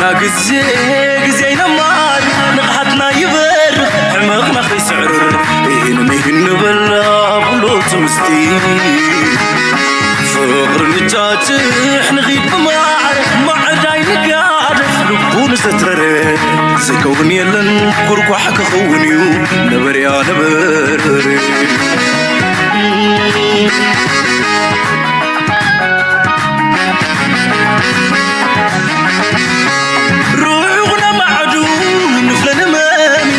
ናግዜ ግዜ ይነማል ንቕሓትና ይበርኽ ሕመቕና ከይስዕርር ኢህን ምሂን ንበላ ብሎ ትምስቲ ፍቕሪ ንጫጭሕ ንኺድ ብማዕር ማዕዳይ ንጋደፍ ልቡ ንዘትረረ ዝከውን የለን ጉርጓሕ ክኸውን እዩ ነበርያ ነበርር ሩሑቕ ነማዕዱ ንፍለ ንመሚ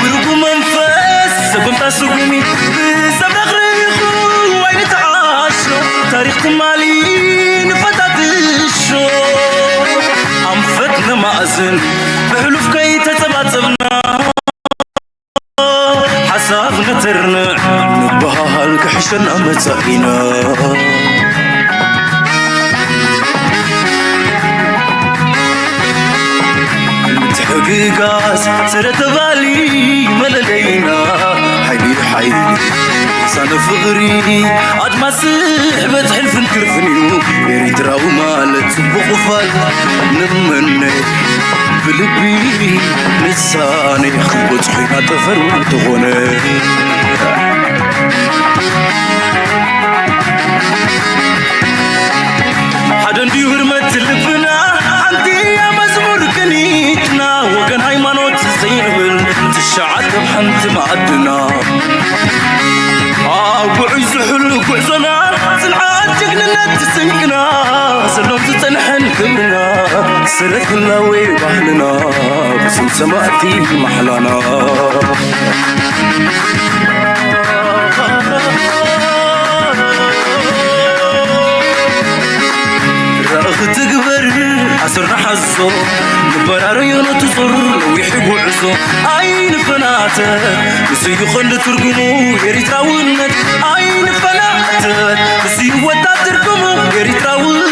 ብርጉ መንፈስ ሰጉምታ ስጉሚ ብሰብ ረኽሪኹ ኣይንተዓሾ ታሪኽ ትማሊ ንፈታትሾ ኣንፈት ነማእዝን ብሕሉፍ ከይተጸባጸብና ሓሳብ ነተርንዕ ንበሃል ክሕሸና መጻኢና ምትሕግጋዝ ስረ ተባሊ መለለይና ሓይሊ ሓይሊ ሳነ ፍቕሪ ኣድማስ ስሕበት ሕልፍን ክርፍን እዩ ኤሪትራዊ ማለት ጽቡቕ ፋል ንመነ ብልቢ ንሳነ ክንበጽሖ ኢና ጠፈር እንተኾነ ሓደ እንድዩ ህርመት ልብና ሓንቲ እያ መዝሙር ቅኒትና ወገን ሃይማኖት ዘይንብል ትሽዓተ ኣብ ሓንቲ መኣድና ኣብ ጉዑይ ዝሕሉ ጉዕዞና ጽንዓት ጅግንነት ስንቅና ሰሎም ዝጸንሐን ክብርና ስረት ህላዌ ባህልና ብስም ሰማእቲ ማሕላና ራእኺ ትግበር ኣስርና ሓዞ ንበራረዮ ነትጹር ነዊሕ ጉዕዞ ኣይንፈናተ ንስዩ ቐንዲ ትርጉሙ ኤሪትራውነት ኣይንፈናተ ንስዩ ወታ ትርጉሙ ኤሪትራውነት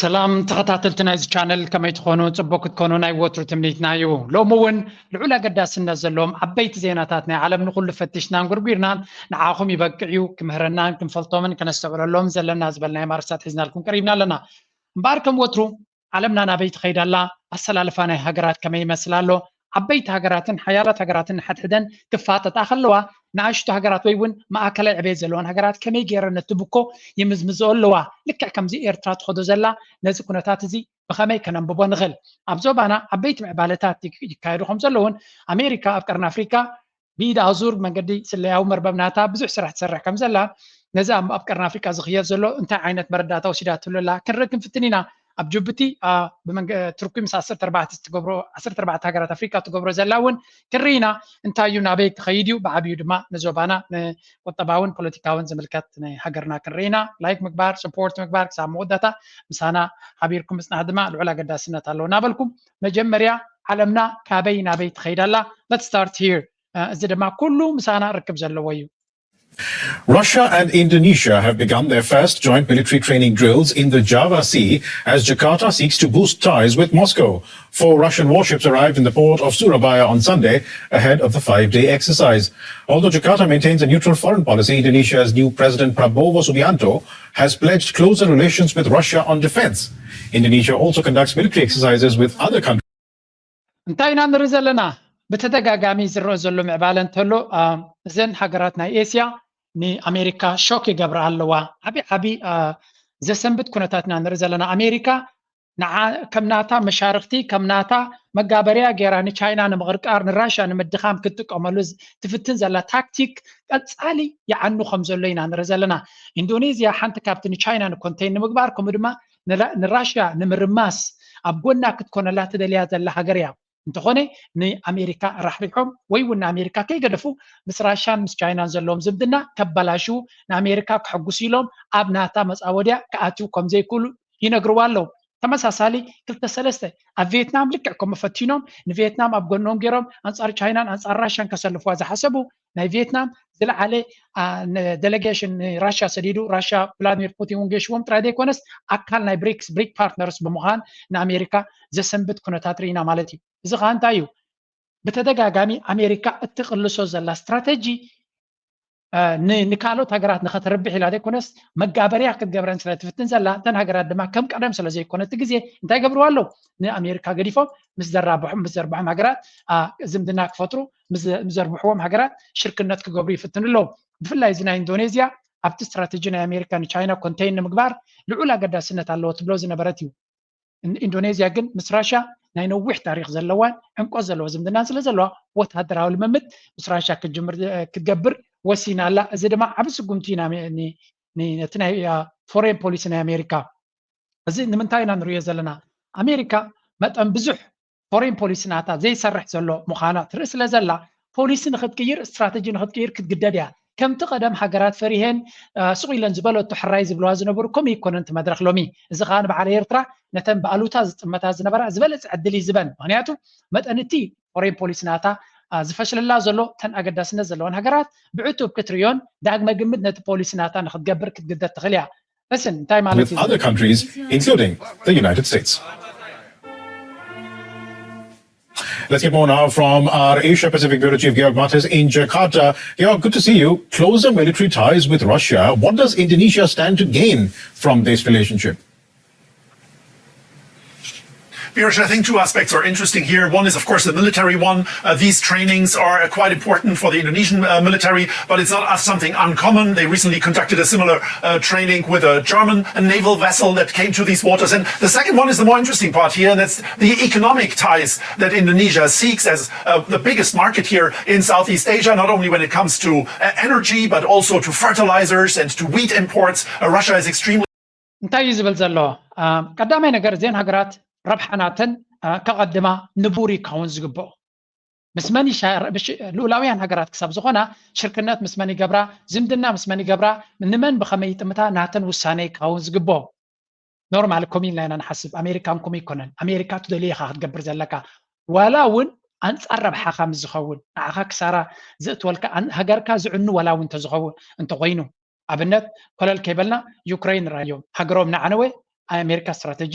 ሰላም ተኸታተልቲ ናይዚ ቻነል ከመይ ትኾኑ? ጽቡቅ ክትኮኑ ናይ ወትሩ ትምኒትና እዩ። ሎሚ እውን ልዑል ኣገዳስነት ዘለዎም ዓበይቲ ዜናታት ናይ ዓለም ንኹሉ ፈቲሽናን ጎርጒርናን ንዓኹም ይበቅዕ እዩ፣ ክምህረናን ክንፈልጦምን ከነስተውዕለሎም ዘለና ዝበልናዮም ኣርእስታት ሒዝናልኩም ቀሪብና ኣለና። እምበኣር ከም ወትሩ ዓለምና ናበይ ትኸይድ ኣላ? ኣሰላልፋ ናይ ሃገራት ከመይ ይመስል ኣሎ? ዓበይቲ ሃገራትን ሓያላት ሃገራትን ንሓድሕደን ክፋጠጣ ከለዋ ንኣሽቱ ሃገራት ወይ እውን ማእከላይ ዕቤት ዘለወን ሃገራት ከመይ ገይረን ነቲ ብኮ ይምዝምዝኦ ኣለዋ? ልክዕ ከምዚ ኤርትራ ትኸዶ ዘላ ነዚ ኩነታት እዚ ብኸመይ ከነንብቦ ንኽእል? ኣብ ዞባና ዓበይቲ ምዕባለታት ይካየዱ ከም ዘለውን ኣሜሪካ ኣብ ቀርኒ ኣፍሪካ ብኢድ ኣዙር መንገዲ ስለያዊ መርበብ ናታ ብዙሕ ስራሕ ትሰርሕ ከም ዘላ ነዚ ኣብ ቀርኒ ኣፍሪካ ዝኽየድ ዘሎ እንታይ ዓይነት መረዳእታ ወሲዳትሉ ኣላ ክንርኢ ክንፍትን ኢና። ኣብ ጅቡቲ ብመንገ ትርኩ ምስ ዓሰርተ ኣርባዕተ ትገብሮ ዓሰርተ ኣርባዕተ ሃገራት ኣፍሪካ ትገብሮ ዘላ እውን ክንርኢ ኢና። እንታይ እዩ ናበይ ክኸይድ እዩ ብዓብዩ ድማ ንዞባና ንቁጠባውን ፖለቲካውን ዝምልከት ንሃገርና ክንርኢ ኢና። ላይክ ምግባር፣ ስፖርት ምግባር ክሳብ መወዳእታ ምሳና ሓቢርኩም ምጽናሕ ድማ ልዑል ኣገዳስነት ኣለዎ እናበልኩም መጀመርያ ዓለምና ካበይ ናበይ ትኸይድ ኣላ? Let's start here። እዚ ድማ ኩሉ ምሳና ርክብ ዘለዎ እዩ። Russia and Indonesia have begun their first joint military training drills in the Java Sea as Jakarta seeks to boost ties with Moscow. Four Russian warships arrived in the port of Surabaya on Sunday ahead of the five day exercise. Although Jakarta maintains a neutral foreign policy, Indonesia's new President Prabowo Subianto has pledged closer relations with Russia on defense. Indonesia also conducts military exercises with other countries. እንታይ ኢና ንርኢ ዘለና? ብተደጋጋሚ ዝረአ ዘሎ ምዕባለ እንተሎ እዘን ሃገራት ናይ ኤስያ ንኣሜሪካ ሾክ ይገብራ ኣለዋ። ዓቢ ዓቢ ዘሰንብት ኩነታት ኢና ንርኢ ዘለና። ኣሜሪካ ንዓ ከም ናታ መሻርኽቲ ከም ናታ መጋበርያ ገይራ ንቻይና ንምቕርቃር ንራሽያ ንምድኻም ክትጥቀመሉ ትፍትን ዘላ ታክቲክ ቀጻሊ ይዓኑ ከም ዘሎ ኢና ንርኢ ዘለና። ኢንዶኔዝያ ሓንቲ ካብቲ ንቻይና ንኮንቴን ንምግባር ከምኡ ድማ ንራሽያ ንምርማስ ኣብ ጎና ክትኮነላ ትደልያ ዘላ ሃገር እያ። እንተኾነ ንኣሜሪካ ራሕሪሖም ወይ እውን ንኣሜሪካ ከይገደፉ ምስ ራሽያን ምስ ቻይናን ዘለዎም ዝምድና ከበላሽዉ ንኣሜሪካ ከሐጉሱ ኢሎም ኣብ ናታ መፃወድያ ክኣትዉ ከምዘይክእሉ ይነግርዋ ኣለዉ። ተመሳሳሊ ክልተ ሰለስተ ኣብ ቪየትናም ልክዕ ከምኡ ፈቲኖም ንቪየትናም ኣብ ጎኖም ገይሮም ኣንፃር ቻይናን ኣንፃር ራሽያን ከሰልፍዋ ዝሓሰቡ ናይ ቪየትናም ዝለዓለ ዴሌጌሽን ንራሽያ ሰዲዱ ራሽያ ቭላድሚር ፑቲን እውን ገሽዎም ጥራይ ዘይኮነስ ኣካል ናይ ብሪክስ ብሪክ ፓርትነርስ ብምዃን ንኣሜሪካ ዘሰንብት ኩነታት ርኢና ማለት እዩ። እዚ ከዓ እንታይ እዩ? ብተደጋጋሚ ኣሜሪካ እትቕልሶ ዘላ ስትራተጂ እ፣ ን-፣ ንካልኦት ሃገራት ንኸተርብሕ ኢላ ዘይኮነስ፣ መጋበርያ ክትገብረን ስለ ትፍትን ዘላ፣ እተን ሃገራት ድማ ከም ቀደም ስለ ዘይኮነ እቲ ግዜ እንታይ ይገብርዋ ኣለዉ? ንኣሜሪካ ገዲፎም ምስ ዘራብሖም፣ ምስ ዘርብሖም ሃገራት፣ ኣ፣ ዝምድና ክፈጥሩ፣ ምስ ዘ-፣ ምስ ዘርብሕዎም ሃገራት ሽርክነት ክገብሩ ይፍትኑ ኣለዉ። ብፍላይ እዚ ናይ ኢንዶኔዝያ ኣብቲ ስትራተጂ ናይ ኣሜሪካ ንቻይና ኮንቴይን ንምግባር ልዑል ኣገዳስነት ኣለዎ ትብሎ ዝነበረት እዩ። ኢን-፣ ኢንዶኔዝያ ግን ምስ ራሽያ ናይ ነዊሕ ታሪኽ ዘለዋን ዕምቆት ዘለዎ ዝምድናን ስለ ዘለዋ፣ ወታደራዊ ልምምድ ምስ ራሽያ ክትጅምር፣ እ፣ ክትገብር ወሲና ኣላ። እዚ ድማ ዓቢ ስጉምቲ እዩ ን-፣ ን-፣ ን-፣ ነቲ ናይ፣ እ፣ ፎሬን ፖሊሲ ናይ ኣሜሪካ። እዚ ንምንታይ ኢና ንርእዮ ዘለና? ኣሜሪካ መጠን ብዙሕ ፎሬን ፖሊሲ ናታ ዘይሰርሕ ዘሎ ምዃና ትርኢ ስለ ዘላ፣ ፖሊሲ ንኽትቅይር፣ ስትራተጂ ንኽትቅይር ክትግደድ እያ። ከምቲ ቀደም ሃገራት ፈሪሄን፣ እ፣ ስቕ ኢለን ዝበለቶ ሕራይ ዝብለዋ ዝነበሩ፣ ከምኡ ኣይኮነን እቲ መድረኽ ሎሚ። እዚ ኸኣ ንበዓል ኤርትራ ነተን ብኣሉታ ዝጥመታ ዝነበራ ዝበለጸ ዕድል እዩ ዝበን። ምኽንያቱ መጠን እቲ ፎሬን ፖሊሲ ናታ፣ እ፣ ዝፈሽለላ ዘሎ፣ እተን ኣገዳስነት ዘለወን ሃገራት ብዕቱብ ክትርእዮን ዳግመ ግምት ነቲ ፖሊሲ ናታ ንኽትገብር ክትግደድ ትኽእል እያ። Listen፣ እንታይ ማለት with እዩ? Other countries, including the United States. Let's get more now from our Asia Pacific Bureau Chief Georg Mattes in Jakarta. Georg, good to see you. Closer military ties with Russia. What does Indonesia stand to gain from this relationship? Pirosh, I think two aspects are interesting here. One is, of course, the military one. Uh, these trainings are uh, quite important for the Indonesian uh, military, but it's not uh, something uncommon. They recently conducted a similar uh, training with a German naval vessel that came to these waters. And the second one is the more interesting part here, and that's the economic ties that Indonesia seeks as uh, the biggest market here in Southeast Asia, not only when it comes to uh, energy, but also to fertilizers and to wheat imports. Uh, Russia is extremely እንታይ እዩ ዝብል ዘሎ? እ፣ ቀዳማይ ነገር፣ እዘን ሃገራት ረብሓ ናተን፣ እ፣ ከቐድማ ንቡር እዩ ክኸውን ዝግብኦ። ምስ መን ይሻ-፣ ምሽ-፣ ልኡላውያን ሃገራት ክሳብ ዝኾና ሽርክነት ምስ መን ይገብራ፣ ዝምድና ምስ መን ይገብራ፣ ንመን ብኸመይ ይጥምታ ናተን ውሳነ እዩ ክኸውን ዝግብኦ። ኖርማል ከምኡ ኢልና ኢና ንሓስብ። ኣሜሪካ እውን ከምኡ ኣይኮነን። ኣሜሪካ ትደልዮ ኢኻ ክትገብር ዘለካ። ዋላ እውን ኣንጻር ረብሓኻ ምስ ዝኸውን፣ ንዓኻ ክሳራ ዘእትወልካ፣ ኣን-፣ ሃገርካ ዝዕኑ ዋላ እውን እንተዝኸውን፣ እንተኾይኑ፣ ኣብነት ኮለል ከይበልና ዩክሬን ራዮ፣ ሃገሮም ንዓነወ ኣሜሪካ ስትራተጂ፣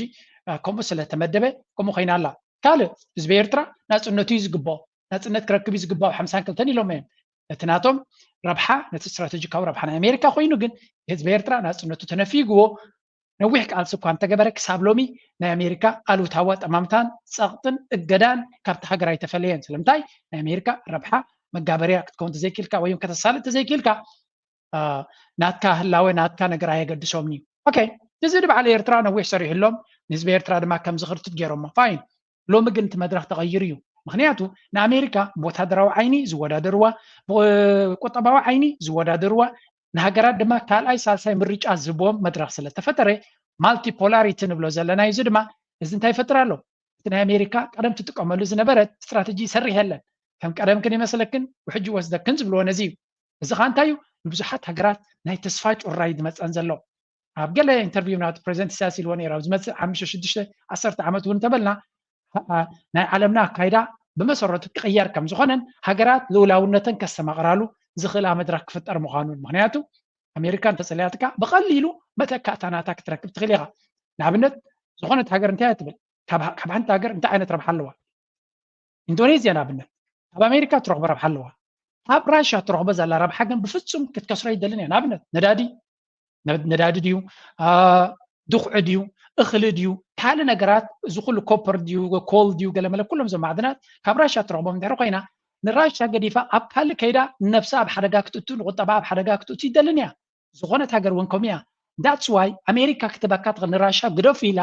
እ፣ ከምኡ ስለ ተመደበ ከምኡ ኮይና ኣላ። ካልእ ህዝቢ ኤርትራ ናጽነቱ እዩ ዝግብኦ፣ ናጽነት ክረክብ እዩ ዝግብኦ። ሓምሳን ክልተን ኢሎም እዮም። ነቲ ናቶም ረብሓ፣ ነቲ ስትራተጂካዊ ረብሓ ናይ ኣሜሪካ ኮይኑ ግን ህዝቢ ኤርትራ ናጽነቱ ተነፊግዎ ነዊሕ ቃልሲ እኳ እንተገበረ ክሳብ ሎሚ ናይ ኣሜሪካ ኣሉታዊ ኣጠማምታን ጸቕጥን እገዳን ካብቲ ሃገር ኣይተፈለየን። ስለምንታይ? ናይ ኣሜሪካ ረብሓ መጋበርያ ክትከውን ተዘይክልካ ወይ እውን ከተሳልጥ ተዘይክልካ እ፣ ናትካ ህላወ ናትካ ነገር ኣየገድሶምን እዩ። ኦኬ፣ እዚ ንበዓል ኤርትራ ነዊሕ ሰሪሕሎም ንህዝቢ ኤርትራ ድማ ከም ዝኽርትት ገይሮሞ። ፋይን፣ ሎሚ ግን እቲ መድረኽ ተቐይሩ እዩ። ምኽንያቱ ንኣሜሪካ ብወታደራዊ ዓይኒ ዝወዳደርዋ፣ ብቁጠባዊ ዓይኒ ዝወዳደርዋ፣ ንሃገራት ድማ ካልኣይ ሳልሳይ ምርጫ ዝህብዎም መድረኽ ስለ ተፈጠረ ማልቲፖላሪቲ ንብሎ ዘለና እዩ። እዚ ድማ እዚ እንታይ ይፈጥር ኣሎ? እቲ ናይ ኣሜሪካ ቀደም ትጥቀመሉ ዝነበረት ስትራተጂ ይሰርሕ የለን። ከም ቀደምክን ይመስለክን ውሕጂ ይወስደክን ዝብልዎ ነዚ እዩ። እዚ ኸዓ እንታይ እዩ? ንብዙሓት ሃገራት ናይ ተስፋ ጩራ እዩ ዝመፀን ዘሎ። ኣብ ገለ ኢንተርቪው ናቱ ፕሬዚደንት ኢሳያስ ኢልዎ ነይሩ፣ ኣብ ዝመፅእ ሓሙሽተ ሽዱሽተ ዓሰርተ ዓመት እውን እንተበልና ኣ-፣ ናይ ዓለምና ኣካይዳ ብመሰረቱ ክቕየር ከም ዝኾነን ሃገራት ልኡላውነተን ከስተማቕራሉ ዝኽእላ መድረኽ ክፍጠር ምዃኑን። ምኽንያቱ ኣሜሪካ እንተፀሊኣትካ ብቐሊሉ መተካእታ ናታ ክትረክብ ትኽእል ኢኻ። ንኣብነት ዝኾነት ሃገር እንታይ እያ ትብል? ካብ፣ ካብ ሓንቲ ሃገር እንታይ ዓይነት ረብሓ ኣለዋ? ኢንዶኔዝያ ንኣብነት ካብ ኣሜሪካ ትረኽቦ ረብሓ ኣለዋ። ካብ ራሽያ ትረኽቦ ዘላ ረብሓ ግን ብፍጹም ክትከስሮ ኣይደልን እያ። ንኣብነት ነዳዲ፣ ነ-፣ ነዳዲ ድዩ? ኣ፣ ድኹዒ ድዩ? እኽሊ ድዩ? ካልእ ነገራት፣ እዚ ኩሉ ኮፐር ድዩ? ኮል ድዩ? ገለመለ ኩሎም እዞም ማዕድናት ካብ ራሽያ ትረኽቦም እንድሕር ኮይና ንራሽያ ገዲፋ ኣብ ካልእ ከይዳ ንነብሳ ኣብ ሓደጋ ክትእቱ፣ ንቁጠባ ኣብ ሓደጋ ክትእቱ ይደልን እያ። ዝኾነት ሃገር እውን ከምኡ እያ። That's why ኣሜሪካ ክትበካ ትኽእል። ንራሻ ግደፉ ኢላ፣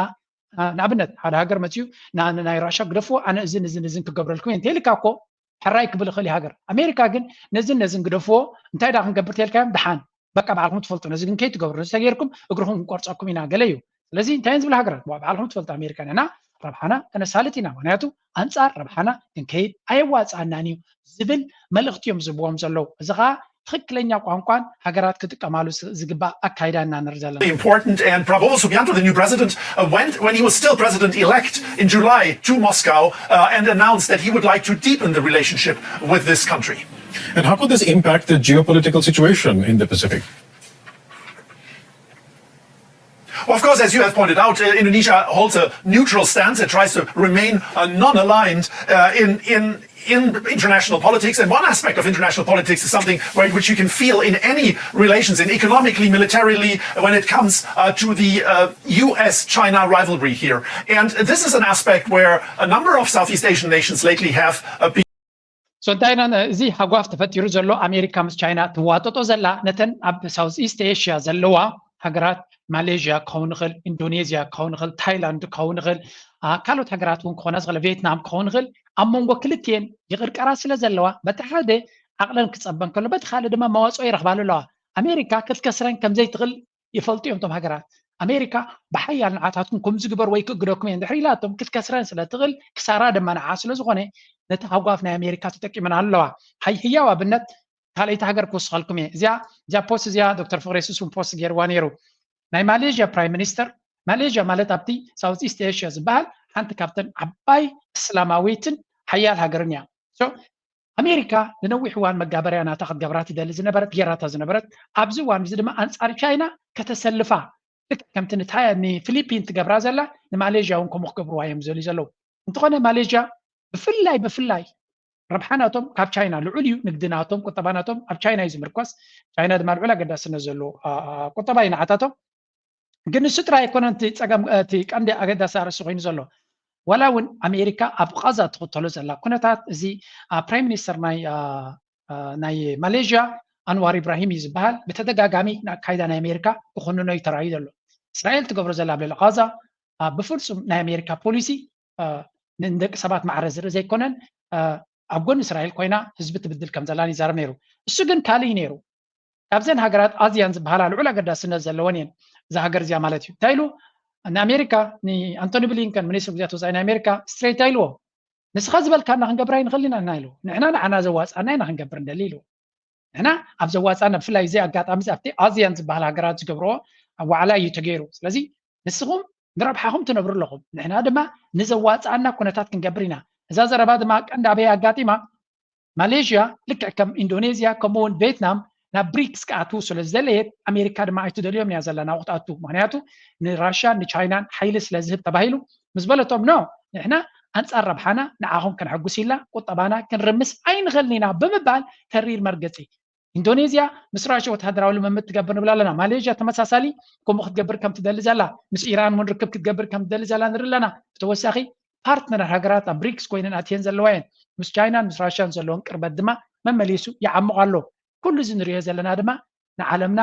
ኣ፣ ንኣብነት ሓደ ሃገር መፅዩ ና-፣ ን-፣ ናይ ራሻ ግደፍዎ፣ ኣነ እዝን እዝን እዝን ክገብረልኩም እየ እንተኢልካ እኮ ሕራይ ክብል ይኽእል እዩ ሃገር። ኣሜሪካ ግን ነዝን ነዝን ግደፍዎ፣ እንታይ ዳ ክንገብር ተልካዮም፣ ደሓን በቃ ባዕልኩም ትፈልጡ፣ ነዚ ግን ከይትገብሩ፣ ነዚ ተገይርኩም እግርኩም ክንቆርፀኩም ኢና ገለ እዩ። ስለዚ እንታይ እየን ዝብል ሃገራት፣ ዋ፣ ባዕልኩም ትፈልጡ፣ ኣሜሪካ ንሕና ረብሓና ከነሳልጥ ኢና፣ ምክንያቱ ኣንፃር ረብሓና ክንከይድ ኣየዋፅኣናን እዩ ዝብል መልእኽቲ እዮም ዝህብዎም ዘለዉ። እዚ ከዓ ትኽክለኛ ቋንቋን ሃገራት ክጥቀማሉ ዝ-፣ ዝግባእ ኣካይዳ ኢና ንርኢ ዘለና። Important, and Prabowo Subianto, the new president, uh, went when he was still president-elect in July to Moscow uh, and announced that he would like to deepen the relationship with this country. And how could this impact the geopolitical situation in the Pacific? Of course, as you have pointed out, uh, Indonesia holds a neutral stance. It tries to remain uh, non-aligned uh, in, in, in international politics, and one aspect of international politics is something where, which you can feel in any relations, in economically, militarily, when it comes uh, to the uh, U S China rivalry here. And this is an aspect where a number of Southeast Asian nations lately have uh, been. So እንታይ ኢና እዚ ሃጓፍ ተፈጢሩ ዘሎ? ኣሜሪካ ምስ ቻይና ትዋጠጦ ዘላ ነተን ኣብ ሳውዝ ኢስት ኤሽያ ዘለዋ ሃገራት፣ ማሌዥያ ክኸውን ይኽእል፣ ኢንዶኔዥያ ክኸውን ይኽእል፣ ታይላንድ ክኸውን ይኽእል፣ ካልኦት ሃገራት እውን ክኾና ዝኽእል፣ ቪየትናም ክኸውን ይኽእል፣ ኣብ መንጎ ክልቲኤን ይቕርቀራ ስለ ዘለዋ፣ በቲ ሓደ ዓቕለን ክጸበን ከሎ፣ በቲ ካልእ ድማ መዋጽኦ ይረኽባሉ ኣለዋ። ኣሜሪካ ክትከስረን ከም ዘይትኽእል ይፈልጡ እዮም እቶም ሃገራት። ኣሜሪካ ብሓያል ንዓታትኩም ከምዚ ግበር ወይ ክእግደኩም እየ እንድሕር ኢላቶም ክትከስረን ስለ ትኽእል፣ ክሳራ ድማ ንዓ ስለ ዝኾነ፣ ነቲ ሃጓፍ ናይ ኣሜሪካ ተጠቂመን ኣለዋ። ሃይ ህያው ኣብነት ካልኣይቲ ሃገር ክወስኸልኩም እየ። እዚኣ እዚኣ ፖስት እዚኣ ዶክተር ፍቕሬ ስሱን ፖስት ገይርዋ ነይሩ። ናይ ማሌዥያ ፕራይም ሚኒስተር፣ ማሌዥያ ማለት ኣብቲ ሳውዝ ኢስት ኤሽያ ዝበሃል ሓንቲ ካብተን ዓባይ እስላማዊትን ሓያል ሃገርን እያ። ኣሜሪካ ንነዊሕ እዋን መጋበርያ ናታ ክትገብራ ትደሊ ዝነበረት፣ ጌራታ ዝነበረት፣ ኣብዚ እዋን እዚ ድማ ኣንጻር ቻይና ከተሰልፋ፣ ልክዕ ከምቲ ንፊሊፒን ትገብራ ዘላ ንማሌዥያ እውን ከምኡ ክገብርዋ እዮም ዝደልዩ ዘለዉ። እንተኾነ ማሌዥያ ብፍላይ ብፍላይ ረብሓ ናቶም ካብ ቻይና ልዑል እዩ። ንግዲ ናቶም፣ ቁጠባ ናቶም ኣብ ቻይና እዩ ዝምርኮስ። ቻይና ድማ ልዑል ኣገዳስነት ዘለዎ ቁጠባ እዩ ንዓታቶም። ግን ንሱ ጥራይ ኣይኮነን እቲ ጸገም፣ እቲ ቀንዲ ኣገዳሲ ኣርእስቲ ኮይኑ ዘሎ። ዋላ እውን ኣሜሪካ ኣብ ቓዛ ትኽተሎ ዘላ ኩነታት፣ እዚ ፕራይም ሚኒስተር ናይ ናይ ማሌዥያ ኣንዋር ኢብራሂም እዩ ዝበሃል፣ ብተደጋጋሚ ንኣካይዳ ናይ ኣሜሪካ ክኹንኖ እዩ ተራእዩ ዘሎ። እስራኤል ትገብሮ ዘላ ኣብ ልዕሊ ቓዛ ብፍጹም ናይ ኣሜሪካ ፖሊሲ ንደቂ ሰባት ማዕረ ዝርኢ ዘይኮነን፣ ኣብ ጎኒ እስራኤል ኮይና ህዝቢ ትብድል ከም ዘላን ይዛረብ ነይሩ። እሱ ግን ካልእ እዩ ነይሩ። ካብዘን ሃገራት ኣዚያን ዝበሃላ ልዑል ኣገዳስነት ዘለወን እየን። እዛ ሃገር እዚኣ ማለት እዩ። እንታይ ኢሉ ንኣሜሪካ፣ ንኣንቶኒ ብሊንከን ሚኒስትሪ ጉዳያት ወፃኢ ናይ ኣሜሪካ ስትሬት እንታይ ኢልዎ? ንስኻ ዝበልካና ክንገብር ኣይንኽእል ኢና ኢና ኢልዎ። ንሕና ንዓና ዘዋፅኣና ኢና ክንገብር እንደሊ ኢልዎ። ንሕና ኣብ ዘዋፅኣና፣ ብፍላይ እዚ ኣጋጣሚ ኣብቲ ኣዚያን ዝበሃል ሃገራት ዝገብርዎ ኣብ ዋዕላ እዩ ተገይሩ። ስለዚ ንስኹም ንረብሓኹም ትነብሩ ኣለኹም፣ ንሕና ድማ ንዘዋፅኣና ኩነታት ክንገብር ኢና። እዛ ዘረባ ድማ ቀንዲ ኣበይ ኣጋጢማ? ማሌዥያ ልክዕ ከም ኢንዶኔዝያ ከምኡ እውን ቬትናም ናብ ብሪክስ ክኣትዉ ስለ ዝደለየት ኣሜሪካ ድማ ኣይትደልዮም እያ ዘላ ናብኡ ክትኣቱ። ምክንያቱ ንራሽያን ንቻይናን ሓይሊ ስለ ዝህብ ተባሂሉ ምስ በለቶም፣ ኖ፣ ንሕና ኣንጻር ረብሓና ንዓኹም ከነሐጉስ ኢልና ቁጠባና ክንርምስ ኣይንኽእልን ኢና ብምባል ተሪር መርገጺ። ኢንዶኔዝያ ምስ ራሽያ ወተሃደራዊ ልምምድ ትገብር ንብል ኣለና። ማሌዥያ ተመሳሳሊ ከምኡ ክትገብር ከም ትደሊ ዘላ፣ ምስ ኢራን እውን ርክብ ክትገብር ከም ትደሊ ዘላ ንርኢ ኣለና። ብተወሳኺ ፓርትነር ሃገራት ኣብ ብሪክስ ኮይነን ኣትየን ዘለዋ እየን። ምስ ቻይናን ምስ ራሽያን ዘለወን ቅርበት ድማ መመሊሱ ይዓምቕ ኣሎ። ኩሉ እዚ ንሪኦ ዘለና ድማ ንዓለምና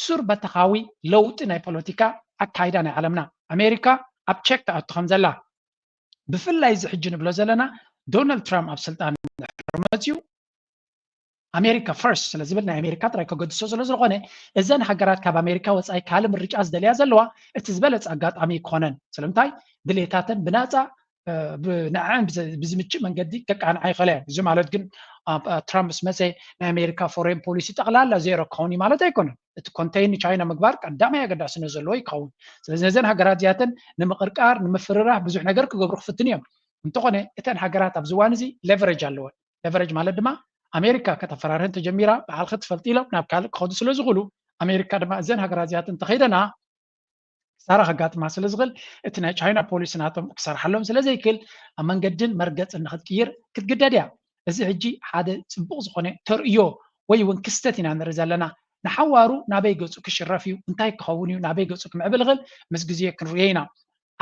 ሱር በተኻዊ ለውጢ ናይ ፖለቲካ ኣካይዳ ናይ ዓለምና፣ ኣሜሪካ ኣብ ቸክ ትኣቱ ከም ዘላ፣ ብፍላይ እዚ ሕጂ ንብሎ ዘለና ዶናልድ ትራምፕ ኣብ ስልጣን ድሕሪ መፅዩ ኣሜሪካ ፈርስት ስለ ዝብል ናይ ኣሜሪካ ጥራይ ከገድሶ ስለ ዝኾነ፣ እዘን ሃገራት ካብ ኣሜሪካ ወፃኢ ካልእ ምርጫ ዝደልያ ዘለዋ እቲ ዝበለፀ ኣጋጣሚ ክኾነን። ስለምንታይ? ድሌታተን ብናፃ ንዐን ብዝምችእ መንገዲ ከቃንዓ ይኽእላ እየን። እዚ ማለት ግን ትራምፕ ምስ መፀ ናይ ኣሜሪካ ፎሬን ፖሊሲ ጠቕላላ ዜሮ ክኸውን እዩ ማለት ኣይኮነን። እቲ ኮንቴይን ንቻይና ምግባር ቀዳማይ ኣገዳስነት ዘለዎ ይኸውን። ስለዚ ነዘን ሃገራት እዚኣተን ንምቕርቃር፣ ንምፍርራህ ብዙሕ ነገር ክገብሩ ክፍትን እዮም። እንተኾነ እተን ሃገራት ኣብዚ እዋን እዚ ሌቨሬጅ ኣለወን። ሌቨሬጅ ማለት ድማ ኣሜሪካ ከተፈራርህን ተጀሚራ ባዕልኺ ትፈልጢ ኢሎም ናብ ካልእ ክኸዱ ስለ ዝኽእሉ፣ ኣሜሪካ ድማ እዘን ሃገራት እዚኣተን እንተኸይደና ክሳራ ከጋጥማ ስለ ዝኽእል፣ እቲ ናይ ቻይና ፖሊሲ ናቶም ክሰርሓሎም ስለ ዘይክእል ኣብ መንገድን መርገፅን ንክትቅይር ክትግደድ እያ። እዚ ሕጂ ሓደ ፅቡቕ ዝኾነ ተርእዮ ወይ እውን ክስተት ኢና ንርኢ ዘለና። ንሓዋሩ ናበይ ገፁ ክሽረፍ እዩ፣ እንታይ ክኸውን እዩ፣ ናበይ ገፁ ክምዕብል ይኽእል ምስ ግዜ ክንርእዮ ኢና።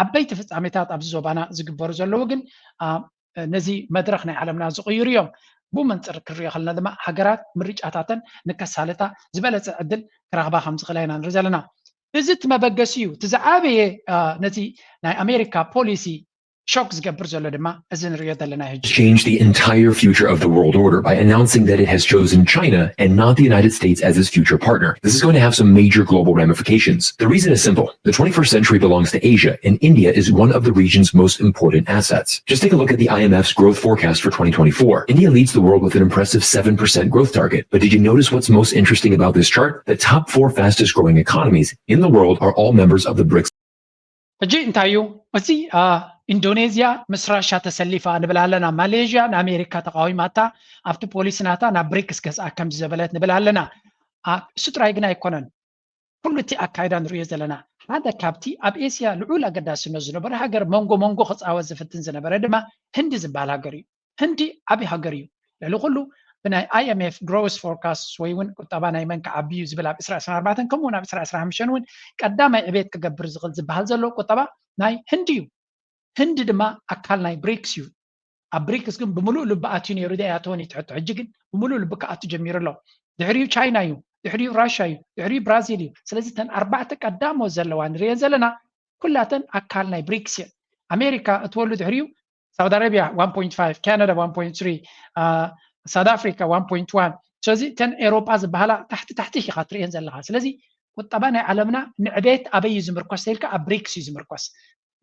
ዓበይቲ ፍፃሜታት ኣብዚ ዞባና ዝግበሩ ዘለዉ ግን ነዚ መድረኽ ናይ ዓለምና ዝቕይሩ እዮም። ብኡ መንፅር ክንሪኦ ከለና ድማ ሃገራት ምርጫታተን ንከሳልጣ ዝበለፀ ዕድል ክረኽባ ከም ዝኽእላ ኢና ንርኢ ዘለና። እዚ እቲ መበገሲ እዩ። እቲ ዝዓበየ ነቲ ናይ ኣሜሪካ ፖሊሲ ሾክ ዝገብር ዘሎ ድማ እዚ ንሪኦ ዘለና ሕጂ። Change the entire future of the world order by announcing that it has chosen China and not the United States as its future partner. This is going to have some major global ramifications. The reason is simple. The twenty-first century belongs to Asia, and India is one of the region's most important assets. Just take a look at the I M F's growth forecast for twenty twenty-four. India leads the world with an impressive seven percent growth target. But did you notice what's most interesting about this chart? The top four fastest growing economies in the world are all members of the brics. ሕጂ እንታይ እዩ እዚ? ኢንዶኔዝያ ምስ ራሻ ተሰሊፋ ንብል ኣለና። ማሌዥያ ንኣሜሪካ ተቃዊማታ ኣብቲ ፖሊሲ ናታ ናብ ብሪክስ ገዝኣ ከምዚ ዘበለት ንብል ኣለና። እሱ ጥራይ ግን ኣይኮነን። ኩሉ እቲ ኣካይዳ ንሪኦ ዘለና ሓደ ካብቲ ኣብ ኤስያ ልዑል ኣገዳስነት ዝነበረ ሃገር መንጎ መንጎ ክፃወት ዝፍትን ዝነበረ ድማ ህንዲ ዝበሃል ሃገር እዩ። ህንዲ ዓብዪ ሃገር እዩ። ልዕሊ ኩሉ ብናይ I M F growth forecast ወይ እውን ቁጠባ ናይ መን ክዓቢ እዩ ዝብል ኣብ ዕስራ ዕስራን ኣርባዕተን ከምኡ እውን ኣብ ዕስራ ዕስራን ሓሙሽተን እውን ቀዳማይ ዕቤት ክገብር ዝኽእል ዝበሃል ዘሎ ቁጠባ ናይ ህንዲ እዩ። ህንዲ ድማ ኣካል ናይ ብሪክስ እዩ። ኣብ ብሪክስ ግን ብምሉእ ልቢ ኣትዩ ነይሩ፣ ዲኣ ያተወን ይትሕቶ፣ ሕጂ ግን ብምሉእ ልቢ ክኣቱ ጀሚሩ ኣሎ። ድሕሪኡ ቻይና እዩ፣ ድሕሪኡ ራሻ እዩ፣ ድሕሪኡ ብራዚል እዩ። ስለዚ እተን ኣርባዕተ ቀዳሞት ዘለዋ ንሪኤን ዘለና ኩላተን ኣካል ናይ ብሪክስ እየን። ኣሜሪካ እትወሉ ድሕሪኡ ሳውዲ ኣረቢያ one point five፣ ካናዳ one point three፣ ሳውት ኣፍሪካ one point one። ስለዚ እተን ኤሮጳ ዝበሃላ ታሕቲ ታሕቲ ኢኻ ትርእየን ዘለኻ። ስለዚ ቁጠባ ናይ ዓለምና ንዕቤት ኣበይ እዩ ዝምርኮስ ተኢልካ ኣብ ብሪክስ እዩ ዝምርኮስ።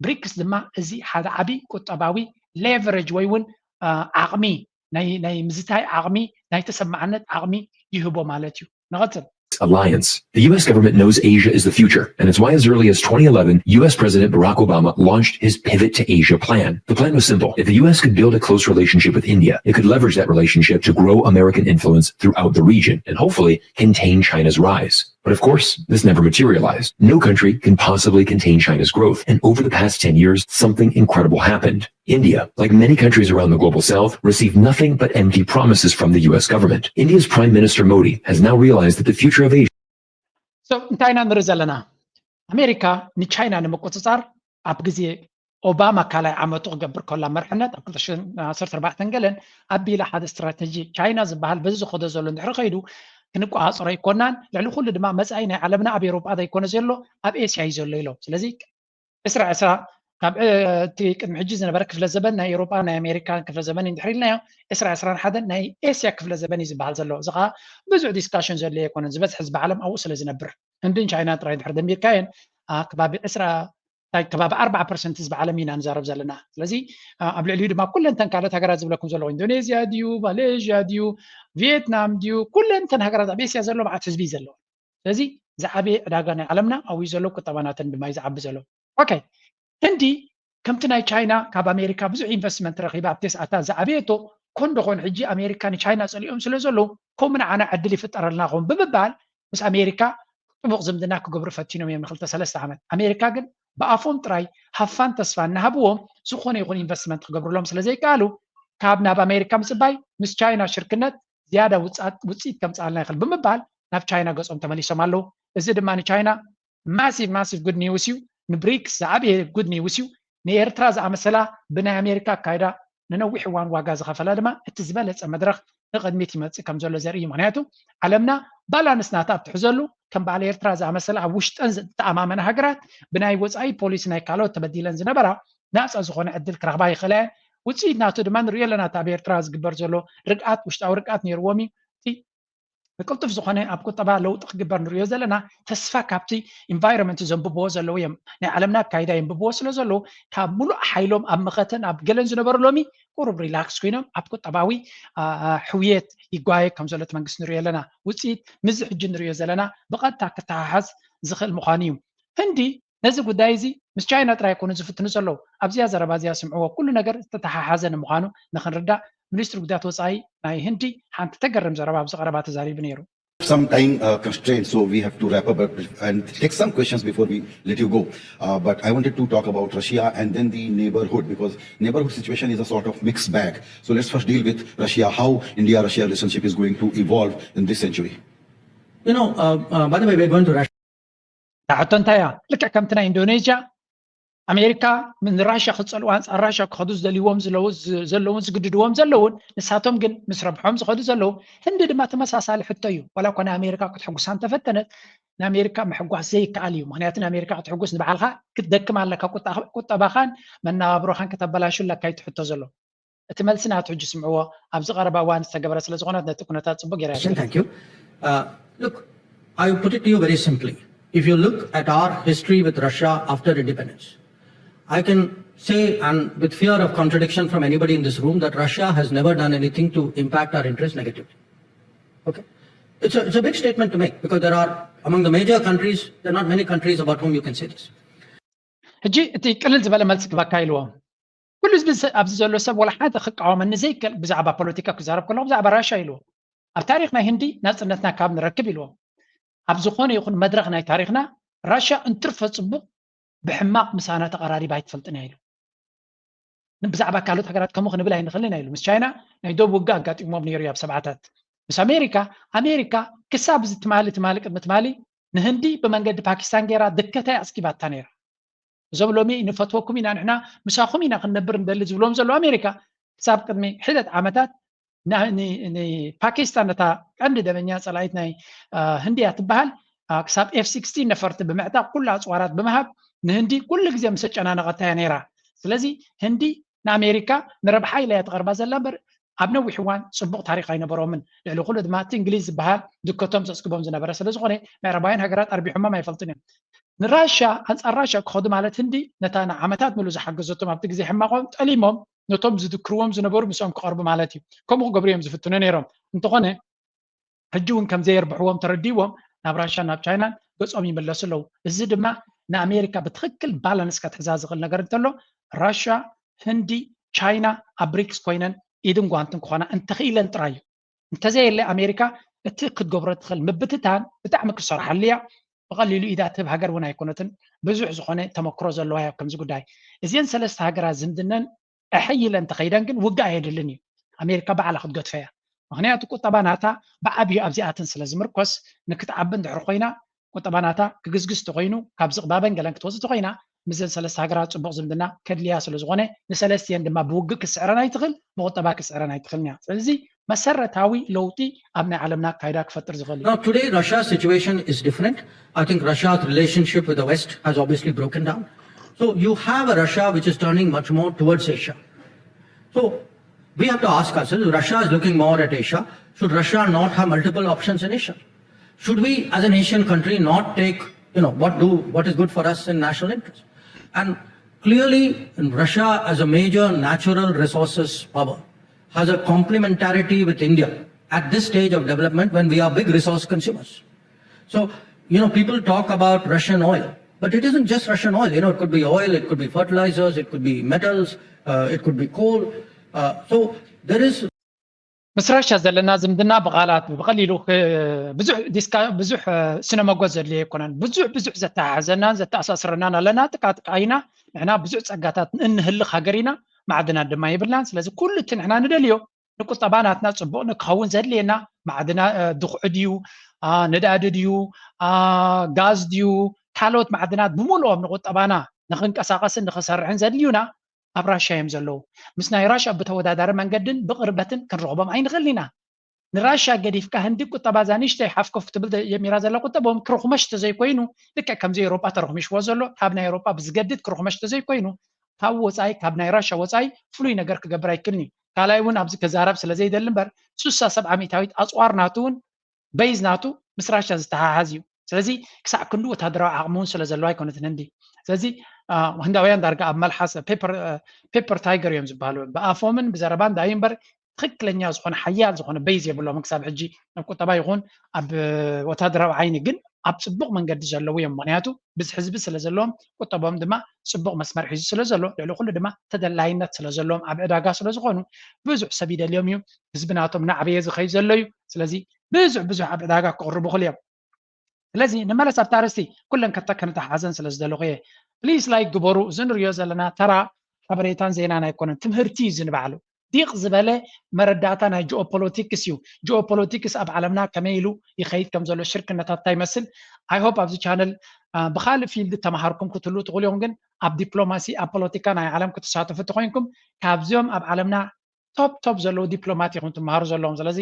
ብሪክስ ድማ እዚ ሓደ ዓቢ ቁጠባዊ ሌቨሬጅ ወይ እውን ዓቕሚ ናይ ምዝታይ ዓቕሚ ናይ ተሰማዕነት ዓቕሚ ይህቦ ማለት እዩ። ንቐጽል። Alliance. The U S government knows Asia is the future, and it's why, as early as twenty eleven, U S President Barack Obama launched his Pivot to Asia plan. The plan was simple. If the U S could build a close relationship with India, it could leverage that relationship to grow American influence throughout the region and hopefully contain China's rise. But of course, this never materialized. No country can possibly contain China's growth, and over the past ten years, something incredible happened. India, like many countries around the global south, received nothing but empty promises from the U S government. India's Prime Minister Modi has now realized that the future of Asia So እንታይ ኢና ንርኢ ዘለና? ኣሜሪካ ንቻይና ንምቁፅፃር ኣብ ግዜ ኦባማ ካልኣይ ዓመቱ ክገብር ከሎ መርሕነት ኣብ ክልተ ሽሕን ዓሰርተ ኣርባዕተን ገለን ኣቢላ ሓደ ስትራተጂ ቻይና ዝበሃል በዚ ዝኸዶ ዘሎ እንድሕሪ ከይዱ ክንቆፃፀሮ ኣይኮናን፣ ልዕሊ ኩሉ ድማ መፃኢ ናይ ዓለምና ኣብ ኤውሮጳ ዘይኮነ ዘሎ ኣብ ኤስያ እዩ ዘሎ ኢሎም። ስለዚ ዕስራ ዕስራ ካብ እቲ ቅድሚ ሕጂ ዝነበረ ክፍለ ዘበን ናይ ኤውሮጳ ናይ ኣሜሪካ ክፍለ ዘበን እንድሕር ኢልናዮ ዕስራ ዕስራን ሓደን ናይ ኤስያ ክፍለ ዘበን እዩ ዝበሃል ዘሎ። እዚ ከዓ ብዙሕ ዲስካሽን ዘድልዮ ኣይኮነን። ዝበዝሕ ህዝቢ ዓለም ኣብኡ ስለ ዝነብር ህንድን ቻይና ጥራይ እንድሕር ደሚርካየን ከባቢ ዕስራ ከባቢ ኣርባዓ ፐርሰንት ህዝቢ ዓለም ኢና ንዛረብ ዘለና። ስለዚ ኣብ ልዕሊኡ ድማ ኩለን ተን ካልኦት ሃገራት ዝብለኩም ዘለኹ ኢንዶኔዝያ ድዩ ማሌዥያ ድዩ ቪየትናም ድዩ ኩለን ተን ሃገራት ኣብ ኤስያ ዘሎ መዓት ህዝቢ እዩ ዘለዎ። ስለዚ ዝዓበየ ዕዳጋ ናይ ዓለምና ኣብኡ ዘሎ ቁጠባናተን ድማ እዩ ዝዓቢ ዘሎ። ኦኬ፣ ህንዲ ከምቲ ናይ ቻይና ካብ ኣሜሪካ ብዙሕ ኢንቨስትመንት ረኺባ ኣብ ቴስኣታ ዝዓበየቶ ኮንዶ ኾን ሕጂ ኣሜሪካ ንቻይና ፀሊኦም ስለ ዘለዉ ከምኡ ንዓና ዕድል ይፍጠረልና ኾን ብምባል ምስ ኣሜሪካ ጥቡቕ ዝምድና ክገብሩ ፈቲኖም እዮም ንክልተ ሰለስተ ዓመት። ኣሜሪካ ግን ብኣፎም ጥራይ ሃፋን ተስፋ እናሃብዎም ዝኾነ ይኹን ኢንቨስትመንት ክገብሩሎም ስለ ዘይከኣሉ ካብ ናብ ኣሜሪካ ምፅባይ ምስ ቻይና ሽርክነት ዝያዳ ውፅኢት ከምፅኣልና ይኽእል ብምባል ናብ ቻይና ገፆም ተመሊሶም ኣለዉ። እዚ ድማ ንቻይና ማሲቭ ማሲቭ ጉድ ኒውስ እዩ። ንብሪክስ ዝዓበየ ጉድ ኒውስ እዩ። ንኤርትራ ዝኣመሰላ ብናይ ኣሜሪካ ኣካይዳ ንነዊሕ እዋን ዋጋ ዝኸፈላ ድማ እቲ ዝበለፀ መድረኽ ንቕድሚት ይመፅእ ከም ዘሎ ዘርኢ እዩ። ምክንያቱ ዓለምና ባላንስ ናታ እትሕዘሉ ከም በዓል ኤርትራ ዝኣመሰላ ኣብ ውሽጠን ዝተኣማመና ሃገራት ብናይ ወፃኢ ፖሊሲ ናይ ካልኦት ተበዲለን ዝነበራ ናፃ ዝኾነ ዕድል ክረኽባ ይኽእላ እየን። ውፅኢት ናቱ ድማ ንሪኦ ኣለና። እቲ ኣብ ኤርትራ ዝግበር ዘሎ ርግኣት ውሽጣዊ ርግኣት ነይርዎም እዩ። እቲ ብቅልጡፍ ዝኾነ ኣብ ቁጠባ ለውጢ ክግበር ንሪኦ ዘለና ተስፋ ካብቲ ኢንቫይሮንመንት ዘንብብዎ ዘለዉ እዮም። ናይ ዓለምና ኣካይዳ የንብብዎ ስለ ዘለዉ ካብ ሙሉእ ሓይሎም ኣብ መኸተን ኣብ ገለን ዝነበሩ ሎሚ ቁሩብ ሪላክስ ኮይኖም ኣብ ቁጠባዊ ሕውየት ይጓየ ከም ዘሎ እቲ መንግስቲ ንሪኦ ኣለና። ውፅኢት ምዚ ሕጂ ንሪኦ ዘለና ብቐጥታ ክተሓሓዝ ዝኽእል ምዃኑ እዩ። ህንዲ ነዚ ጉዳይ እዚ ምስ ቻይና ጥራይ ኣይኮኑ ዝፍትኑ ዘለዉ። ኣብዚኣ ዘረባ እዚኣ ስምዕዎ፣ ኩሉ ነገር ዝተተሓሓዘ ንምዃኑ ንኽንርዳእ ሚኒስትሪ ጉዳያት ወፃኢ ናይ ህንዲ ሓንቲ ተገርም ዘረባ ኣብዚ ቀረባ ተዛሪቡ ነይሩ። Some time uh, constraints, so we have to wrap up and take some questions before we let you go. Uh, but I wanted to talk about Russia and then the neighborhood, because neighborhood situation is a sort of mixed bag. So let's first deal with Russia, how India-Russia relationship is going to evolve in this century. You know, uh, uh, by the way, we're going to Russia. ሕቶ እንታይ እያ? ልክዕ ከምቲ ናይ ኢንዶኔዥያ ኣሜሪካ ንራሻ ክፀልኡ ኣንፃር ራሻ ክኸዱ ዝደልይዎም ዘለውን ዝግድድዎም ዘለውን ንሳቶም ግን ምስ ረብሖም ዝኸዱ ዘለዉ። ህንዲ ድማ ተመሳሳሊ ሕቶ እዩ። ዋላ እኳ ንኣሜሪካ ክትሕጉሳ እንተፈተነት ንኣሜሪካ ምሕጓስ ዘይከኣል እዩ። ምክንያቱ ንኣሜሪካ ክትሕጉስ ንባዕልካ ክትደክም ኣለካ። ቁጠባኻን መነባብሮኻን ከተበላሹ ኣለካ እዩ እቲ ሕቶ ዘሎ። እቲ መልሲ ናቱ ሕጂ ስምዕዎ። ኣብዚ ቀረባ እዋን ዝተገበረ ስለ ዝኾነት ነቲ ኩነታት ፅቡቅ ገይራ Thank you. Uh, look, I will put it to you very simply. If you look at our history with Russia after independence, I can say, and with fear of contradiction from anybody in this room, that Russia has never done anything to impact our interests negatively. Okay? It's a, it's a big statement to make because there are, among the major countries, there are not many countries about whom you can say this. ሕጂ እቲ ቅልል ዝበለ መልሲ ክበካ ኢልዎም። ኩሉ ህዝቢ ኣብዚ ዘሎ ሰብ ወላ ሓደ ክቃወመኒ ዘይክእል ብዛዕባ ፖለቲካ ክዛረብ ከለኹ ብዛዕባ ራሻ ኢልዎም። ኣብ ታሪኽ ናይ ህንዲ ናፅነትና ካብ ንረክብ ኢልዎም። ኣብ ዝኾነ ይኹን መድረኽ ናይ ታሪኽና ራሻ እንትርፈ ፅቡቕ ብሕማቕ ምሳና ተቐራሪባ ኣይትፈልጥን እያ ኢሉ። ብዛዕባ ካልኦት ሃገራት ከምኡ ክንብል ኣይንኽእልን ኢና ኢሉ። ምስ ቻይና ናይ ዶብ ውግእ ኣጋጢሞም ነይሩ እዩ ኣብ ሰብዓታት። ምስ ኣሜሪካ ኣሜሪካ ክሳብ እዚ ትማሊ ትማሊ ቅድሚ ትማሊ ንህንዲ ብመንገዲ ፓኪስታን ገይራ ድከታ ኣስኪባታ ነይራ። እዞም ሎሚ ንፈትወኩም ኢና ንሕና ምሳኹም ኢና ክንነብር እንደሊ ዝብሎም ዘሎ ኣሜሪካ ክሳብ ቅድሚ ሕደት ዓመታት ንፓኪስታን ነታ ቀንዲ ደመኛ ፀላኢት ናይ ህንድያ ትበሃል ክሳብ ኤፍ ሲክስቲን ነፈርቲ ብምዕጣቕ ኩሉ ኣፅዋራት ብምሃብ ንህንዲ ኩሉ ግዜ ምስ ኣጨናነቐታ እያ ነይራ። ስለዚ ህንዲ ንኣሜሪካ ንረብሓ ኢላ እያ ትቐርባ ዘላ እምበር ኣብ ነዊሕ እዋን ፅቡቕ ታሪክ ኣይነበሮምን። ልዕሊ ኩሉ ድማ እቲ እንግሊዝ ዝበሃል ድከቶም ዘስግቦም ዝነበረ ስለ ዝኾነ ምዕራባውያን ሃገራት ኣርቢሖሞም ኣይፈልጡን እዮም። ንራሻ ኣንፃር ራሻ ክኸዱ ማለት ህንዲ ነታ ንዓመታት ምሉ ዝሓገዘቶም ኣብቲ ግዜ ሕማቆም ጠሊሞም ነቶም ዝድክርዎም ዝነበሩ ምስኦም ክቐርቡ ማለት እዩ። ከምኡ ክገብሩ እዮም ዝፍትኑ ነይሮም። እንተኾነ ሕጂ እውን ከም ዘየርብሕዎም ተረዲዎም ናብ ራሻን ናብ ቻይናን ገጾም ይምለሱ ኣለዉ። እዚ ድማ ንኣሜሪካ ብትኽክል ባላንስ ከትሕዛ ዝኽእል ነገር እንተሎ ራሻ፣ ህንዲ፣ ቻይና ኣብ ብሪክስ ኮይነን ኢድን ጓንትን ክኾና እንተኽኢለን ጥራይ እዩ። እንተዘየለ ኣሜሪካ እቲ ክትገብሮ ትኽእል ምብትታን ብጣዕሚ ክትሰርሓሉ እያ። ብቐሊሉ ኢዳ ትህብ ሃገር እውን ኣይኮነትን። ብዙሕ ዝኾነ ተመክሮ ዘለዋ እያ ከምዚ ጉዳይ። እዚአን ሰለስተ ሃገራት ዝምድነን ኣሐይለን እንተኸይደን ግን ውግእ ኣየድልን እዩ። ኣሜሪካ ባዕላ ክትገድፈ እያ። ምኽንያቱ ቁጠባ ናታ ብዓብዩ ኣብዚኣተን ስለ ዝምርኮስ ንክትዓቢ እንድሕር ኮይና ቁጠባ ናታ ክግዝግዝ ተኮይኑ ካብ ዝቕባበን ገለን ክትወፅእ ተኮይና ምስዘን ሰለስተ ሃገራት ፅቡቕ ዝምድና ከድልያ ስለ ዝኾነ ንሰለስቲአን ድማ ብውግእ ክትስዕረን ኣይትኽእል፣ ብቁጠባ ክትስዕረን ኣይትኽእልን እያ። ስለዚ መሰረታዊ ለውጢ ኣብ ናይ ዓለምና ኣካይዳ ክፈጥር ዝኽእል እዩ። Now, today, Russia's situation is different. I think Russia's relationship with the West has obviously broken down. So you have a Russia which is turning much more towards Asia. So we have to ask ourselves, Russia is looking more at Asia. Should Russia not have multiple options in Asia? Should we, as an Asian country, not take, you know, what do what is good for us in national interest? And clearly, Russia, as a major natural resources power, has a complementarity with India at this stage of development when we are big resource consumers. So, you know, people talk about Russian oil, but it isn't just Russian oil. You know, it could be oil, it could be fertilizers, it could be metals, uh, it could be coal. Uh, so there is ምስ ራሻ ዘለና ዝምድና ብቓላት ብቐሊሉ ብዙሕ ዲስካ ብዙሕ ስነ መጎት ዘድልዮ ኣይኮነን። ብዙሕ ብዙሕ ዘተሓሕዘናን ዘተኣሳስረናን ኣለና። ጥቃ ጥቃ ኢና ንሕና ብዙሕ ፀጋታት እንህልኽ ሃገር ኢና። ማዕድናት ድማ የብልናን። ስለዚ ኩሉ እቲ ንሕና ንደልዮ ንቁጠባ ናትና ፅቡቕ ንክኸውን ዘድልየና ማዕድና ድኹዒ ድዩ፣ ነዳዲ ድዩ፣ ጋዝ ድዩ፣ ካልኦት ማዕድናት ብምልኦም ንቁጠባና ንክንቀሳቐስን ንክሰርሕን ዘድልዩና ኣብ ራሻ እዮም ዘለዉ። ምስ ናይ ራሻ ብተወዳዳሪ መንገድን ብቕርበትን ክንረኽቦም ኣይንኽእልን ኢና። ንራሻ ገዲፍካ ህንዲ ቁጠባ እዛ ንእሽተይ ሓፍኮፍ ክትብል ጀሚራ ዘላ ቁጠቦም ክርኹመሽ ተዘይኮይኑ ልክዕ ከምዚ ኤውሮጳ ተረኹሚሽዎ ዘሎ ካብ ናይ ኤውሮጳ ብዝገድድ ክርኹመሽ ተዘይኮይኑ ካብ ወፃኢ ካብ ናይ ራሻ ወፃኢ ፍሉይ ነገር ክገብር ኣይክእልን እዩ። ካልኣይ እውን ኣብዚ ክዛረብ ስለ ዘይደሊ እምበር ስሳ ሰብዓ ሚእታዊት ኣፅዋር ናቱ እውን በይዝ ናቱ ምስ ራሻ ዝተሓሓዝ እዩ። ስለዚ ክሳዕ ክንዲ ወታደራዊ ዓቕሚ እውን ስለ ዘለዎ ኣይኮነትን ህንዲ። ስለዚ ህንዳውያን ዳርጋ ኣብ መልሓስ ፔፐር ታይገር እዮም ዝበሃሉ ብኣፎምን ብዘረባን ዳዩ እምበር ትኽክለኛ ዝኾነ ሓያል ዝኾነ በይዝ የብሎምን ክሳብ ሕጂ ኣብ ቁጠባ ይኹን ኣብ ወታደራዊ ዓይኒ ግን ኣብ ፅቡቕ መንገዲ ዘለዉ እዮም። ምክንያቱ ብዝሒ ህዝቢ ስለ ዘለዎም ቁጠቦም ድማ ፅቡቕ መስመር ሒዙ ስለ ዘሎ ልዕሊ ኩሉ ድማ ተደላይነት ስለ ዘለዎም ኣብ ዕዳጋ ስለ ዝኾኑ ብዙሕ ሰብ ይደልዮም እዩ። ህዝቢ ናቶም ናዕበየ ዝኸዩ ዘሎ እዩ። ስለዚ ብዙሕ ብዙሕ ኣብ ዕዳጋ ክቕርቡ ይኽእሉ እዮም። ስለዚ ንመለስ ኣብታ ኣርእስቲ ኩለን ከተከነተሓዘን ስለ ዝደለኹ እየ። ፕሊስ ላይክ ግበሩ። እዚ ንሪኦ ዘለና ተራ ሓበሬታን ዜናን ኣይኮነን፣ ትምህርቲ እዩ እዚ ንባዕሉ። ዲቕ ዝበለ መረዳእታ ናይ ጂኦፖለቲክስ እዩ። ጂኦፖለቲክስ ኣብ ዓለምና ከመይ ኢሉ ይኸይድ ከም ዘሎ ሽርክነታት እንታይ ይመስል? I hope ኣብዚ ቻነል ብካልእ ፊልድ ተምሃርኩም ክትህልው ትኽእሉ ኢኹም፣ ግን ኣብ ዲፕሎማሲ ኣብ ፖለቲካ ናይ ዓለም ክትሳተፉ ተኮይንኩም ካብዚኦም ኣብ ዓለምና ቶፕ ቶፕ ዘለዉ ዲፕሎማት ኢኹም ትምሃሩ ዘለዎም። ስለዚ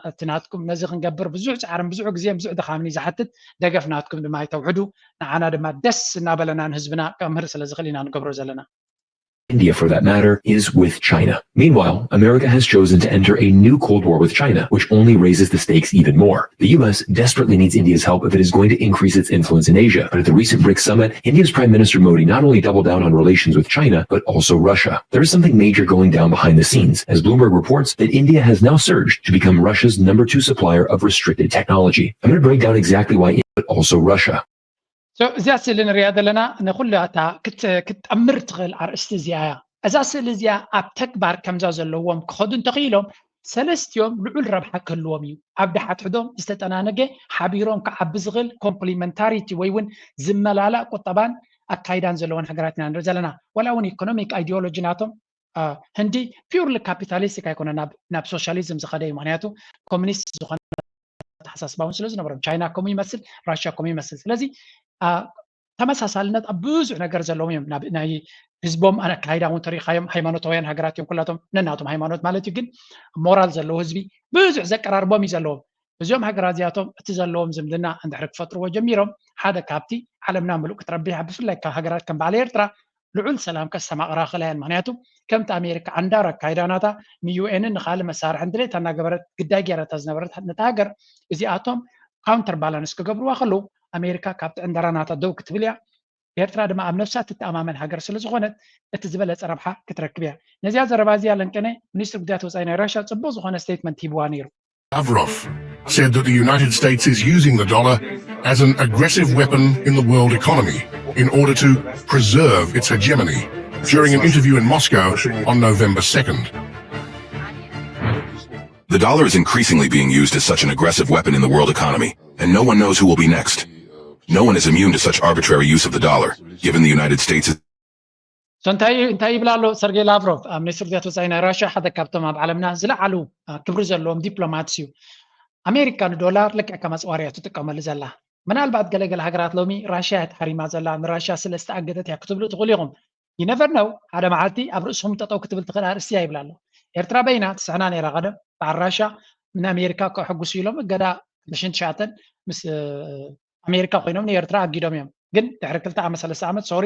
እቲ ናትኩም ነዚ ክንገብር ብዙሕ ፃዕርን ብዙሕ ግዜን ብዙሕ ድኻምን እዩ ዝሓትት። ደገፍ ናትኩም ድማ ኣይተውሕዱ። ንዓና ድማ ደስ እናበለና ንህዝብና ከምህር ስለ ዝኽእል ኢና ንገብሮ ዘለና። India, for that matter, is with China. Meanwhile, America has chosen to enter a new Cold War with China, which only raises the stakes even more. The U S desperately needs India's help if it is going to increase its influence in Asia. But at the recent brics summit, India's Prime Minister Modi not only doubled down on relations with China, but also Russia. There is something major going down behind the scenes, as Bloomberg reports that India has now surged to become Russia's number two supplier of restricted technology. I'm going to break down exactly why India, but also Russia. እዚኣ ስእሊ ንሪኣ ዘለና ንኩላታ ክትጠምር ትኽእል ኣርእስቲ እዚኣ እያ። እዛ ስእሊ እዚኣ ኣብ ተግባር ከምዛ ዘለዎም ክኸዱ እንተኽኢሎም ሰለስቲኦም ልዑል ረብሓ ክህልዎም እዩ። ኣብ ድሓትሕዶም ዝተጠናነገ ሓቢሮም ክዓቢ ዝኽእል ኮምፕሊመንታሪቲ ወይ እውን ዝመላላእ ቁጠባን ኣካይዳን ዘለወን ሃገራት ኢና ንርኢ ዘለና። ዋላ እውን ኢኮኖሚክ ኣይዲዮሎጂ ናቶም ህንዲ purely capitalistic ኣይኮነ ናብ socialism ዝኸደ እዩ። ምክንያቱ ኮሚኒስት ዝኾነ ኣተሓሳስባ እውን ስለ ዝነበሮም፣ ቻይና ከምኡ ይመስል፣ ራሽያ ከምኡ ይመስል። ስለዚ ተመሳሳልነት ኣብ ብዙሕ ነገር ዘለዎም እዮም። ናይ ህዝቦም ኣካይዳ እውን ተሪኻዮም፣ ሃይማኖታውያን ሃገራት እዮም ኩላቶም፣ ነናቶም ሃይማኖት ማለት እዩ። ግን ሞራል ዘለዎ ህዝቢ፣ ብዙሕ ዘቀራርቦም እዩ ዘለዎም። እዚኦም ሃገራት እዚኣቶም እቲ ዘለዎም ዝምድና እንድሕር ክፈጥርዎ ጀሚሮም፣ ሓደ ካብቲ ዓለምና ምሉእ ክትረብሕ፣ ብፍላይ ካብ ሃገራት ከም በዓል ኤርትራ ልዑል ሰላም ከስተማቕራ ክእላ እየን። ምክንያቱ ከምቲ ኣሜሪካ ዓንዳር ኣካይዳ ናታ ንዩኤንን ንካልእ መሳርሒ እንድሌታ እናገበረት ግዳይ ገይራታ ዝነበረት ነታ ሃገር፣ እዚኣቶም counter balance ክገብርዋ ከለዉ ኣሜሪካ ካብቲ ዕንደራ ናታ ደው ክትብል እያ። ኤርትራ ድማ ኣብ ነፍሳ ትተኣማመን ሃገር ስለ ዝኾነት እቲ ዝበለጸ ረብሓ ክትረክብ እያ። ነዚኣ ዘረባ እዚኣ ለንቀነ ሚኒስትሪ ጉዳያት ወጻኢ ናይ ራሽያ ጽቡቕ ዝኾነ statement ሂብዋ ነይሩ። Lavrov said that the United States is using the dollar as an aggressive weapon in the world economy in order to preserve its hegemony during an interview in Moscow on November second. The dollar is increasingly being used as such an aggressive weapon in the world economy, and no one knows who will be next. No one is immune to such arbitrary use of the dollar, given the United States is እንታይ እንታይ ይብላ ኣሎ ሰርጌይ ላቭሮቭ፣ ሚኒስትር ጉዳያት ወፃኢ ናይ ራሽያ፣ ሓደ ካብቶም ኣብ ዓለምና ዝለዓሉ ክብሪ ዘለዎም ዲፕሎማት እዩ። ኣሜሪካ ንዶላር ልክዕ ከም ኣፅዋር እያ ትጥቀመሉ ዘላ። ምናልባት ገለገለ ሃገራት ሎሚ ራሽያ እያ ተሓሪማ ዘላ፣ ንራሽያ ስለ ዝተኣገደት እያ ክትብሉ ትኽእሉ ኢኹም። You never know፣ ሓደ መዓልቲ ኣብ ርእስኹም ጠጠው ክትብል ትኽእል ኣርእስቲ እያ ይብላ ኣሎ። ኤርትራ በይና ትስሕና ነይራ ቀደም፣ በዓል ራሽያ ንኣሜሪካ ከሕጉሱ ኢሎም እገዳ ሽንትሻተን ምስ ኣሜሪካ ኮይኖም ንኤርትራ ኣጊዶም እዮም። ግን ድሕሪ ክልተ ዓመት ሰለስተ ዓመት ሶሪ፣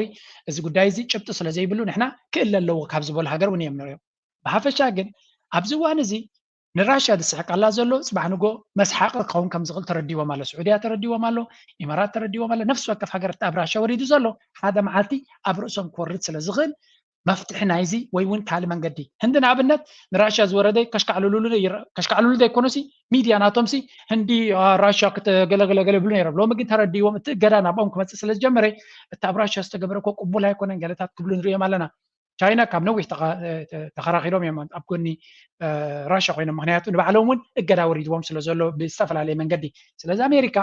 እዚ ጉዳይ እዚ ጭብጢ ስለ ዘይብሉ ንሕና ክእለ ኣለዎ ካብ ዝበሉ ሃገር እውን እዮም ንሪኦም። ብሓፈሻ ግን ኣብዚ እዋን እዚ ንራሽያ ዝስሕቀላ ዘሎ ፅባሕ ንጎ መስሓቂ ክኸውን ከም ዝኽእል ተረዲዎም ኣሎ። ስዑድያ ተረዲዎም ኣሎ፣ ኢማራት ተረዲዎም ኣሎ። ነፍሲ ወከፍ ሃገር እቲ ኣብ ራሽያ ወሪዱ ዘሎ ሓደ መዓልቲ ኣብ ርእሶም ክወርድ ስለ ዝኽእል መፍትሒ ናይዚ ወይ እውን ካልእ መንገዲ ህንዲ ንኣብነት ንራሽያ ዝወረደ ከሽካዕልሉሉ ይረ- ከሽካዕልሉ ዘይኮነሲ ሚድያ ናቶምሲ ህንዲ ራሽያ ክትገለገለገለ ይብሉ ነይሮም። ሎሚ ግን ተረዲዎም እቲ እገዳ ናብኦም ክመፅእ ስለ ዝጀመረ እቲ ኣብ ራሽያ ዝተገበረ እኮ ቅቡል ኣይኮነን ገለታት ክብሉ ንሪኦም ኣለና። ቻይና ካብ ነዊሕ ተኸራኺሮም እዮም ኣብ ጎኒ ራሽያ ኮይኖም፣ ምክንያቱ ንባዕሎም እውን እገዳ ወሪድዎም ስለ ዘሎ ብዝተፈላለየ መንገዲ። ስለዚ ኣሜሪካ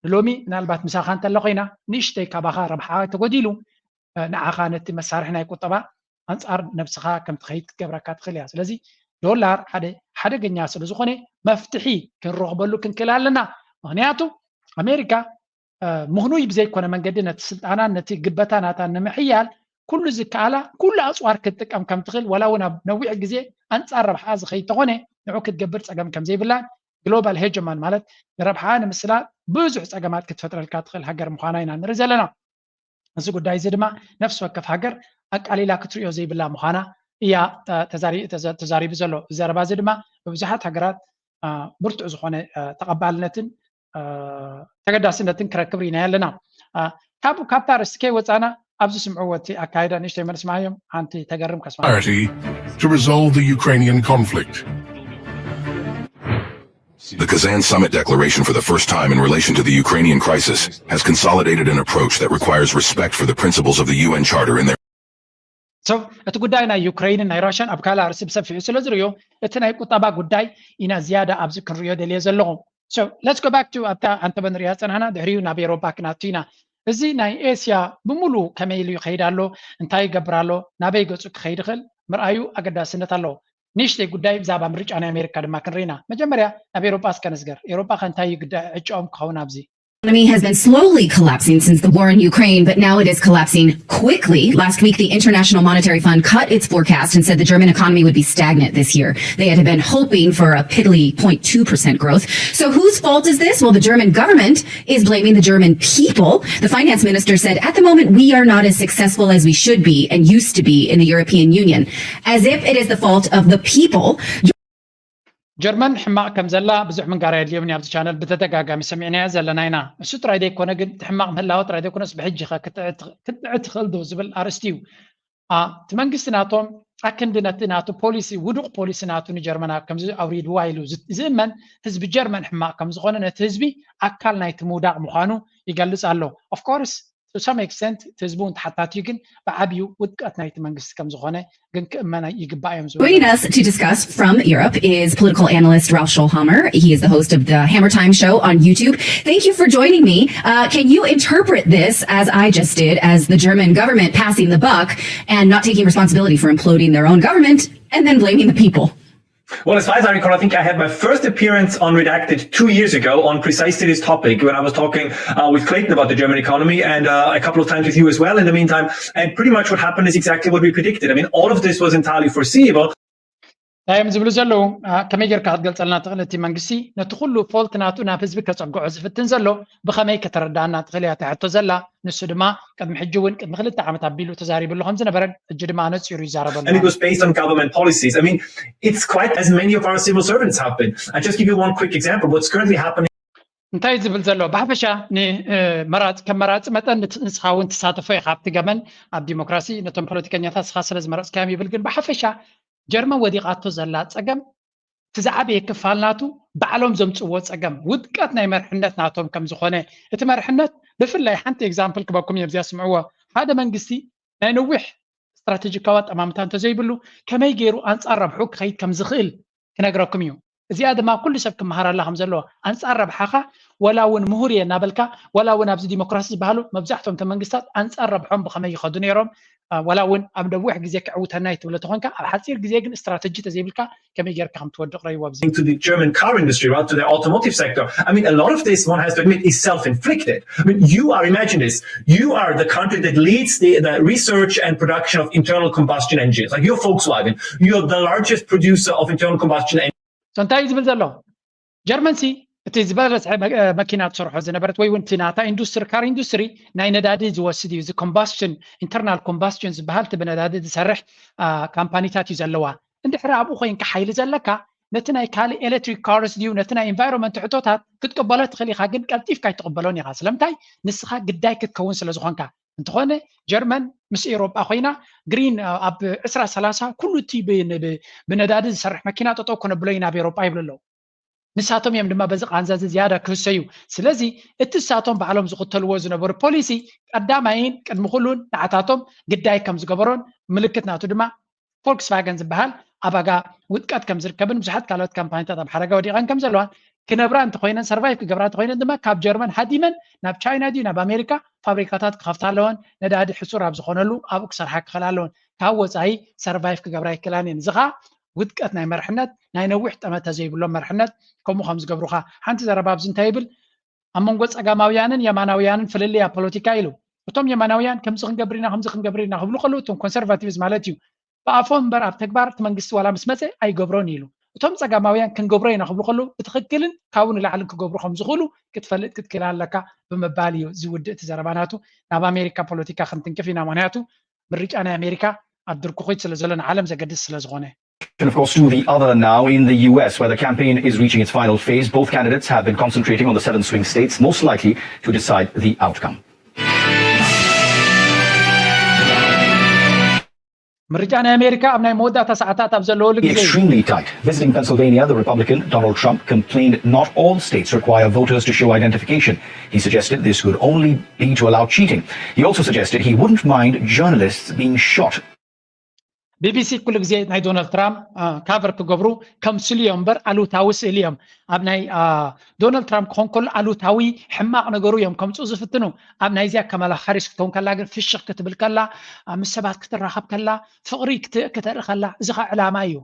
ንሎሚ ምናልባት ምሳኻ እንተላ ኮይና ንእሽተይ ካባኻ ረብሓ ተጎዲሉ ንዓኻ ነቲ መሳርሒ ናይ ቁጠባ ኣንጻር ነብስኻ ከም ትኸይድ ክትገብረካ ትኽእል እያ። ስለዚ ዶላር ሓደ ሓደገኛ ስለ ዝኾነ መፍትሒ ክንረኽበሉ ክንክእል ኣለና። ምክንያቱ ኣሜሪካ ምኽኑይ ብዘይኮነ መንገዲ ነቲ ስልጣናን ነቲ ግበታ ናታ ንምሕያል ኩሉ ዝከኣላ ኩሉ ኣፅዋር ክትጥቀም ከም ትኽእል ዋላ እውን ኣብ ነዊሕ ግዜ ኣንጻር ረብሓ ዝኸይድ ተኾነ ንዑ ክትገብር ጸገም ከም ዘይብላን ግሎባል ሄጀማን ማለት ንረብሓ ንምስላጥ ብዙሕ ጸገማት ክትፈጥረልካ ትኽእል ሃገር ምዃና ኢና ንርኢ ዘለና። እዚ ጉዳይ እዚ ድማ ነፍሲ ወከፍ ሃገር ኣቃሊላ ክትሪኦ ዘይብላ ምዃና እያ ተዛሪቡ ዘሎ። እዚ ዘረባ እዚ ድማ ብብዙሓት ሃገራት ብርቱዕ ዝኾነ ተቐባልነትን ተገዳስነትን ክረክብ ርኢናዮ ኣለና። ካብ ካብታ ኣርእስቲ ከይወፃና ኣብዚ ስምዕዎ እቲ ኣካይዳ ንእሽተይ መልስማዮም ሓንቲ ተገርም ከስማ to resolve the Ukrainian conflict. The Kazan Summit declaration for the first time in relation to the Ukrainian crisis has consolidated an approach that requires respect for the principles of the U N Charter in their So እቲ ጉዳይ ናይ ዩክሬንን ናይ ራሽያን ኣብ ካልእ ኣርእስቲ ብሰፊሑ ስለ ዝርእዮ እቲ ናይ ቁጠባ ጉዳይ ኢና ዝያዳ ኣብዚ ክንርእዮ ደልየ ዘለኹ። So let's go back to ኣብታ ኣንተበ ንሪኣ ዝፀናሕና ድሕሪኡ ናብ ኤሮፓ ክናቱ ኢና። እዚ ናይ ኤስያ ብምሉእ ከመይ ኢሉ ይኸይድ ኣሎ፣ እንታይ ይገብር ኣሎ፣ ናበይ ገፁ ክኸይድ ይኽእል ምርኣዩ ኣገዳስነት ኣለዎ። ንእሽተይ ጉዳይ ብዛዕባ ምርጫ ናይ ኣሜሪካ ድማ ክንርኢ ኢና። መጀመርያ ናብ ኤሮጳ እስከ ንስገር። ኤሮጳ ከ እንታይ እዩ ግዳ ዕጫኦም ክኸውን ኣብዚ? economy has been slowly collapsing since the war in Ukraine, but now it is collapsing quickly. Last week, the International Monetary Fund cut its forecast and said the German economy would be stagnant this year. They had been hoping for a piddly zero point two percent growth. So, whose fault is this? Well, the German government is blaming the German people. The finance minister said, at the moment, we are not as successful as we should be and used to be in the European Union, as if it is the fault of the people. ጀርመን ሕማቕ ከም ዘላ ብዙሕ ምንጋር ኣየድልዮምን ኣብዚ ቻነል ብተደጋጋሚ ሰሚዕናዮ ዘለና ኢና። እሱ ጥራይ ዘይኮነ ግን እቲ ሕማቕ ምህላወ ጥራይ ዘይኮነስ ብሕጂ ኸ ክትንዕ ትኽእል ዶ ዝብል ኣርእስቲ እዩ። እቲ መንግስቲ ናቶም ኣክንዲ ነቲ ናቱ ፖሊሲ ውዱቕ ፖሊሲ ናቱ ንጀርመን ኣብ ከምዚ ኣውሪድዋ ኢሉ ዝእመን ህዝቢ ጀርመን ሕማቕ ከም ዝኾነ ነቲ ህዝቢ ኣካል ናይቲ ምውዳቕ ምዃኑ ይገልጽ ኣሎ። Of course to some extent እቲ ህዝቢ እውን ተሓታቲ እዩ፣ ግን ብዓብዩ ውድቀት ናይቲ መንግስቲ ከም ዝኾነ ግን ክእመን ይግባእ እዮም ዝብሉ። Joining us to discuss from Europe is political analyst Ralf Schollhammer. He is the host of the Hammer Time Show on YouTube. Thank you for joining me. Uh, can you interpret this, as I just did, as the German government passing the buck and not taking responsibility for imploding their own government and then blaming the people? Well, as far as I recall, I think I had my first appearance on Redacted two years ago on precisely this topic when I was talking uh, with Clayton about the German economy and uh, a couple of times with you as well in the meantime. And pretty much what happened is exactly what we predicted. I mean, all of this was entirely foreseeable. እንታይ እዮም ዝብሉ ዘለዉ? ከመይ ጌርካ ክትገልፀልና ትኽእል? እቲ መንግስቲ ነቲ ኩሉ ፎልት ናቱ ናብ ህዝቢ ከፀግዖ ዝፍትን ዘሎ ብኸመይ ከተረዳእና ትኽእል እያ እታ ሕቶ ዘላ። ንሱ ድማ ቅድሚ ሕጂ እውን ቅድሚ ክልተ ዓመት ኣቢሉ ተዛሪብሉ ከም ዝነበረን ሕጂ ድማ ኣነፂሩ ይዛረበሉ። And it was based on government policies. I mean, it's quite as many of our civil servants have been. I'll just give you one quick example. What's currently happening እንታይ ዝብል ዘሎ ብሓፈሻ ንመራፂ ከም መራፂ መጠን ንስኻ እውን ትሳተፎ ኢኻ ኣብቲ ገመን ኣብ ዲሞክራሲ ነቶም ፖለቲከኛታት ስኻ ስለ ዝመረፅካዮም ይብል። ግን ብሓፈሻ ጀርመን ወዲቓቶ ዘላ ፀገም እቲ ዝዓበየ ክፋል ናቱ ባዕሎም ዘምፅዎ ፀገም ውድቀት ናይ መርሕነት ናቶም ከም ዝኾነ እቲ መርሕነት ብፍላይ ሓንቲ ኤግዛምፕል ክበኩም እዮም እዚኣ ስምዕዎ ሓደ መንግስቲ ናይ ነዊሕ ስትራቴጂካዊ ኣጠማምታ እንተዘይብሉ ከመይ ገይሩ ኣንፃር ረብሑ ክኸይድ ከም ዝኽእል ክነግረኩም እዩ። እዚኣ ድማ ኩሉ ሰብ ክመሃረላ ከም ዘለዎ ኣንፃር ረብሓኻ ወላ እውን ምሁር እየ እናበልካ ወላ እውን ኣብዚ ዲሞክራሲ ዝበሃሉ መብዛሕቶም እቶም መንግስታት ኣንፃር ረብሖም ብኸመይ ይኸዱ ነይሮም ወላ እውን ኣብ ነዊሕ ግዜ ክዕውተና እዩ ትብሎ ተኾንካ ኣብ ሓፂር ግዜ ግን ስትራተጂ ተዘይብልካ ከመይ ጌርካ ከም ትወድቕ ረይዎ ኣብዚ to the German car industry, right, to the automotive sector. I mean, a lot of this, one has to admit, is self-inflicted. I mean, you are, imagine this, you are the country that leads the, the research and production of internal combustion engines. Like you're Volkswagen, you're the largest producer of internal combustion engines. እንታይ እዩ ዝብል ዘሎ? ጀርመን ሲ እቲ ዝበለፀ መኪና ትሰርሖ ዝነበረት ወይ እውን እቲ ናታ ኢንዱስትሪ ካር ኢንዱስትሪ ናይ ነዳዲ ዝወስድ እዩ። እዚ combustion internal combustion ዝበሃል እቲ ብነዳዲ ዝሰርሕ ካምፓኒታት እዩ ዘለዋ። እንድሕሪ ኣብኡ ኮይንካ ሓይሊ ዘለካ ነቲ ናይ ካልእ ኤሌክትሪክ ካርስ ድዩ ነቲ ናይ ኢንቫይሮንመንት ሕቶታት ክትቅበሎ ትኽእል ኢኻ፣ ግን ቀልጢፍካ ኣይትቕበሎን ኢኻ። ስለምንታይ? ንስኻ ግዳይ ክትከውን ስለ ዝኾንካ። እንተኾነ ጀርመን ምስ ኤውሮጳ ኮይና ግሪን ኣብ ዕስራ ሰላሳ ኩሉ እቲ ብነዳዲ ዝሰርሕ መኪና ጠጠው ክነብሎ ኢና ኣብ ኤውሮጳ ይብሉ ኣለዉ። ንሳቶም እዮም ድማ በዚ ቃንዛ እዚ ዝያዳ ክህሰዩ። ስለዚ እቲ ንሳቶም ባዕሎም ዝኽተልዎ ዝነበሩ ፖሊሲ ቀዳማይን ቅድሚ ኩሉን ንዓታቶም ግዳይ ከም ዝገበሮን ምልክት ናቱ ድማ ፎልክስቫገን ዝበሃል ኣብ ኣጋ ውድቀት ከም ዝርከብን ብዙሓት ካልኦት ካምፓኒታት ኣብ ሓደጋ ወዲቐን ከም ዘለዋን ክነብራ እንተኮይነን ሰርቫይቭ ክገብራ እንተኮይነን ድማ ካብ ጀርመን ሃዲመን ናብ ቻይና ድዩ ናብ ኣሜሪካ ፋብሪካታት ክኸፍታ ኣለወን። ነዳዲ ሕጹር ኣብ ዝኾነሉ ኣብኡ ክሰርሓ ክኽእላ ኣለወን። ካብ ወፃኢ ሰርቫይቭ ክገብራ ይክእላን እየን። እዚ ከዓ ውድቀት ናይ መርሕነት ናይ ነዊሕ ጠመተ ዘይብሎም መርሕነት ከምኡ ከም ዝገብሩኻ ሓንቲ ዘረባ ኣብዚ እንታይ ይብል ኣብ መንጎ ጸጋማውያንን የማናውያንን ፍልልይ ኣብ ፖለቲካ ኢሉ እቶም የማናውያን ከምዚ ክንገብር ኢና ከምዚ ክንገብር ኢና ክብሉ ከለዉ እቶም ኮንሰርቫቲቭስ ማለት እዩ ብኣፎም እምበር ኣብ ተግባር እቲ መንግስቲ ዋላ ምስ መፀ ኣይገብሮን ኢሉ እቶም ጸጋማውያን ክንገብሮ ኢና ክብሉ ከለዉ ብትኽክልን ካብኡ ንላዕልን ክገብሩ ከም ዝኽእሉ ክትፈልጥ ክትክእል ኣለካ ብምባል እዩ ዝውድእ እቲ ዘረባ ናቱ። ናብ ኣሜሪካ ፖለቲካ ክንትንክፍ ኢና ምክንያቱ ምርጫ ናይ ኣሜሪካ ኣብ ድርኩኺት ስለ ዘሎ ንዓለም ዘገድስ ስለ ዝኾነ Of course, to the other now in the U S, where the campaign is reaching its final phase. Both candidates have been concentrating on the seven swing states most likely to decide the outcome. ምርጫ ናይ ኣሜሪካ ኣብ ናይ መወዳእታ ሰዓታት ኣብ ዘለወሉ ግዜ Extremely tight. Visiting Pennsylvania, the Republican Donald Trump complained not all states require voters to show identification. He suggested this could only be to allow cheating. He also suggested he wouldn't mind journalists being shot. ቢቢሲ ኩሉ ግዜ ናይ ዶናልድ ትራምፕ ካቨር ክገብሩ ከም ስእሊ እዮም እምበር ኣሉታዊ ስእሊ እዮም ኣብ ናይ ዶናልድ ትራምፕ ክኾን ከሎ ኣሉታዊ ሕማቕ ነገሩ እዮም ከምፅኡ ዝፍትኑ ኣብ ናይዚኣ ከማላ ሃሪስ ክትውን ከላ ግን ፍሽኽ ክትብል ከላ ምስ ሰባት ክትራኸብ ከላ ፍቕሪ ክተርኢ ከላ እዚ ኸ ዕላማ እዩ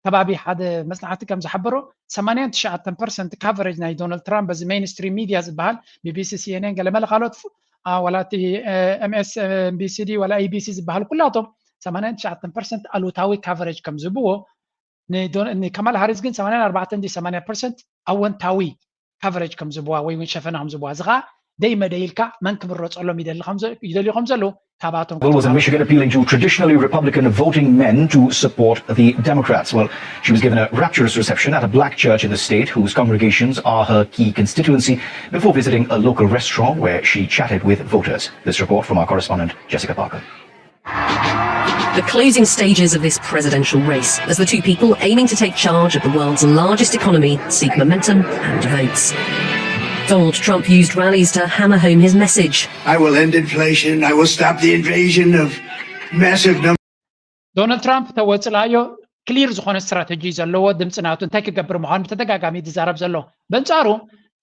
ከባቢ ሓደ መፅናዕቲ ከም ዝሓበሮ ሰማንያን ትሽዓተን ፐርሰንት ካቨሬጅ ናይ ዶናልድ ትራምፕ በዚ ሜይንስትሪም ሚድያ ዝበሃል ቢቢሲ ሲኤንኤን ገለመለ ካልኦት ዋላ እቲ ኤምኤስኤንቢሲ ዲ ዋላ ኤቢሲ ዝበሃል ኩላቶም ሰማንያን ትሽዓተን ፐርሰንት ኣሉታዊ ካቨሬጅ ከም ዝህብዎ ንካማላ ሃሪስ ግን ሰማንያን ኣርባዕተን ሰማንያ ፐርሰንት ኣወንታዊ ካቨሬጅ ከም ዝህብዋ ወይ እውን ሸፈና ከም ዝህብዋ እዚ ከዓ ደይ መደይ ኢልካ መን ክምረፀሎም ይደልዩ ከም ዘለዉ ካብኣቶም Bull was in Michigan appealing to traditionally Republican voting men to support the Democrats. Well, she was given a rapturous reception at a black church in the state whose congregations are her key constituency before visiting a local restaurant where she chatted with voters. This report from our correspondent, Jessica Parker. The closing stages of this presidential race as the two people aiming to take charge of the world's largest economy seek momentum and votes. Donald Trump used rallies to hammer home his message. I will end inflation. I will stop the invasion of massive numbers. ዶናልድ ትራምፕ ተወፅላዮ ክሊር ዝኾነ ስትራተጂ ዘለዎ ድምፂ ናቱ እንታይ ክገብር ምዃኑ ብተደጋጋሚ ዝዛረብ ዘሎ። በንፃሩ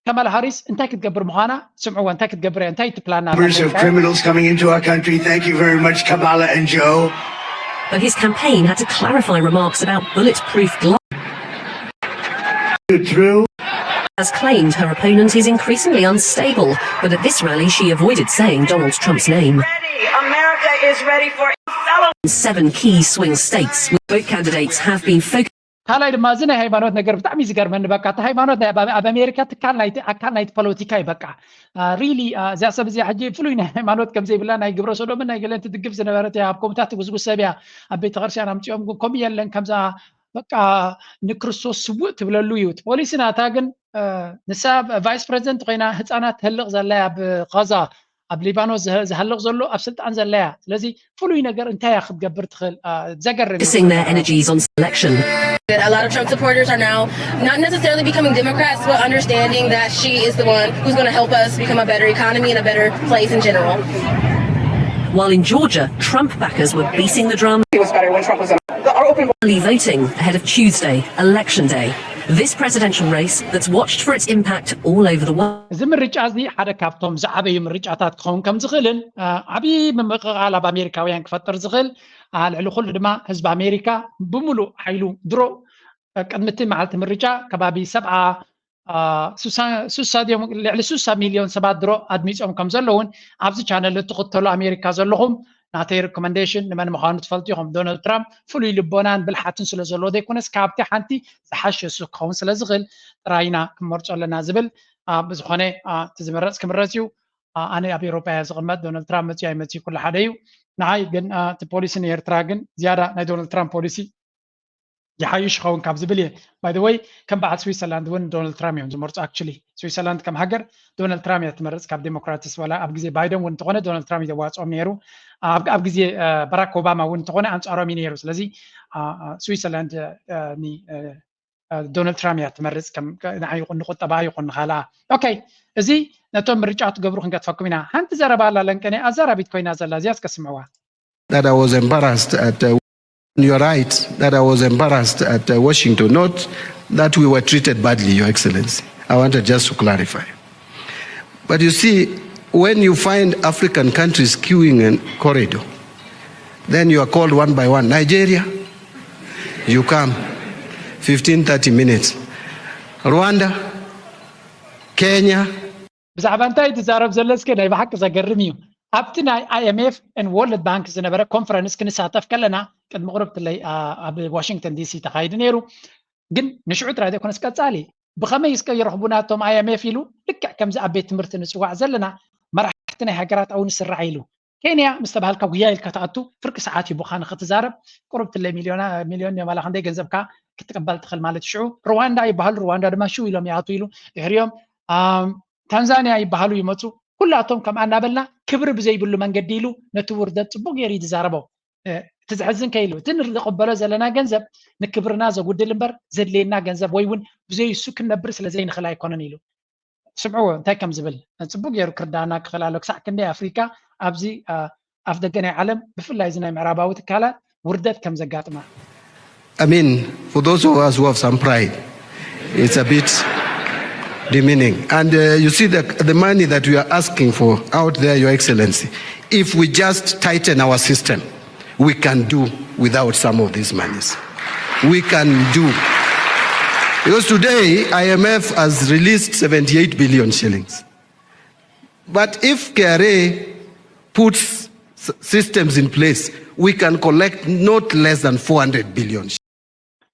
ከማላ ሃሪስ እንታይ ክትገብር ምዃና ስምዕዎ። እንታይ ክትገብር እያ? እንታይ ትፕላና Numbers of criminals coming into our country. Thank you very much, Kamala and Joe. But his campaign had to clarify remarks about bulletproof gloves. True. Has claimed her opponent is increasingly unstable, but at this rally she avoided saying Donald Trump's name. Ready. America is ready for fellow. Seven key swing states, with both candidates have been focused. ካልኣይ ድማ እዚ ናይ ሃይማኖት ነገር ብጣዕሚ እዩ ዝገርመኒ። በቃ እቲ ሃይማኖት ናይ ኣብ ኣሜሪካ ትካል ናይቲ ኣካል ናይቲ ፖለቲካ እዩ። በቃ ሪሊ እዚኣ ሰብ እዚኣ ሕጂ ፍሉይ ናይ ሃይማኖት ከም ዘይብላ ናይ ግብረ ሰዶምን ናይ ገለን ትድግፍ ዝነበረት እያ። ኣብ ኮምታት ትጉስጉስ ሰብ እያ። ኣብ ቤተክርስትያን ኣምፅኦም ግን ከምኡ የለን ከምዛ በቃ ንክርስቶስ ስውእ ትብለሉ እዩ። ፖሊሲ ናታ ግን ንሳ ቫይስ ፕሬዚደንት ኮይና ህፃናት ትህልቕ ዘላ እያ። ኣብ ቃዛ ኣብ ሊባኖስ ዝሃልቕ ዘሎ ኣብ ስልጣን ዘላ እያ። ስለዚ ፍሉይ ነገር እንታይ እያ ክትገብር ትኽእል? ዘገርም እዩ። Focusing their energies on selection. A lot of Trump supporters are now not necessarily becoming Democrats, but understanding that she is the one who's going to help us become a better economy and a better place in general. While in Georgia, Trump backers were beating the drum. It was better when Trump was in. Our open Early voting ahead of Tuesday, election day. This presidential race that's watched for its impact all over the world. እዚ ምርጫ እዚ ሓደ ካብቶም ዝዓበዩ ምርጫታት ክኸውን ከም ዝኽእልን ዓብዪ ምምቕቓል ኣብ ኣሜሪካውያን ክፈጥር ዝኽእል ልዕሊ ኩሉ ድማ ህዝቢ ኣሜሪካ ብምሉእ ሓይሉ ድሮ ቅድሚ እቲ መዓልቲ ምርጫ ከባቢ ሰብዓ ሱሳ ድዮም ልዕሊ ሱሳ ሚልዮን ሰባት ድሮ ኣድሚፆም ከም ዘለውን ኣብዚ ቻነል እትኽተሉ ኣሜሪካ ዘለኹም ናተይ ሪኮመንዴሽን ንመን ምዃኑ ትፈልጡ ኢኹም። ዶናልድ ትራምፕ ፍሉይ ልቦናን ብልሓትን ስለ ዘለዎ ዘይኮነስ ካብቲ ሓንቲ ዝሓሸ እሱ ክኸውን ስለ ዝኽእል ጥራይ ኢና ክንመርፆ ኣለና ዝብል ብዝኾነ እቲ ዝምረፅ ክምረፅ እዩ። ኣነ ኣብ ኤሮፓ እየ ዝቕመጥ። ዶናልድ ትራምፕ መፅዩ ኣይመፅዩ ኩሉ ሓደ እዩ። ንዓይ ግን እቲ ፖሊሲ ንኤርትራ ግን ዝያዳ ናይ ዶናልድ ትራምፕ ፖሊሲ ይሓይሽ ይኸውን ካብ ዝብል እየ። By the way ከም በዓል ስዊትዘርላንድ እውን ዶናልድ ትራምፕ እዮም ዝመርፁ። Actually ስዊትዘርላንድ ከም ሃገር ዶናልድ ትራምፕ እያ ትመርፅ ካብ ዴሞክራትስ ዋላ ኣብ ግዜ ባይደን እውን እንተኾነ ዶናልድ ትራምፕ እዩ ዘዋፅኦም ነይሩ። ኣብ ግዜ በራክ ኦባማ እውን እንተኾነ ኣንፃሮም እዩ ነይሩ። ስለዚ ስዊትዘርላንድ ዶናልድ ትራምፕ እያ ትመርፅ ንቁጠባ ይኹን ንኻልኣ። ኦኬ እዚ ነቶም ምርጫ ትገብሩ ክንገጥፈኩም ኢና። ሓንቲ ዘረባ ኣላ ለንቀነ ኣዛራቢት ኮይና ዘላ እዚያ እስከ ስምዕዋ። That I was embarrassed at uh, you're right that I was embarrassed at uh, Washington, not that we were treated badly, Your Excellency. I wanted just to clarify. But you see, when you find African countries queuing in corridor, then you are called one by one. Nigeria, you come fifteen, thirty minutes. Rwanda, Kenya, ብዛዕባ እንታይ ትዛረብ ዘሎ እስከ ናይ ብሓቂ ዘገርም እዩ። ኣብቲ ናይ ኣይኤምኤፍ ን ወርልድ ባንክ ዝነበረ ኮንፈረንስ ክንሳተፍ ከለና ቅድሚ ቁርብትለይ ኣብ ዋሽንግተን ዲሲ ተኻይዱ ነይሩ። ግን ንሽዑ ጥራይ ዘይኮነስ ቀጻሊ ብኸመይ እስከ ይረኽቡና እቶም ኣይኤምኤፍ ኢሉ ልክዕ ከምዚ ኣብ ቤት ትምህርቲ ንፅዋዕ ዘለና መራሕቲ ናይ ሃገራት ኣው ንስራዕ ኢሉ ኬንያ ምስ ተባሃልካ ጉያ ኢልካ ትኣቱ ፍርቂ ሰዓት እዩ ብኻ ንኽትዛረብ ቁርብትለይ ሚልዮን እዮም ኣላ ክንደይ ገንዘብካ ክትቅበል ትኽእል ማለት ሽዑ ሩዋንዳ ይበሃሉ ሩዋንዳ ድማ ሽው ኢሎም ይኣቱ ኢሉ ድሕሪኦም ታንዛንያ ይበሃሉ ይመፁ። ኩላቶም ከምኣ እናበልና ክብሪ ብዘይብሉ መንገዲ ኢሉ ነቲ ውርደት ፅቡቅ ገይሩ እዩ ዝዛረቦ። እቲ ዘሕዝን ከይሉ እቲ ንቅበሎ ዘለና ገንዘብ ንክብርና ዘጉድል እምበር ዘድልየና ገንዘብ ወይ እውን ብዘይ እሱ ክንነብር ስለ ዘይንኽእል ኣይኮነን ኢሉ። ስምዕዎ እንታይ ከም ዝብል ፅቡቅ ገይሩ ክርዳና ክኽእል ኣሎ። ክሳዕ ክንደይ ኣፍሪካ ኣብዚ ኣፍ ደገ ናይ ዓለም ብፍላይ እዚ ናይ ምዕራባዊ ትካላት ውርደት ከም ዘጋጥማ I mean, for those of us who have some pride, it's a bit demeaning. And uh, you see the, the money that we are asking for out there, Your Excellency, if we just tighten our system, we can do without some of these monies. We can do. Because today, I M F has released seventy-eight billion shillings. But if K R A puts systems in place, we can collect not less than four hundred billion.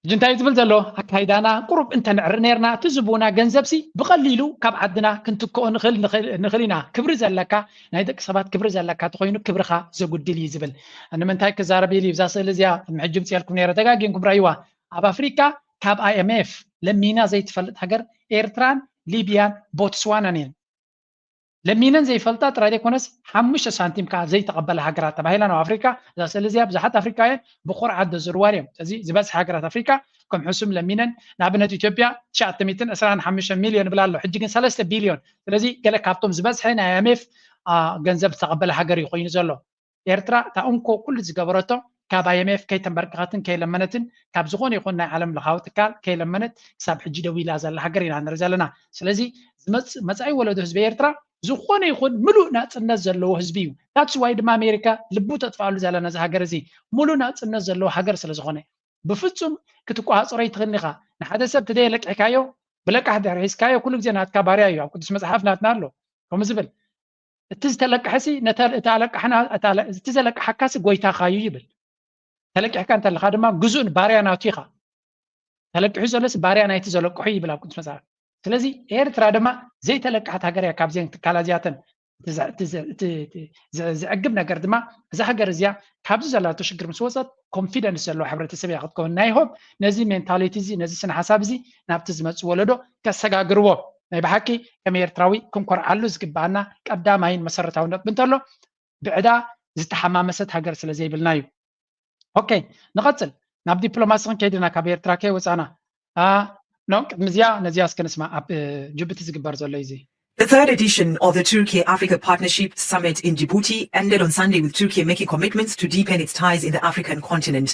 ሕጂ እንታይ ዝብል ዘሎ ኣካይዳና ቁሩብ እንተንዕሪ ነርና እቲ ዝቡና ገንዘብሲ ብቐሊሉ ካብ ዓድና ክንትክኦ ንኽእል ኢና። ክብሪ ዘለካ ናይ ደቂ ሰባት ክብሪ ዘለካ ተኮይኑ ክብርኻ ዘጉድል እዩ ዝብል ንምንታይ ክዛረብ ኢሉ እዛ ስእሊ እዚኣ ቅድሚ ሕጂ ምፅኤልኩም ነረ ተጋጊንኩም ረእይዋ። ኣብ ኣፍሪካ ካብ ኣይኤምኤፍ ለሚና ዘይትፈልጥ ሃገር ኤርትራን ሊብያን ቦትስዋናን እየን። ለሚነን ዘይፈልጣ ጥራይ ዘይኮነስ ሓሙሽተ ሳንቲም ከዓ ዘይተቐበላ ሃገራት ተባሂላ ናብ ኣፍሪካ። እዛ ስእሊ እዚኣ ብዙሓት ኣፍሪካውያን ብኩርዓት ዘዝርዋን እዮም። እዚ ዝበዝሐ ሃገራት ኣፍሪካ ከም ሕሱም ለሚነን፣ ንኣብነት ኢትዮጵያ ትሽዓተ ሚእትን ዕስራን ሓሙሽተ ሚልዮን ይብላ ኣሎ፣ ሕጂ ግን ሰለስተ ቢልዮን። ስለዚ ገለ ካብቶም ዝበዝሐ ናይ ኣይ ኤም ኤፍ ገንዘብ ዝተቐበለ ሃገር እዩ ኮይኑ ዘሎ። ኤርትራ እታ እንኮ ኩሉ ዝገበረቶ ካብ ኣይ ኤም ኤፍ ከይተንበርከኸትን ከይለመነትን ካብ ዝኾነ ይኹን ናይ ዓለም ለኻዊ ትካል ከይለመነት ክሳብ ሕጂ ደው ኢላ ዘላ ሃገር ኢና ንርኢ ዘለና። ስለዚ ዝመጽእ መጻኢ ወለዶ ህዝቢ ኤርትራ ዝኾነ ይኹን ምሉእ ናጽነት ዘለዎ ህዝቢ እዩ። ታትስ ዋይ ድማ ኣሜሪካ ልቡ ተጥፍኣሉ ዘላ ነዚ ሃገር እዚ፣ ምሉእ ናጽነት ዘለዎ ሃገር ስለ ዝኾነ። ብፍጹም ክትቆጻጸሮ ኣይትኽእልን ኢኻ። ንሓደ ሰብ ተዘየለቂሕካዮ ብለቃሕ ድሕሪ ሒዝካዮ ኩሉ ግዜ ናትካ ባርያ እዩ። ኣብ ቅዱስ መጽሓፍ ናትና ኣሎ ከምኡ ዝብል። እቲ ዝተለቅሐሲ ነተ-፣ እቲ ኣለቃሕና-፣ እቲ ኣለ-፣ እቲ ዘለቅሓካሲ ጎይታኻ እዩ ይብል። ተለቂሕካ እንተለኻ ድማ ግዙእን ባርያ ናቱ ኢኻ። ተለቂሑ ዘሎሲ ባርያ ናይቲ ዘለቅሑ ይብል ኣብ ቅዱስ መጽሓፍ። ስለዚ ኤርትራ ድማ ዘይተለቅሐት ሃገር እያ። ካብዘን ትካላ እዚኣተን እቲ ዘ-፣ እቲ ዘ-፣ እቲ፣ እቲ ዘ-፣ ዘዕግብ ነገር ድማ እዛ ሃገር እዚኣ ካብዚ ዘላቶ ሽግር ምስ ወጸት ኮንፊደንስ ዘለዎ ሕብረተሰብ እያ ክትከውን። ናይ ሆፕ ነዚ ሜንታሊቲ እዚ፣ ነዚ ስነ ሓሳብ እዚ ናብቲ ዝመጽእ ወለዶ ከሰጋግርዎ ናይ ብሓቂ ከም ኤርትራዊ ክንኮርዓሉ ዝግባኣና ቀዳማይን መሰረታዊ ነጥቢ እንተሎ ብዕዳ ዝተሓማመሰት ሃገር ስለ ዘይብልና እዩ። ኦኬ፣ ንቐጽል። ናብ ዲፕሎማሲ ክንከይድ ኢና፣ ካብ ኤርትራ ከይወጻና። ኖ፣ ቅድሚ እዚኣ ነዚኣ እስከ ንስማ፣ ኣብ እ፣ ጅቡቲ ዝግበር ዘሎ እዩ እዚ። The third edition of the Turkey Africa Partnership Summit in Djibouti ended on Sunday, with Turkey making commitments to deepen its ties in the African continent.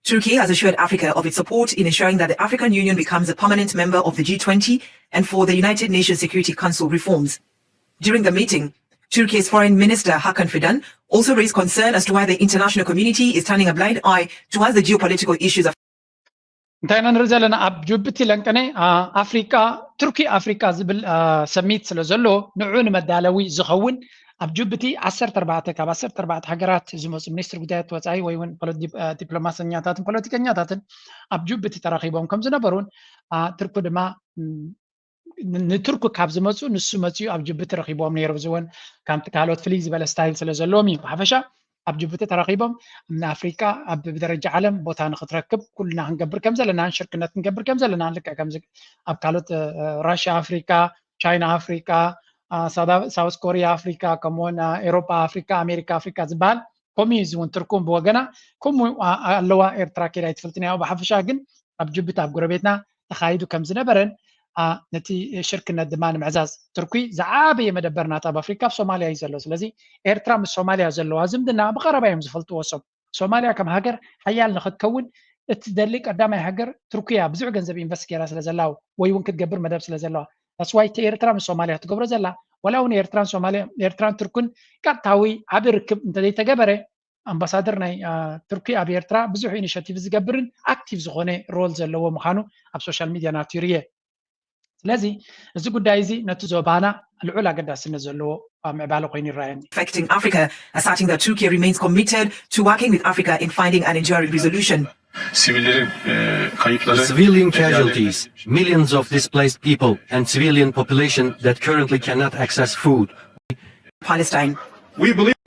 Turkey has assured Africa of its support in ensuring that the African Union becomes a permanent member of the G twenty and for the United Nations Security Council reforms. During the meeting, Turkey's Foreign Minister Hakan Fidan also raised concern as to why the international community is turning a blind eye towards the geopolitical issues of እንታይ ኢና ንርኢ ዘለና? ኣብ ጅቡቲ ለንቀነ፣ ኣ፣ ኣፍሪቃ፣ ቱርኪ ኣፍሪቃ ዝብል፣ ኣ፣ ሰሚት ስለ ዘሎ፣ ንዑ ንመዳለዊ ዝኸውን ኣብ ጅቡቲ ዓሰርተ ኣርባዕተ፣ ካብ ዓሰርተ ኣርባዕተ ሃገራት ዝመፁ ሚኒስትር ጉዳያት ወፃኢ ወይ እውን ፖለቲ-፣ ዲፕ-፣ ኣ፣ ዲፕሎማሰኛታትን ፖለቲከኛታትን ኣብ ጅቡቲ ተራኺቦም ከም ዝነበሩን፣ ኣ፣ ቱርኪ ድማ፣ ም፣ ን-፣ ንቱርኪ ካብ ዝመፁ ንሱ መፅኡ ኣብ ጅቡቲ ረኺቦም ነይሩ። እዚ እውን ከምቲ ካልኦት ፍልይ ዝበለ ስታይል ስለ ዘለዎም እዩ። ብሓፈሻ ኣብ ጅቡቲ ተራኺቦም ንኣፍሪቃ ኣብ ብደረጃ ዓለም ቦታ ንክትረክብ ኩልና ክንገብር ከም ዘለናን ሽርክነት ክንገብር ከም ዘለናን፣ ልክዕ ከምዚ ኣብ ካልኦት፣ እ፣ እ፣ ራሽያ ኣፍሪቃ፣ ቻይና ኣፍሪቃ፣ አ፣ ሳውዳ-፣ ሳውስ ኮሪያ ኣፍሪቃ፣ ከምኡውን፣ አ፣ ኤሮጳ ኣፍሪቃ፣ ኣሜሪካ ኣፍሪቃ ዝበሃል ከምኡ እዩ። እዚ እውን ቱርኪ እውን ብወገና ከምኡ፣ አ፣ ኣለዋ። ኤርትራ ከይዳ ኣይትፈልጥን እያ። ብሓፈሻ ግን ኣብ ጅቡቲ ኣብ ጎረቤትና ተኻይዱ ከም ዝነበረን፣ አ፣ ነቲ ሽርክነት ድማ ንምዕዛዝ ቱርኪ ዝዓበየ መደበር ናታ ኣብ ኣፍሪካ ኣብ ሶማልያ እዩ ዘሎ። ስለዚ ኤርትራ ምስ ሶማልያ ዘለዋ ዝምድና ብቐረባ እዮም ዝፈልጥዎ እሶም። ሶማልያ ከም ሃገር ሓያል ንኽትከውን እትደሊ ቀዳማይ ሃገር ቱርኪ እያ። ብዙሕ ገንዘብ ኢንቨስት ገይራ ስለ ዘላ ወይ እውን ክትገብር መደብ ስለ ዘለዋ። That's why እቲ ኤርትራ ምስ ሶማልያ ትገብሮ ዘላ፣ ዋላ እውን ኤርትራን ሶማልያ፣ ኤርትራን ቱርክን ቀጥታዊ ዓቢ ርክብ እንተዘይተገበረ፣ ኣምባሳደር ናይ፣ አ፣ ቱርኪ ኣብ ኤርትራ ብዙሕ ኢኒሼቲቭ ዝገብርን ኣክቲቭ ዝኾነ ሮል ዘለዎ ምዃኑ ኣብ ሶሻል ሚድያ ናቱ ይርየ። ስለዚ እዚ ጉዳይ እዚ ነቲ ዞባና ልዑል ኣገዳስነት ዘለዎ ኣብ ምዕባለ ኮይኑ ይረኣየኒ። Affecting Africa, asserting that Turkey remains committed to working with Africa in finding an enduring resolution. Sivillerin e, The kayıpları civilian casualties, millions of displaced people, and civilian population that currently cannot access food. Palestine. We believe,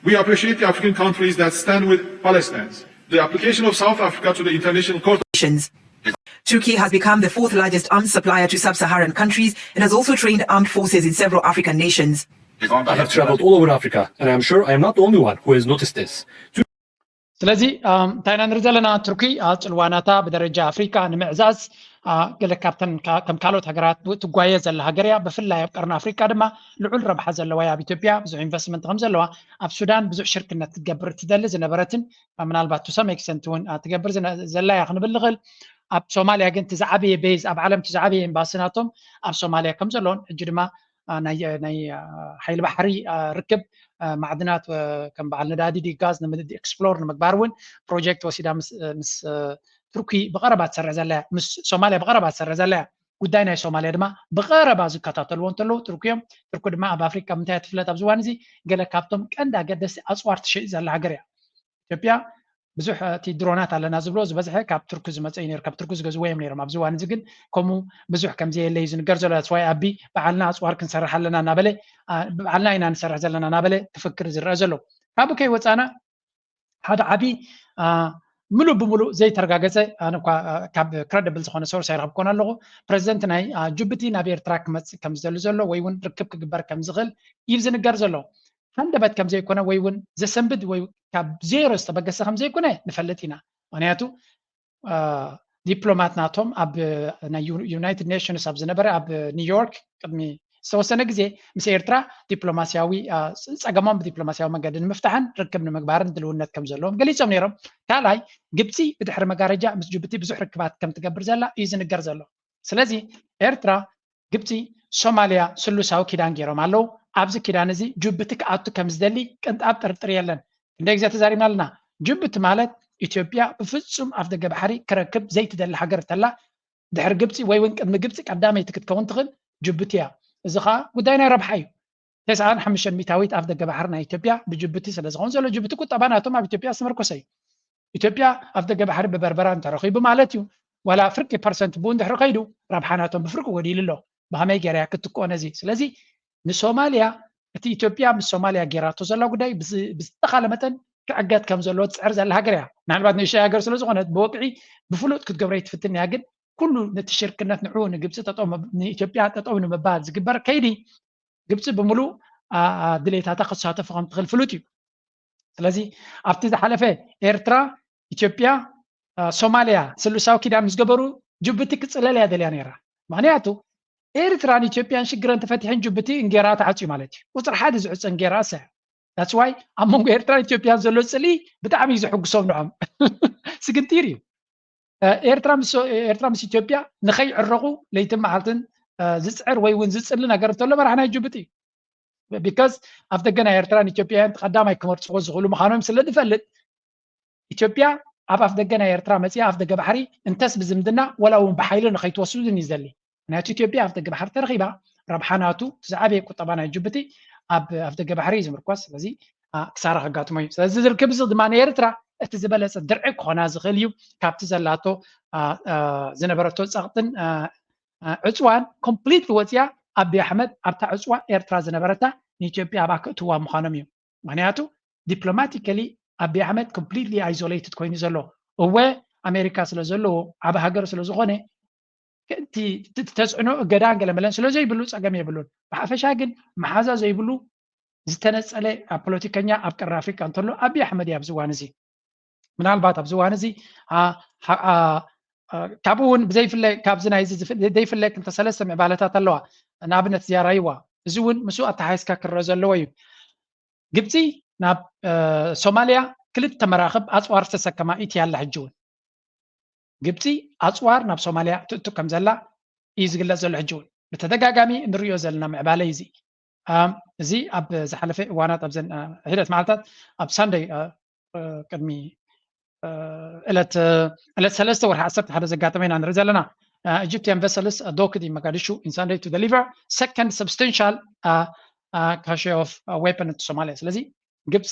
we appreciate the African countries that stand with Palestinians. The application of South Africa to the International Court Nations. Turkey has become the fourth largest arms supplier to sub-Saharan countries and has also trained armed forces in several African nations. I have traveled all over Africa, and I am sure I am not the only one who has noticed this. ስለዚ፣ ኣም፣ እንታይ ኢና ንርኢ ዘለና? ቱርኪ፣ ኣ፣ ጽልዋ ናታ ብደረጃ ኣፍሪካ ንምዕዛዝ፣ ኣ፣ ገለ ካብተን ካ-፣ ከም ካልኦት ሃገራት ትጓየ ዘላ ሃገር እያ። ብፍላይ ኣብ ቀርኒ ኣፍሪካ ድማ ልዑል ረብሓ ዘለዋ እያ። ኣብ ኢትዮጵያ ብዙሕ ኢንቨስትመንት ከም ዘለዋ፣ ኣብ ሱዳን ብዙሕ ሽርክነት ክትገብር ትደሊ ዝነበረትን፣ ኣ፣ ምናልባት to some extent እውን፣ ኣ፣ ትገብር ዝነ-፣ ዘላ እያ ክንብል ንኽእል። ኣብ ሶማልያ ግን እቲ ዝዓበየ ቤዝ፣ ኣብ ዓለም እቲ ዝዓበየ ኤምባሲ ናቶም ኣብ ሶማልያ ከም ዘለውን፣ ሕጂ ድማ፣ ኣ፣ ናይ፣ ናይ፣ ኣ፣ ሓይሊ ባሕሪ፣ ኣ፣ ርክብ፣ ኣ፣ ማዕድናት፣ አ፣ ከም በዓል ነዳዲ ድዩ ጋዝ ንምድ-፣ ኤክስፕሎር ንምግባር እውን ፕሮጀክት ወሲዳ ምስ፣ ምስ፣ አ፣ ቱርኪ ብቐረባ ትሰርሕ ዘላ እያ። ምስ ሶማልያ ብቐረባ ትሰርሕ ዘላ እያ። ጉዳይ ናይ ሶማልያ ድማ ብቐረባ ዝከታተልዎ እንተለዉ ቱርኪ እዮም። ቱርኪ ድማ ኣብ ኣፍሪካ ምንታይ እያ ትፍለጥ? ኣብዚ እዋን እዚ ገለ ካብቶም ቀንዲ ኣገደስቲ ኣፅዋር ትሸይጥ ዘላ ሃገር እያ። ኢትዮጵያ ብዙሕ፣ አ፣ እቲ ድሮናት ኣለና ዝብሎ ዝበዝሐ ካብ ቱርኪ ዝመፀ እዩ ነይሩ። ካብ ቱርኪ ዝገዝዎ እዮም ነይሮም። ኣብዚ እዋን እዚ ግን ከምኡ ብዙሕ ከም ዘየለ እዩ ዝንገር ዘሎ። That's why ኣቢ በዓልና ኣፅዋር ክንሰርሕ ኣለና እናበለ፣ አ፣ ብበዓልና ኢና ንሰርሕ ዘለና እናበለ ክፍክር ዝረአ ዘሎ። ካብኡ ከይወፃና ሓደ ዓቢ፣ አ፣ ምሉእ ብምሉእ ዘይተረጋገፀ፣ ኣነ እኳ ካብ ክረደብል ዝኾነ ሶርስ ኣይረኸብኩን ኣለኹ። ፕረዚደንት ናይ ጅቡቲ ናብ ኤርትራ ክመፅእ ከም ዝደሊ ዘሎ ወይ እውን ርክብ ክግበር ከም ዝኽእል እዩ ዝንገር ዘሎ። ሃንደበት ከም ዘይኮነ ወይ እውን ዘሰንብድ ወይ ካብ ዜሮ ዝተበገሰ ከም ዘይኮነ ንፈልጥ ኢና። ምክንያቱ ዲፕሎማት ናቶም ኣብ ናይ ዩናይትድ ኔሽንስ ኣብ ዝነበረ ኣብ ኒውዮርክ ቅድሚ ዝተወሰነ ግዜ ምስ ኤርትራ ዲፕሎማስያዊ ጸገሞም ብዲፕሎማስያዊ መንገዲ ንምፍታሕን ርክብ ንምግባርን ድልውነት ከም ዘለዎም ገሊጾም ነይሮም። ካልኣይ፣ ግብፂ ብድሕሪ መጋረጃ ምስ ጅቡቲ ብዙሕ ርክባት ከም ትገብር ዘላ እዩ ዝንገር ዘሎ። ስለዚ ኤርትራ፣ ግብፂ፣ ሶማልያ ስሉሳዊ ኪዳን ገይሮም ኣለዉ። ኣብዚ ኪዳን እዚ ጅቡቲ ክኣቱ ከም ዝደሊ ቅንጣብ ጥርጥር የለን። ክንደይ ግዜ ተዛሪብና ኣለና። ጅቡቲ ማለት ኢትዮጵያ ብፍጹም ኣፍ ደገ ባሕሪ ክረክብ ዘይትደሊ ሃገር እንተላ፣ ድሕሪ ግብፂ ወይ እውን ቅድሚ ግብፂ ቀዳመይቲ ክትከውን ትኽእል ጅቡቲ እያ። እዚ ከዓ ጉዳይ ናይ ረብሓ እዩ። ተስዓን ሓሙሽተን ሚእታዊት ኣፍ ደገ ባሕሪ ናይ ኢትዮጵያ ብጅቡቲ ስለ ዝኸውን ዘሎ፣ ጅቡቲ ቁጠባ ናቶም ኣብ ኢትዮጵያ ዝተመርኮሰ እዩ። ኢትዮጵያ ኣፍ ደገ ባሕሪ ብበርበራ እንተረኺቡ ማለት እዩ፣ ዋላ ፍርቂ ፐርሰንት ብኡ እንድሕሪ ከይዱ፣ ረብሓ ናቶም ብፍርቂ ጎዲሉ ኣሎ። ብኸመይ ገይራ እያ ክትትክኦ ነዚ? ስለዚ ንሶማልያ፣ እቲ ኢትዮጵያ ምስ ሶማልያ ገይራቶ ዘላ ጉዳይ ብዝ-፣ ብዝተኻለ መጠን ክዕገት ከም ዘለዎ ትፅዕር ዘላ ሃገር እያ። ምናልባት ንእሽተይ ሃገር ስለ ዝኾነት ብወግዒ ብፍሉጥ ክትገብሮ ይትፍትን እያ፣ ግን ኩሉ ነቲ ሽርክነት ንዕኡ ንግብፂ ጠጠው መብ-፣ ንኢትዮጵያ ጠጠው ንምባል ዝግበር ከይዲ ግብፂ ብምሉእ፣ አ፣ አ፣ ድሌታታ ክትሳተፎ ከም ትኽእል ፍሉጥ እዩ። ስለዚ ኣብቲ ዝሓለፈ ኤርትራ፣ ኢትዮጵያ፣ አ፣ ሶማልያ ስሉሳዊ ኪዳን ምስ ገበሩ ጅቡቲ ክፅለል እያ ደልያ ነይራ። ምክንያቱ ኤርትራን ኢትዮጵያን ሽግረን ተፈቲሐን ጅቡቲ እንጌራ ተዓፅዩ ማለት እዩ። ቁፅሪ ሓደ ዝዕፀ እንጌራ እሳ። That's why ኣብ መንጎ ኤርትራን ኢትዮጵያን ዘሎ ፅልኢ ብጣዕሚ እዩ ዘሐጉሶም ንዖም። ስግንጢር እዩ። እ፣ ኤርትራ ምስ፣ ኤርትራ ምስ ኢትዮጵያ ንኸይዕረቑ ለይትን መዓልትን፣ እ፣ ዝፅዕር ወይ እውን ዝፅሊ ነገር እንተሎ መራሕ ናይ ጅቡቲ እዩ። ቢካዝ ኣፍ ደገ ናይ ኤርትራን ኢትዮጵያን ቀዳማይ ክመርፅዎ ዝኽእሉ ምዃኖም ስለ ንፈልጥ፣ ኢትዮጵያ ኣብ ኣፍ ደገ ናይ ኤርትራ መፂኣ ኣፍ ደገ ባሕሪ እንተስ ብዝምድና ወላ እውን ብሓይሊ ንኸይትወስድን እዩ ዝደሊ። ምክንያቱ ኢትዮጵያ ኣፍ ደገ ባሕሪ ተረኺባ ረብሓ ናቱ፣ እቲ ዝዓበየ ቁጠባ ናይ ጅቡቲ ኣብ ኣፍ ደገ ባሕሪ እዩ ዝምርኮስ። ስለዚ፣ አ፣ ክሳራ ከጋጥሞ እዩ። ስለዚ እዚ ርክብ እዚ ድማ ንኤርትራ እቲ ዝበለፀ ድርዒ ክኾና ዝኽእል እዩ። ካብቲ ዘላቶ፣ አ፣ አ፣ ዝነበረቶ ፀቕጥን፣ አ፣ አ፣ ዕፅዋን ኮምፕሊትሊ ወፂኣ፣ ኣቢ ኣሕመድ ኣብታ ዕፅዋ ኤርትራ ዝነበረታ ንኢትዮጵያ ኣብኣ ክእትዋ ምዃኖም እዩ። ምክንያቱ ዲፕሎማቲካሊ ኣቢ ኣሕመድ ኮምፕሊትሊ ኣይዞሌትድ ኮይኑ ዘሎ። እወ፣ ኣሜሪካ ስለ ዘለዎ፣ ዓቢ ሃገር ስለ ዝኾነ፣ እቲ፣ እቲ ተፅዕኖ እገዳን ገለመለን ስለ ዘይብሉ ፀገም የብሉን። ብሓፈሻ ግን መሓዛ ዘይብሉ ዝተነፀለ፣ አ፣ ፖለቲከኛ ኣብ ቀርኒ ኣፍሪቃ እንተሎ ኣቢ ኣሕመድ እዩ ኣብዚ እዋን እዚ። ምናልባት ኣብዚ እዋን እዚ፣ አ፣ አ፣ አ፣ ካብኡ እውን ብዘይፍለ፣ ካብዚ ናይዚ ዝፍ-፣ ዘይፍለ ክልተ ሰለስተ ምዕባለታት ኣለዋ። ንኣብነት ዚያራይዋ፣ እዚ እውን ምስኡ ኣተሓሒዝካ ክረአ ዘለዎ እዩ። ግብፂ ናብ፣ እ፣ ሶማልያ ክልተ መራኽብ ኣፅዋር ዝተሰከማ ኢትያ ኣላ። ሕጂ እውን ግብፂ ኣፅዋር ናብ ሶማልያ ትእቱ ከም ዘላ እዩ ዝግለፅ ዘሎ። ሕጂ እውን ብተደጋጋሚ እንሪኦ ዘለና ምዕባለ እዩ እዚ። ኣም፣ እዚ ኣብ ዝሓለፈ እዋናት ኣብዘን፣ እ፣ ሒደት መዓልታት ኣብ ሳንደይ፣ እ፣ እ፣ ቅድሚ፣ እ፣ ዕለት፣ እ፣ ዕለት ሰለስተ ወርሒ ዓሰርተ ሓደ ዘጋጠመ ኢና ንርኢ ዘለና። እ፣ Egyptian vessels docked in Mogadishu in Sunday to deliver second substantial, እ፣ እ፣ cache of, እ፣ weapon to Somalia። ስለዚ ግብፂ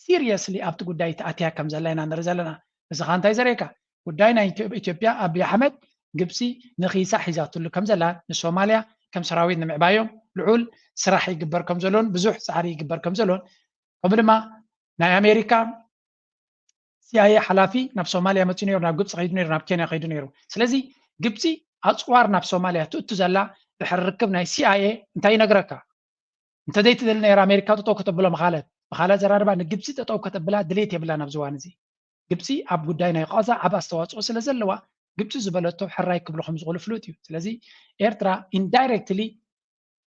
ሲሪየስሊ ኣብቲ ጉዳይ ተኣትያ ከም ዘላ ኢና ንርኢ ዘለና። እዚ ኸዓ እንታይ ዘርእየካ? ጉዳይ ናይ ኢትዮ-፣ ኢትዮጵያ፣ ኣቢ ኣሕመድ፣ ግብፂ ንኺሳ ሒዛትሉ ከም ዘላ፣ ንሶማልያ ከም ሰራዊት ንምዕባዮም ልዑል ስራሕ ይግበር ከም ዘሎን ብዙሕ ፃዕሪ ይግበር ከም ዘሎን፣ ከምኡ ድማ ናይ ኣሜሪካ ሲኣይኤ ሓላፊ ናብ ሶማልያ መፂኡ ነይሩ፣ ናብ ግብፂ ከይዱ ነይሩ፣ ናብ ኬንያ ከይዱ ነይሩ። ስለዚ ግብፂ ኣፅዋር ናብ ሶማልያ ትእቱ ዘላ ድሕሪ ርክብ ናይ ሲኣይኤ እንታይ ይነግረካ? እንተዘይትደሊ ነይራ ኣሜሪካ ጠጠው ከተብሎ ምኻለት። ብኻልእ ኣዘራርባ ንግብፂ ጠጠው ከተብላ ድሌት የብላን ኣብዚ እዋን እዚ። ግብፂ ኣብ ጉዳይ ናይ ቃዛ ዓቢ ኣስተዋፅኦ ስለ ዘለዋ ግብፂ ዝበለቶ ሕራይ ክብሉ ከም ዝኽእሉ ፍሉጥ እዩ። ስለዚ ኤርትራ ኢንዳይሬክትሊ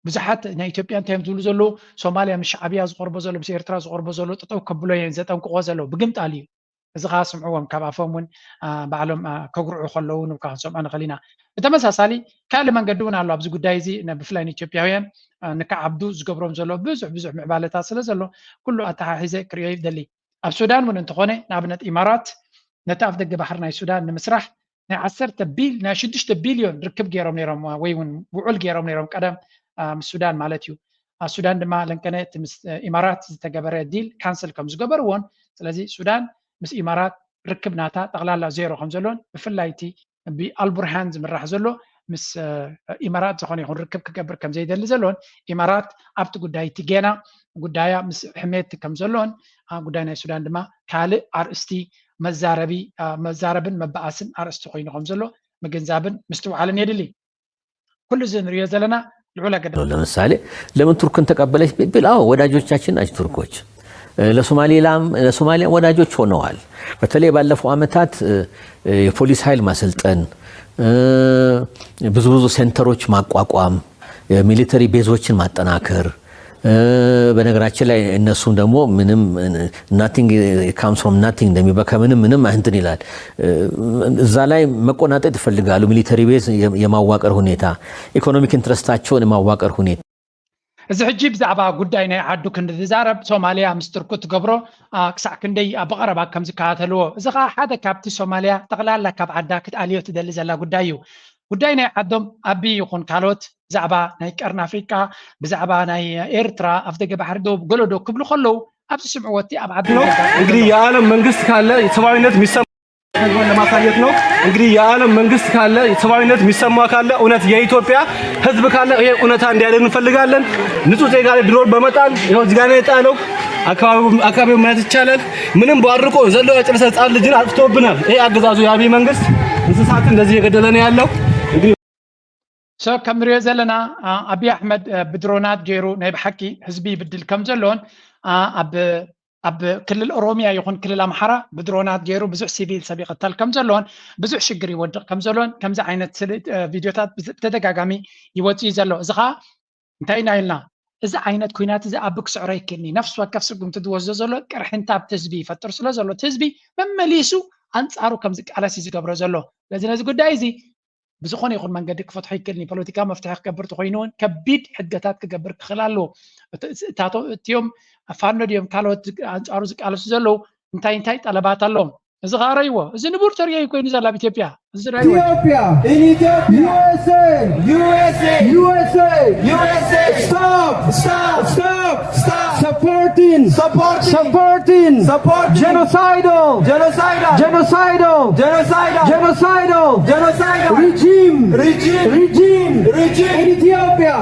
ብዙሓት ናይ ኢትዮጵያ እንታይ እዮም ዝብሉ ዘለዉ፣ ሶማልያ ምስ ሻዕብያ ዝቐርቦ ዘሎ፣ ምስ ኤርትራ ዝቐርቦ ዘሎ ጠጠው ከብሎ እየን ዘጠንቅቖ ዘለዉ፣ ብግምጣል እዩ። እዚ ኸዓ ስምዕዎም፣ ካብ ኣፎም እውን፣ አ፣ ባዕሎም፣ አ፣ ከጉርዑ ከለዉ እውን እኳ ክንሰምዖ ንኽእል ኢና። ብተመሳሳሊ ካልእ መንገዲ እውን ኣሎ ኣብዚ ጉዳይ እዚ፣ ነ-፣ ብፍላይ ንኢትዮጵያውያን፣ አ፣ ንክዓብዱ ዝገብሮም ዘሎ ብዙሕ ብዙሕ ምዕባለታት ስለ ዘሎ ኩሉ ኣተሓሒዘ ክርእዮ ይደሊ። ኣብ ሱዳን እውን እንተኾነ ንኣብነት ኢማራት ነቲ ኣፍ ደገ ባሕሪ ናይ ሱዳን ንምስራሕ ናይ ዓሰርተ ቢል-፣ ናይ ሽዱሽተ ቢልዮን ርክብ ገይሮም ነይሮም፣ ወይ እውን ውዑል ገይሮም ነይሮም ቀደም፣ አ፣ ምስ ሱዳን ማለት እዩ። ኣብ ሱዳን ድማ ለንቀነ እቲ ምስ፣ እ፣ ኢማራት ዝተገበረ ዲል ካንስል ከም ዝገበርዎን፣ ስለዚ ሱዳን ምስ ኢማራት ርክብ ናታ ጠቕላላ ዜሮ ከም ዘሎን፣ ብፍላይ እቲ ብኣልቡርሃን ዝምራሕ ዘሎ ምስ፣ እ፣ ኢማራት ዝኾነ ይኹን ርክብ ክገብር ከም ዘይደሊ ዘሎን፣ ኢማራት ኣብቲ ጉዳይ እቲ ጌና ጉዳያ ምስ ሕሜት ከም ዘሎን፣ አ፣ ጉዳይ ናይ ሱዳን ድማ ካልእ ኣርእስቲ፣ መዛረቢ መዛረብን መበኣስን ኣርእስቲ ኮይኑ ከም ዘሎ ምግንዛብን ምስትውዓልን የድሊ። ኩሉ እዚ ንሪኦ ዘለና ልዑል ኣገዳ ለምሳሌ ለምን ቱርክን ተቀበለች ቢል አዎ ወዳጆቻችን ናቸው ቱርኮች። ለሶማሌላም ለሶማሊያ ወዳጆች ሆነዋል። በተለይ ባለፈው ዓመታት የፖሊስ ኃይል ማሰልጠን፣ ብዙ ብዙ ሴንተሮች ማቋቋም፣ የሚሊተሪ ቤዞችን ማጠናከር። በነገራችን ላይ እነሱም ደግሞ ምንም nothing comes from nothing እንደሚባል ከምንም ምንም እንትን ይላል። እዛ ላይ መቆናጠጥ ይፈልጋሉ። ሚሊተሪ ቤዝ የማዋቀር ሁኔታ፣ ኢኮኖሚክ ኢንትረስታቸውን የማዋቀር ሁኔታ እዚ ሕጂ ብዛዕባ ጉዳይ ናይ ዓዱ ክንዲ ዝዛረብ ሶማልያ ምስ ቱርኪ ትገብሮ ክሳዕ ክንደይ ብቐረባ ከም ዝከታተልዎ፣ እዚ ከዓ ሓደ ካብቲ ሶማልያ ጠቕላላ ካብ ዓዳ ክትኣልዮ ትደሊ ዘላ ጉዳይ እዩ። ጉዳይ ናይ ዓዶም ኣቢ ይኹን ካልኦት ብዛዕባ ናይ ቀርኒ ኣፍሪቃ ብዛዕባ ናይ ኤርትራ ኣፍደገ ባሕሪ ደቡብ ገለዶ ክብሉ ከለዉ ኣብዚ ስምዕዎ እቲ ኣብ ዓዲ ነው። እንግዲህ የዓለም መንግስት ካለ ሰብአዊነት የሚሰማ ህዝቡን ለማሳየት ነው። እንግዲህ የዓለም መንግስት ካለ ሰብአዊነት የሚሰማ ካለ እውነት የኢትዮጵያ ህዝብ ካለ ይሄ እውነታ እንዲያደርግ እንፈልጋለን። ንጹህ ዜጋ ላይ ድሮን በመጣል ይኸው እዚህ ጋር ነው የጣለው። አካባቢው አካባቢው ማየት ይቻላል። ምንም ባርቆ ዘሎ ያጨረሰ ህጻን ልጅን አጥፍቶብናል። ይሄ አገዛዙ የአብይ መንግስት እንስሳትን እንደዚህ እየገደለ ነው ያለው። እንግዲህ so ከም ንሪኦ ዘለና ኣቢ ኣሕመድ ብድሮናት ገይሩ ናይ ብሓቂ ህዝቢ ይብድል ከም ዘሎን ኣብ ኣብ ክልል ኦሮሚያ ይኹን ክልል ኣምሓራ ብድሮናት ገይሩ ብዙሕ ሲቪል ሰብ ይቕተል ከም ዘሎን ብዙሕ ሽግር ይወድቕ ከም ዘሎን ከምዚ ዓይነት ቪድዮታት ብተደጋጋሚ ይወፅእ እዩ ዘሎ። እዚ ከዓ እንታይ ኢና ኢልና እዚ ዓይነት ኩናት እዚ ኣብ ክስዕሮ ይክእልኒ ነፍሲ ወከፍ ስጉምቲ ዝወስዶ ዘሎ ቅርሕንታ ኣብቲ ህዝቢ ይፈጥር ስለ ዘሎ እቲ ህዝቢ መመሊሱ ኣንፃሩ ከም ዝቃለስ እዩ ዝገብሮ ዘሎ። ስለዚ ነዚ ጉዳይ እዚ ብዝኾነ ይኹን መንገዲ ክፈትሖ ይክእልኒ። ፖለቲካ መፍትሒ ክገብር ተኮይኑ እውን ከቢድ ሕገታት ክገብር ክኽእል ኣለዎ። እቲዮም ፋኖ ድዮም ካልኦት ኣንፃሩ ዝቃለሱ ዘለዉ እንታይ እንታይ ጠለባት ኣለዎም? እዚ ከዓ ረይዎ። እዚ ንቡር ተርእዮ እዩ ኮይኑ ዘሎ ኣብ ኢትዮጵያ። እዚ ረይዎ። Ethiopia. In Ethiopia. USA. USA. USA. USA. Stop. Stop. Stop. Stop. Supporting. Supporting. Supporting. Supporting. Genocidal. Genocidal. Genocidal. Genocidal. Genocidal. Genocidal. Regime. Regime. Regime. Regime. In Ethiopia.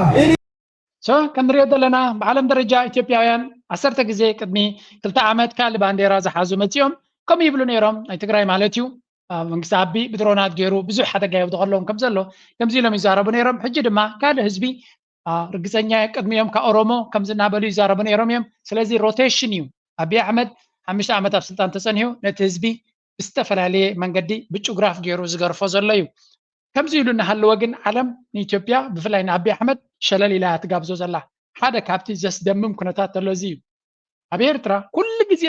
so ከም ንሪኦ ዘለና ብዓለም ደረጃ ኢትዮጵያውያን ዓሰርተ ግዜ ቅድሚ ክልተ ዓመት ካልእ ባንዴራ ዝሓዙ መፂኦም ከምኡ ይብሉ ነይሮም። ናይ ትግራይ ማለት እዩ። መንግስቲ ኣቢ ብድሮናት ገይሩ ብዙሕ ሓደጋ የውድቐሎም ከም ዘሎ ከምዚ ኢሎም ይዛረቡ ነይሮም። ሕጂ ድማ ካልእ ህዝቢ ርግፀኛ ቅድሚኦም ካብ ኦሮሞ ከምዚ እናበሉ ይዛረቡ ነይሮም እዮም። ስለዚ ሮቴሽን እዩ። ኣቢ ኣሕመድ ሓሙሽተ ዓመት ኣብ ስልጣን ተፀኒሑ ነቲ ህዝቢ ብዝተፈላለየ መንገዲ ብጭጉራፍ ገይሩ ዝገርፎ ዘሎ እዩ። ከምዚ ኢሉ እናሃለወ ግን ዓለም ንኢትዮጵያ ብፍላይ ንኣቢ ኣሕመድ ሸለል ኢላ እያ ትጋብዞ ዘላ። ሓደ ካብቲ ዘስደምም ኩነታት ዘሎ እዚ እዩ። ኣብ ኤርትራ ኩሉ ግዜ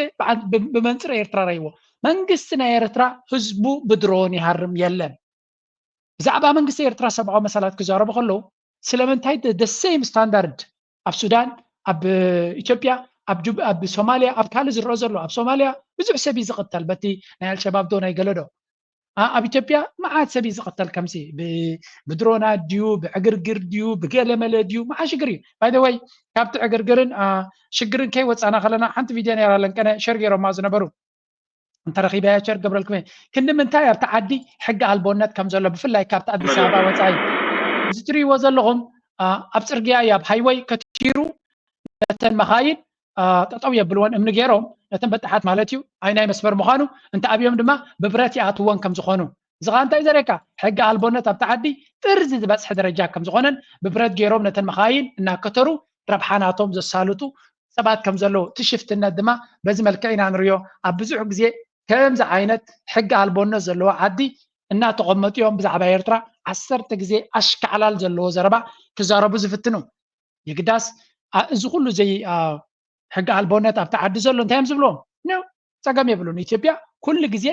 ብመንፅር ኤርትራ ረይዎ መንግስቲ ናይ ኤርትራ ህዝቡ ብድሮን ይሃርም የለን። ብዛዕባ መንግስቲ ኤርትራ ሰብኣዊ መሰላት ክዛረቡ ከለዉ ስለምንታይ the same standard ኣብ ሱዳን ኣብ ኢትዮጵያ ኣብ ሶማልያ ኣብ ካልእ ዝረአ ዘሎ ኣብ ሶማልያ ብዙሕ ሰብ እዩ ዝቕተል በቲ ናይ ኣልሸባብ ዶ ናይ ገለዶ ኣብ ኢትዮጵያ መዓት ሰብ እዩ ዝቐተል ከምዚ ብድሮናት ድዩ ብዕግርግር ድዩ ብገለመለ ድዩ መዓ ሽግር እዩ። By the way ካብቲ ዕግርግርን ሽግርን ከይወፃና ከለና ሓንቲ ቪድዮ ነይራ ለንቀነ ሸር ገይሮማ ዝነበሩ እንተረኺበያ ሸር ገብረልኩም እየ። ክንዲ ምንታይ ኣብቲ ዓዲ ሕጊ ኣልቦነት ከም ዘሎ ብፍላይ ካብቲ ኣዲስ ኣበባ ወፃኢ እዚ ትሪእዎ ዘለኹም ኣብ ፅርግያ እዩ ኣብ ሃይወይ ከቲሩ ነተን መኻይን ጠጠው የብልወን እምኒ ገይሮም ነተን በጣሓት ማለት እዩ ኣይ ናይ መስመር ምዃኑ እንተ ኣብዮም ድማ ብብረት ይኣትወን ከም ዝኾኑ እዚ ኸዓ እንታይ ዘርእየካ ሕጊ ኣልቦነት ኣብቲ ዓዲ ጥርዚ ዝበፅሐ ደረጃ ከም ዝኾነን ብብረት ገይሮም ነተን መኻይን እናከተሩ ረብሓ ናቶም ዘሳልጡ ሰባት ከም ዘለዉ እቲ ሽፍትነት ድማ በዚ መልክዕ ኢና ንሪኦ ኣብ ብዙሕ ግዜ ከምዚ ዓይነት ሕጊ ኣልቦነት ዘለዎ ዓዲ እናተቐመጡ እዮም ብዛዕባ ኤርትራ ዓሰርተ ግዜ ኣሽካዕላል ዘለዎ ዘረባ ክዛረቡ ዝፍትኑ። የግዳስ እዚ ኩሉ ዘይ ሕጊ ኣልቦነት ኣብቲ ዓዲ ዘሎ እንታይ እዮም ዝብልዎም? ጸገም የብሉን። ኢትዮጵያ ኩሉ ግዜ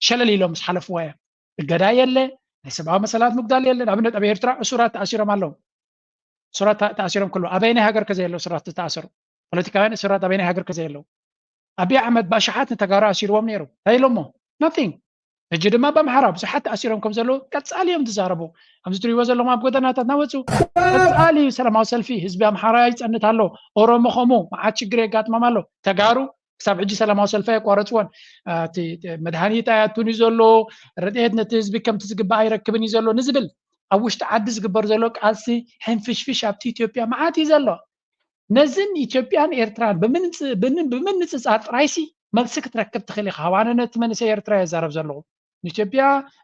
ሸለል ኢሎም ምስ ሓለፍዋ እዮም። እገዳ የለ፣ ናይ ሰብኣዊ መሰላት ምጉዳል የለ። ንኣብነት ኣብ ኤርትራ እሱራት ተኣሲሮም ኣለዉ። እሱራት ተኣሲሮም ከለዉ ኣበየናይ ሃገር ከ ዘየለ እሱራት ዝተኣሰሩ? ፖለቲካውያን እሱራት ኣበየናይ ሃገር ከ ዘየለዉ? ኣብይ ኣሕመድ ብኣሽሓት ንተጋሩ ኣሲርዎም ነይሩ። እንታይ ኢሎሞ? Nothing። ሕጂ ድማ ኣብ ኣምሓራ ብዙሓት ተኣሲሮም ከም ዘለዉ ቀጻሊ እዮም ዝዛረቡ። ከምዚ ትሪእዎ ዘለኹም ኣብ ጎደናታት እናወጹ ቀጻሊ ሰላማዊ ሰልፊ ህዝቢ ኣምሓራ ይጸንት ኣሎ። ኦሮሞ ከምኡ መዓት ሽግር የጋጥሞም ኣሎ። ተጋሩ ክሳብ ሕጂ ሰላማዊ ሰልፊ ኣየቋረጽዎን። መድሃኒት ኣያቱን እዩ ዘሎ፣ ረድኤት ነቲ ህዝቢ ከምቲ ዝግባእ ኣይረክብን እዩ ዘሎ ንዝብል ኣብ ውሽጢ ዓዲ ዝግበር ዘሎ ቃልሲ ሕንፍሽፍሽ ኣብቲ ኢትዮጵያ መዓት እዩ ዘሎ። ነዝን ኢትዮጵያን ኤርትራን ብምንጽጻር ጥራይሲ መልሲ ክትረክብ ትኽእል ኢኻ። ኣነ ነቲ መንእሰይ ኤርትራ እየ ዝዛረብ ዘለኹ። ንኢትዮጵያ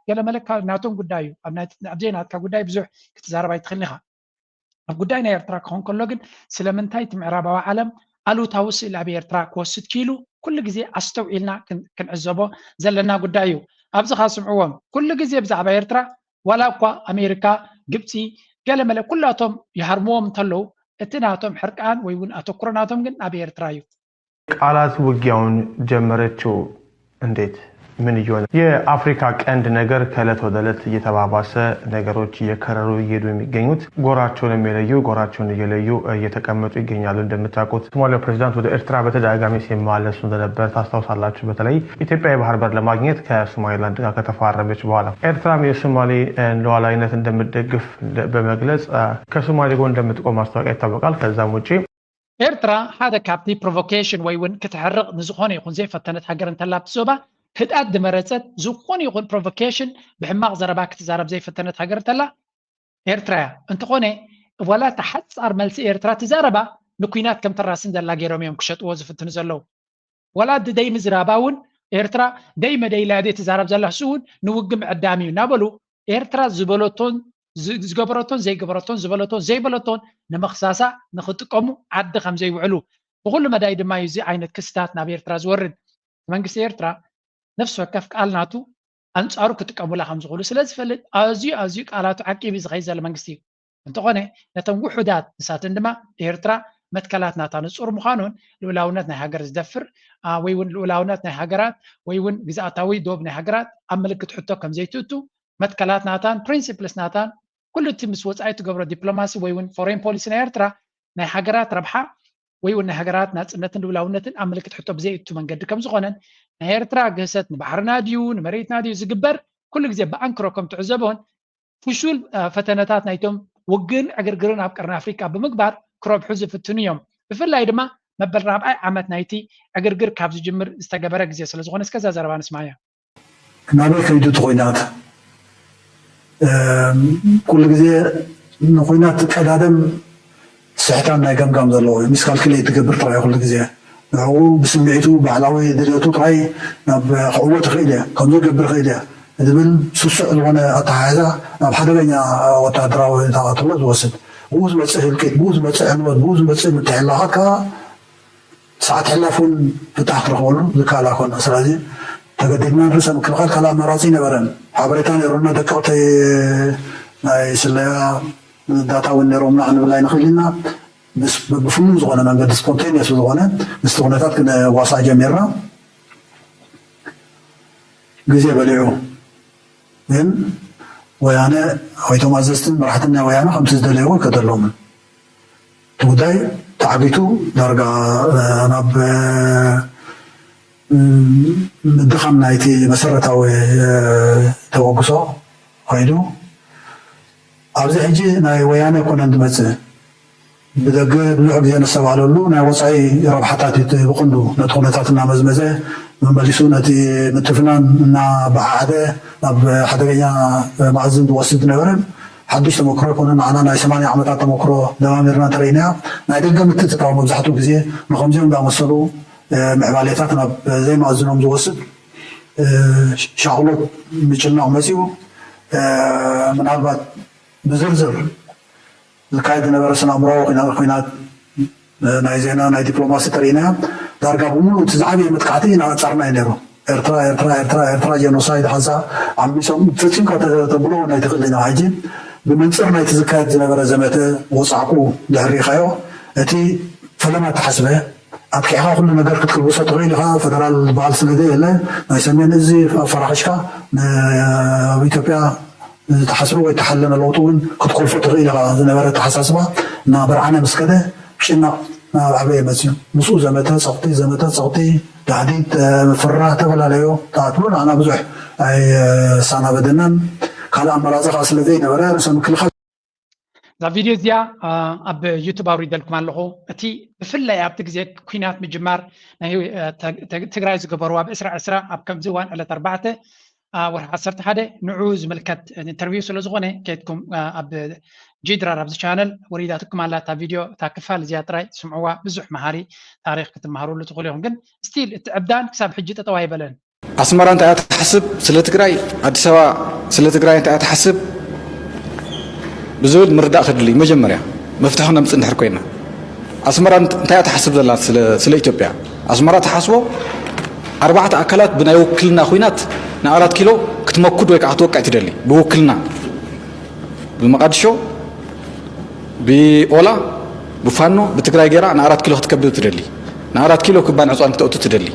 ገለ መለካ ናቶም ጉዳይ እዩ። ኣብ ናይ- ኣብ ዘይናትካ ጉዳይ ብዙሕ ክትዛረብ ኣይትኽእልን ኢኻ። ኣብ ጉዳይ ናይ ኤርትራ ክኾን ከሎ ግን ስለምንታይ እቲ ምዕራባዊ ዓለም ኣሉታዊ ስእሊ ኣብ ኤርትራ ክወስድ ክኢሉ ኩሉ ግዜ ኣስተውዒልና ክን- ክንዕዘቦ ዘለና ጉዳይ እዩ። ኣብዚ ኸኣ ስምዕዎም፣ ኩሉ ግዜ ብዛዕባ ኤርትራ ዋላ እኳ ኣሜሪካ፣ ግብፂ፣ ገለመለ ኩላቶም ይሃርምዎም እንተለዉ እቲ ናቶም ሕርቃን ወይ እውን ኣተኩሮ ናቶም ግን ኣብ ኤርትራ እዩ። ቃላት ውጊያውን ጀመረችው። እንዴት? ምን እየሆነ? የአፍሪካ ቀንድ ነገር ከእለት ወደ እለት እየተባባሰ፣ ነገሮች እየከረሩ እየሄዱ የሚገኙት ጎራቸውን የሚለዩ ጎራቸውን እየለዩ እየተቀመጡ ይገኛሉ። እንደምታውቁት ሶማሊያው ፕሬዚዳንት ወደ ኤርትራ በተደጋጋሚ ሲመላለሱ እንደነበር ታስታውሳላችሁ። በተለይ ኢትዮጵያ የባህር በር ለማግኘት ከሶማሊላንድ ጋር ከተፈራረመች በኋላ ኤርትራም የሶማሌ ሉዓላዊነት እንደምትደግፍ በመግለጽ ከሶማሌ ጎን እንደምትቆም ማስታወቂያ ይታወቃል። ከዛም ውጪ ኤርትራ ሓደ ካብቲ ፕሮቮኬሽን ወይ እውን ክትሕርቕ ንዝኾነ ይኹን ዘይፈተነት ሃገር እንተላ ኣብቲ ዞባ ህድኣት ዝመረጸት ዝኾነ ይኹን ፕሮቮኬሽን ብሕማቕ ዘረባ ክትዛረብ ዘይፈተነት ሃገር እንተላ ኤርትራ እያ። እንተኾነ ዋላ እታ ሓጻር መልሲ ኤርትራ ትዛረባ ንኲናት ከም ተራስን ዘላ ገይሮም እዮም ክሸጥዎ ዝፍትኑ ዘለዉ። ዋላ እቲ ደይ ምዝራባ እውን ኤርትራ ደይ መደይላ እያ ትዛረብ ዘላ እሱ እውን ንውግእ ምዕዳም እዩ እናበሉ ኤርትራ ዝበለቶን ዝገበረቶን ዘይገበረቶን ዝበለቶን ዘይበለቶን ንምኽሳሳ ንኽጥቀሙ ዓዲ ከም ዘይውዕሉ ብኩሉ መዳይ ድማ እዩ እዚ ዓይነት ክስታት ናብ ኤርትራ ዝወርድ። መንግስቲ ኤርትራ ነፍሲ ወከፍ ቃል ናቱ ኣንጻሩ ክጥቀሙላ ከም ዝኽእሉ ስለ ዝፈልጥ ኣዝዩ ኣዝዩ ቃላቱ ዓቂቡ ዝኸይድ ዘሎ መንግስቲ እዩ። እንተኾነ ነተን ውሑዳት ንሳተን ድማ ኤርትራ መትከላት ናታ ንጹር ምዃኑን ልኡላውነት ናይ ሃገር ዝደፍር ወይ እውን ልኡላውነት ናይ ሃገራት ወይ እውን ግዝኣታዊ ዶብ ናይ ሃገራት ኣብ ምልክት ሕቶ ከም ዘይትእቱ መትከላት ናታን ፕሪንሲፕልስ ናታን ኩሉ እቲ ምስ ወጻኢ ትገብሮ ዲፕሎማሲ ወይ እውን ፎሬን ፖሊሲ ናይ ኤርትራ ናይ ሃገራት ረብሓ ወይ እውን ናይ ሃገራት ናጽነትን ልኡላውነትን ኣብ ምልክት ሕቶ ብዘይእቱ መንገዲ ከም ዝኾነን ናይ ኤርትራ ግህሰት ንባሕርና ድዩ ንመሬትና ድዩ ዝግበር ኩሉ ግዜ ብኣንክሮ ከም ትዕዘቦን ፍሹል ፈተነታት ናይቶም ውግን ዕግርግርን ኣብ ቀርኒ ኣፍሪቃ ብምግባር ክረብሑ ዝፍትኑ እዮም። ብፍላይ ድማ መበል ራብዓይ ዓመት ናይቲ ዕግርግር ካብ ዝጅምር ዝተገበረ ግዜ ስለ ዝኾነ እስከዛ ዘረባ ንስማያ። ናበይ ከይዱ እቲ ኹናት? ኩሉ ግዜ ንኹናት ቀዳደም ስሕታን ናይ ገምጋም ዘለዎ እዩ። ሚስካልኩሌት ትገብር ጥራይ ኩሉ ግዜ ንዕኡ ብስምዒቱ ባዕላዊ ድልየቱ ጥራይ ናብ ክዕወት ይኽእል እየ ከምዚ ክገብር ይኽእል እየ ዝብል ስሱዕ ዝኾነ ኣተሓሕዛ ናብ ሓደገኛ ወታደራዊ ተቓትሎ ዝወስድ ብኡ ዝመፅእ ህልቂት ብኡ ዝመፅእ ዕንወት ብኡ ዝመፅእ ምትሕልላኻት ከዓ ሰዓት ሕላፍ እውን ፍታሕ ክረኽበሉ ዝከኣል ኣይኮነ። ስለዚ ተገዲድና ንርእሰ ምክልኻል ካልእ ኣማራፂ ኣይነበረን። ሓበሬታ ነይሩና ደቀቕቲ ናይ ስለያ ዳታ እውን ነይሮምና ክንብል ኣይንኽእል ኢና። ብፍኑን ዝኾነ መንገዲ ስፖንቴንየስ ዝኾነ ምስቲ ኩነታት ክንዋሳእ ጀሚርና። ግዜ በሊዑ ግን ወያነ ወይ እቶም ኣዘዝትን መራሕትን ናይ ወያነ ከምቲ ዝደለይዎ ኣይከደሎምን። እቲ ጉዳይ ተዓጊቱ ዳርጋ ናብ ምድኻም ናይቲ መሰረታዊ ተበግሶ ከይዱ ኣብዚ ሕጂ ናይ ወያነ ኣይኮነን ዝመፅእ ብደገ ብዙሕ ግዜ ነስተባህለሉ ናይ ወፃኢ ረብሓታት እዩ እቲ ብቐንዱ ነቲ ኩነታት እናመዝመዘ መመሊሱ ነቲ ምትፍናን እናበዓዓደ ናብ ሓደገኛ መኣዝን ዝወስድ ዝነበረ ሓድሽ ተመክሮ ኣይኮነን። ንዓና ናይ ሰማንያ ዓመታት ተመክሮ ደማሚርና እንተርኢናያ ናይ ደገ ምትእትታው መብዛሕትኡ ግዜ ንከምዚኦም ዝኣመሰሉ ምዕባሌታት ናብ ዘይመኣዝኖም ዝወስድ ሻቕሎት ምጭናቕ መፂኡ ምናልባት ብዝርዝር ዝካየድ ዝነበረ ስነ ኣእምራዊ ኩናት ናይ ዜና ናይ ዲፕሎማሲ ተርኢና ዳርጋ ብምሉእ እቲ ዝዓበየ መጥቃዕቲ እናቐፀርና እዩ ነይሩ። ኤርትራ ኤርትራ ኤርትራ ኤርትራ ጀኖሳይድ ሓንሳ ዓሚሶም ፈፂምካ ተብሎ ናይ ትኽእል ኢና። ሕጂ ብመንፅር ናይቲ ዝካየድ ዝነበረ ዘመተ ወፃዕቁ ድሕር ሪኢኻዮ እቲ ፈለማ ተሓስበ ኣጥቂዕካ ኩሉ ነገር ክትክልብሶ ትኽእል ኢኻ። ፈደራል ዝበሃል ስለ ዘየለ ናይ ሰሜን እዚ ኣፈራኺሽካ ኣብ ኢትዮጵያ ዝተሓስበ ወይ ተሓለመ ለውጢ እውን ክትኮልፎ ትኽእል ኢኻ ዝነበረ ኣተሓሳስባ እናበርዓነ ምስ ከደ ጭናቕ ናብ ዓበየ መፅዩ። ምስኡ ዘመተ ፀቕጢ ዘመተ ፀቕጢ ዳሕዲት ፍራ ዝተፈላለዮ ተኣትሎ ንዓና ብዙሕ ኣይሳናበደናን ካልእ ኣመራፂ ከዓ ስለ ዘይነበረ ርእሰ ምክልኻል እዛ ቪድዮ እዚኣ ኣብ ዩቱብ ኣውሪደልኩም ኣለኹ። እቲ ብፍላይ ኣብቲ ግዜ ኩናት ምጅማር ናይ ትግራይ ዝገበርዋ ብ ዕስራ ዕስራ ኣብ ከምዚ እዋን ዕለት ኣርባዕተ ወርሒ ዓሰርተ ሓደ ንዑ ዝምልከት ኢንተርቪው ስለ ዝኾነ ከይድኩም ኣብ ጂድራር ኣብዚ ቻነል ወሪዳትኩም ኣላ እታ ቪድዮ፣ እታ ክፋል እዚኣ ጥራይ ስምዕዋ። ብዙሕ መሃሪ ታሪኽ ክትመሃሩሉ ትኽእሉ ኢኹም። ግን ስቲል እቲ ዕብዳን ክሳብ ሕጂ ጠጠው ኣይበለን። ኣስመራ እንታይ እያ ትሓስብ ስለ ትግራይ፣ ኣዲስ ኣበባ ስለ ትግራይ እንታይ እያ ትሓስብ ብዝብል ምርዳእ ከድሊ እዩ። መጀመርያ መፍትሒ ክነምፅእ እንድሕር ኮይና ኣስመራ እንታይ እያ ትሓስብ ዘላ ስለ ኢትዮጵያ? ኣስመራ ትሓስቦ ኣርባዕተ ኣካላት ብናይ ውክልና ኩናት ንኣራት ኪሎ ክትመኩድ ወይ ከዓ ክትወቅዕ ትደሊ። ብውክልና ብመቃድሾ፣ ብኦላ፣ ብፋኖ፣ ብትግራይ ገይራ ንኣራት ኪሎ ክትከብብ ትደሊ። ንኣራት ኪሎ ክባን ዕፅዋን ክተእቱ ትደሊ።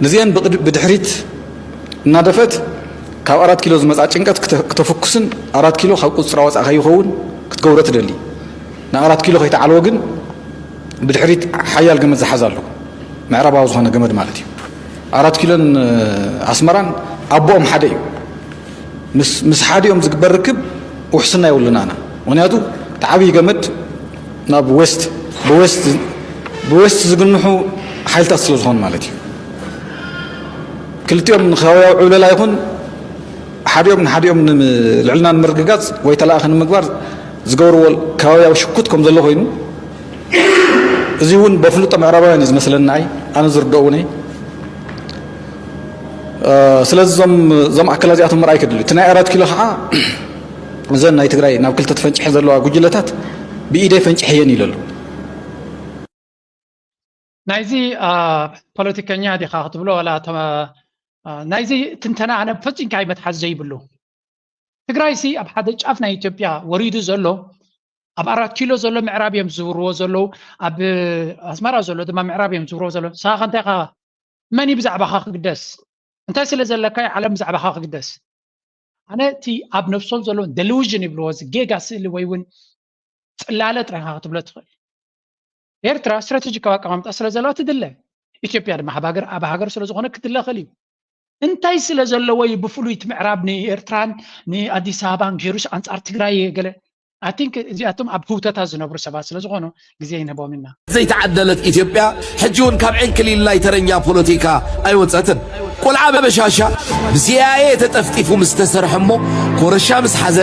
ንዚአን ብድሕሪት እናደፈት ካብ ኣራት ኪሎ ዝመፃ ጭንቀት ክተፍኩስን ኣራት ኪሎ ካብ ቁፅፅራ ወፃእ ከይኸውን ክትገብሮ ትደሊ። ንኣራት ኪሎ ከይተዓልወ ግን ብድሕሪት ሓያል ገመድ ዝሓዝ ኣሎ፣ ምዕራባዊ ዝኾነ ገመድ ማለት እዩ። ኣራት ኪሎን ኣስመራን ኣቦኦም ሓደ እዩ። ምስ ሓዲኦም ዝግበር ርክብ ውሕስና የብሉና ኣና። ምክንያቱ እቲ ዓብዪ ገመድ ናብ ዌስት ብዌስት ዝግንሑ ሓይልታት ስለ ዝኾኑ ማለት እዩ። ክልቲኦም ንከባቢያዊ ዕብለላ ይኹን ሓዲኦም ንሓዲኦም ልዕልና ንምርግጋፅ ወይ ተላእኸ ንምግባር ዝገብርዎ ከባቢያዊ ሽኩት ከም ዘሎ ኮይኑ፣ እዚ እውን በፍልጦ ምዕራባውያን እዩ ዝመስለኒ። ኣይ ኣነ ዝርድኦ እውን እይ። ስለዚ እዞም ኣካላት እዚኣቶም ምርኣይ ክድል። እቲ ናይ ኣራት ኪሎ ከዓ እዘን ናይ ትግራይ ናብ ክልተ ተፈንጭሐ ዘለዋ ጉጅለታት ብኢደይ ፈንጭሐየን ኢሉ ኣሎ። ናይዚ ፖለቲከኛ ዲኻ ክትብሎ ዋላ ናይዚ ትንተና ኣነ ፈፂምካ መትሓዚ ዘይብሉ። ትግራይ ሲ ኣብ ሓደ ጫፍ ናይ ኢትዮጵያ ወሪዱ ዘሎ፣ ኣብ ኣራት ኪሎ ዘሎ ምዕራብ እዮም ዝዝውርዎ ዘለዉ፣ ኣብ ኣስመራ ዘሎ ድማ ምዕራብ እዮም ዝዝውርዎ ዘለዉ። ንስኻ ከ እንታይ ኢኻ? መን እዩ ብዛዕባኻ ክግደስ? እንታይ ስለ ዘለካ እዩ ዓለም ብዛዕባኻ ክግደስ? ኣነ እቲ ኣብ ነብሶም ዘለዉ ደሉዥን ይብልዎ፣ እዚ ጌጋ ስእሊ ወይ እውን ፅላለ ጥራይ ኢኻ ክትብሎ ትኽእል። ኤርትራ ስትራቴጂካዊ ኣቀማምጣ ስለ ዘለዋ ትድለ። ኢትዮጵያ ድማ ኣብ ሃገር ኣብ ሃገር ስለ ዝኾነ ክትድለ ይኽእል እዩ። እንታይ ስለ ዘለዎ እዩ ብፍሉይ እቲ ምዕራብ ንኤርትራን ንኣዲስ ኣበባን ገይሩስ ኣንጻር ትግራይ ገለ? ኣይ ቲንክ እዚኣቶም ኣብ ህውተታ ዝነብሩ ሰባት ስለ ዝኾኑ ግዜ ይንህቦም ኢና። ዘይተዓደለት ኢትዮጵያ ሕጂ እውን ካብ ዕንክሊል ናይ ተረኛ ፖለቲካ ኣይወጸትን። ቆልዓ በሻሻ ብሲኣይኤ ተጠፍጢፉ ምስ ተሰርሐ እሞ ኮረሻ ምስ ሓዘ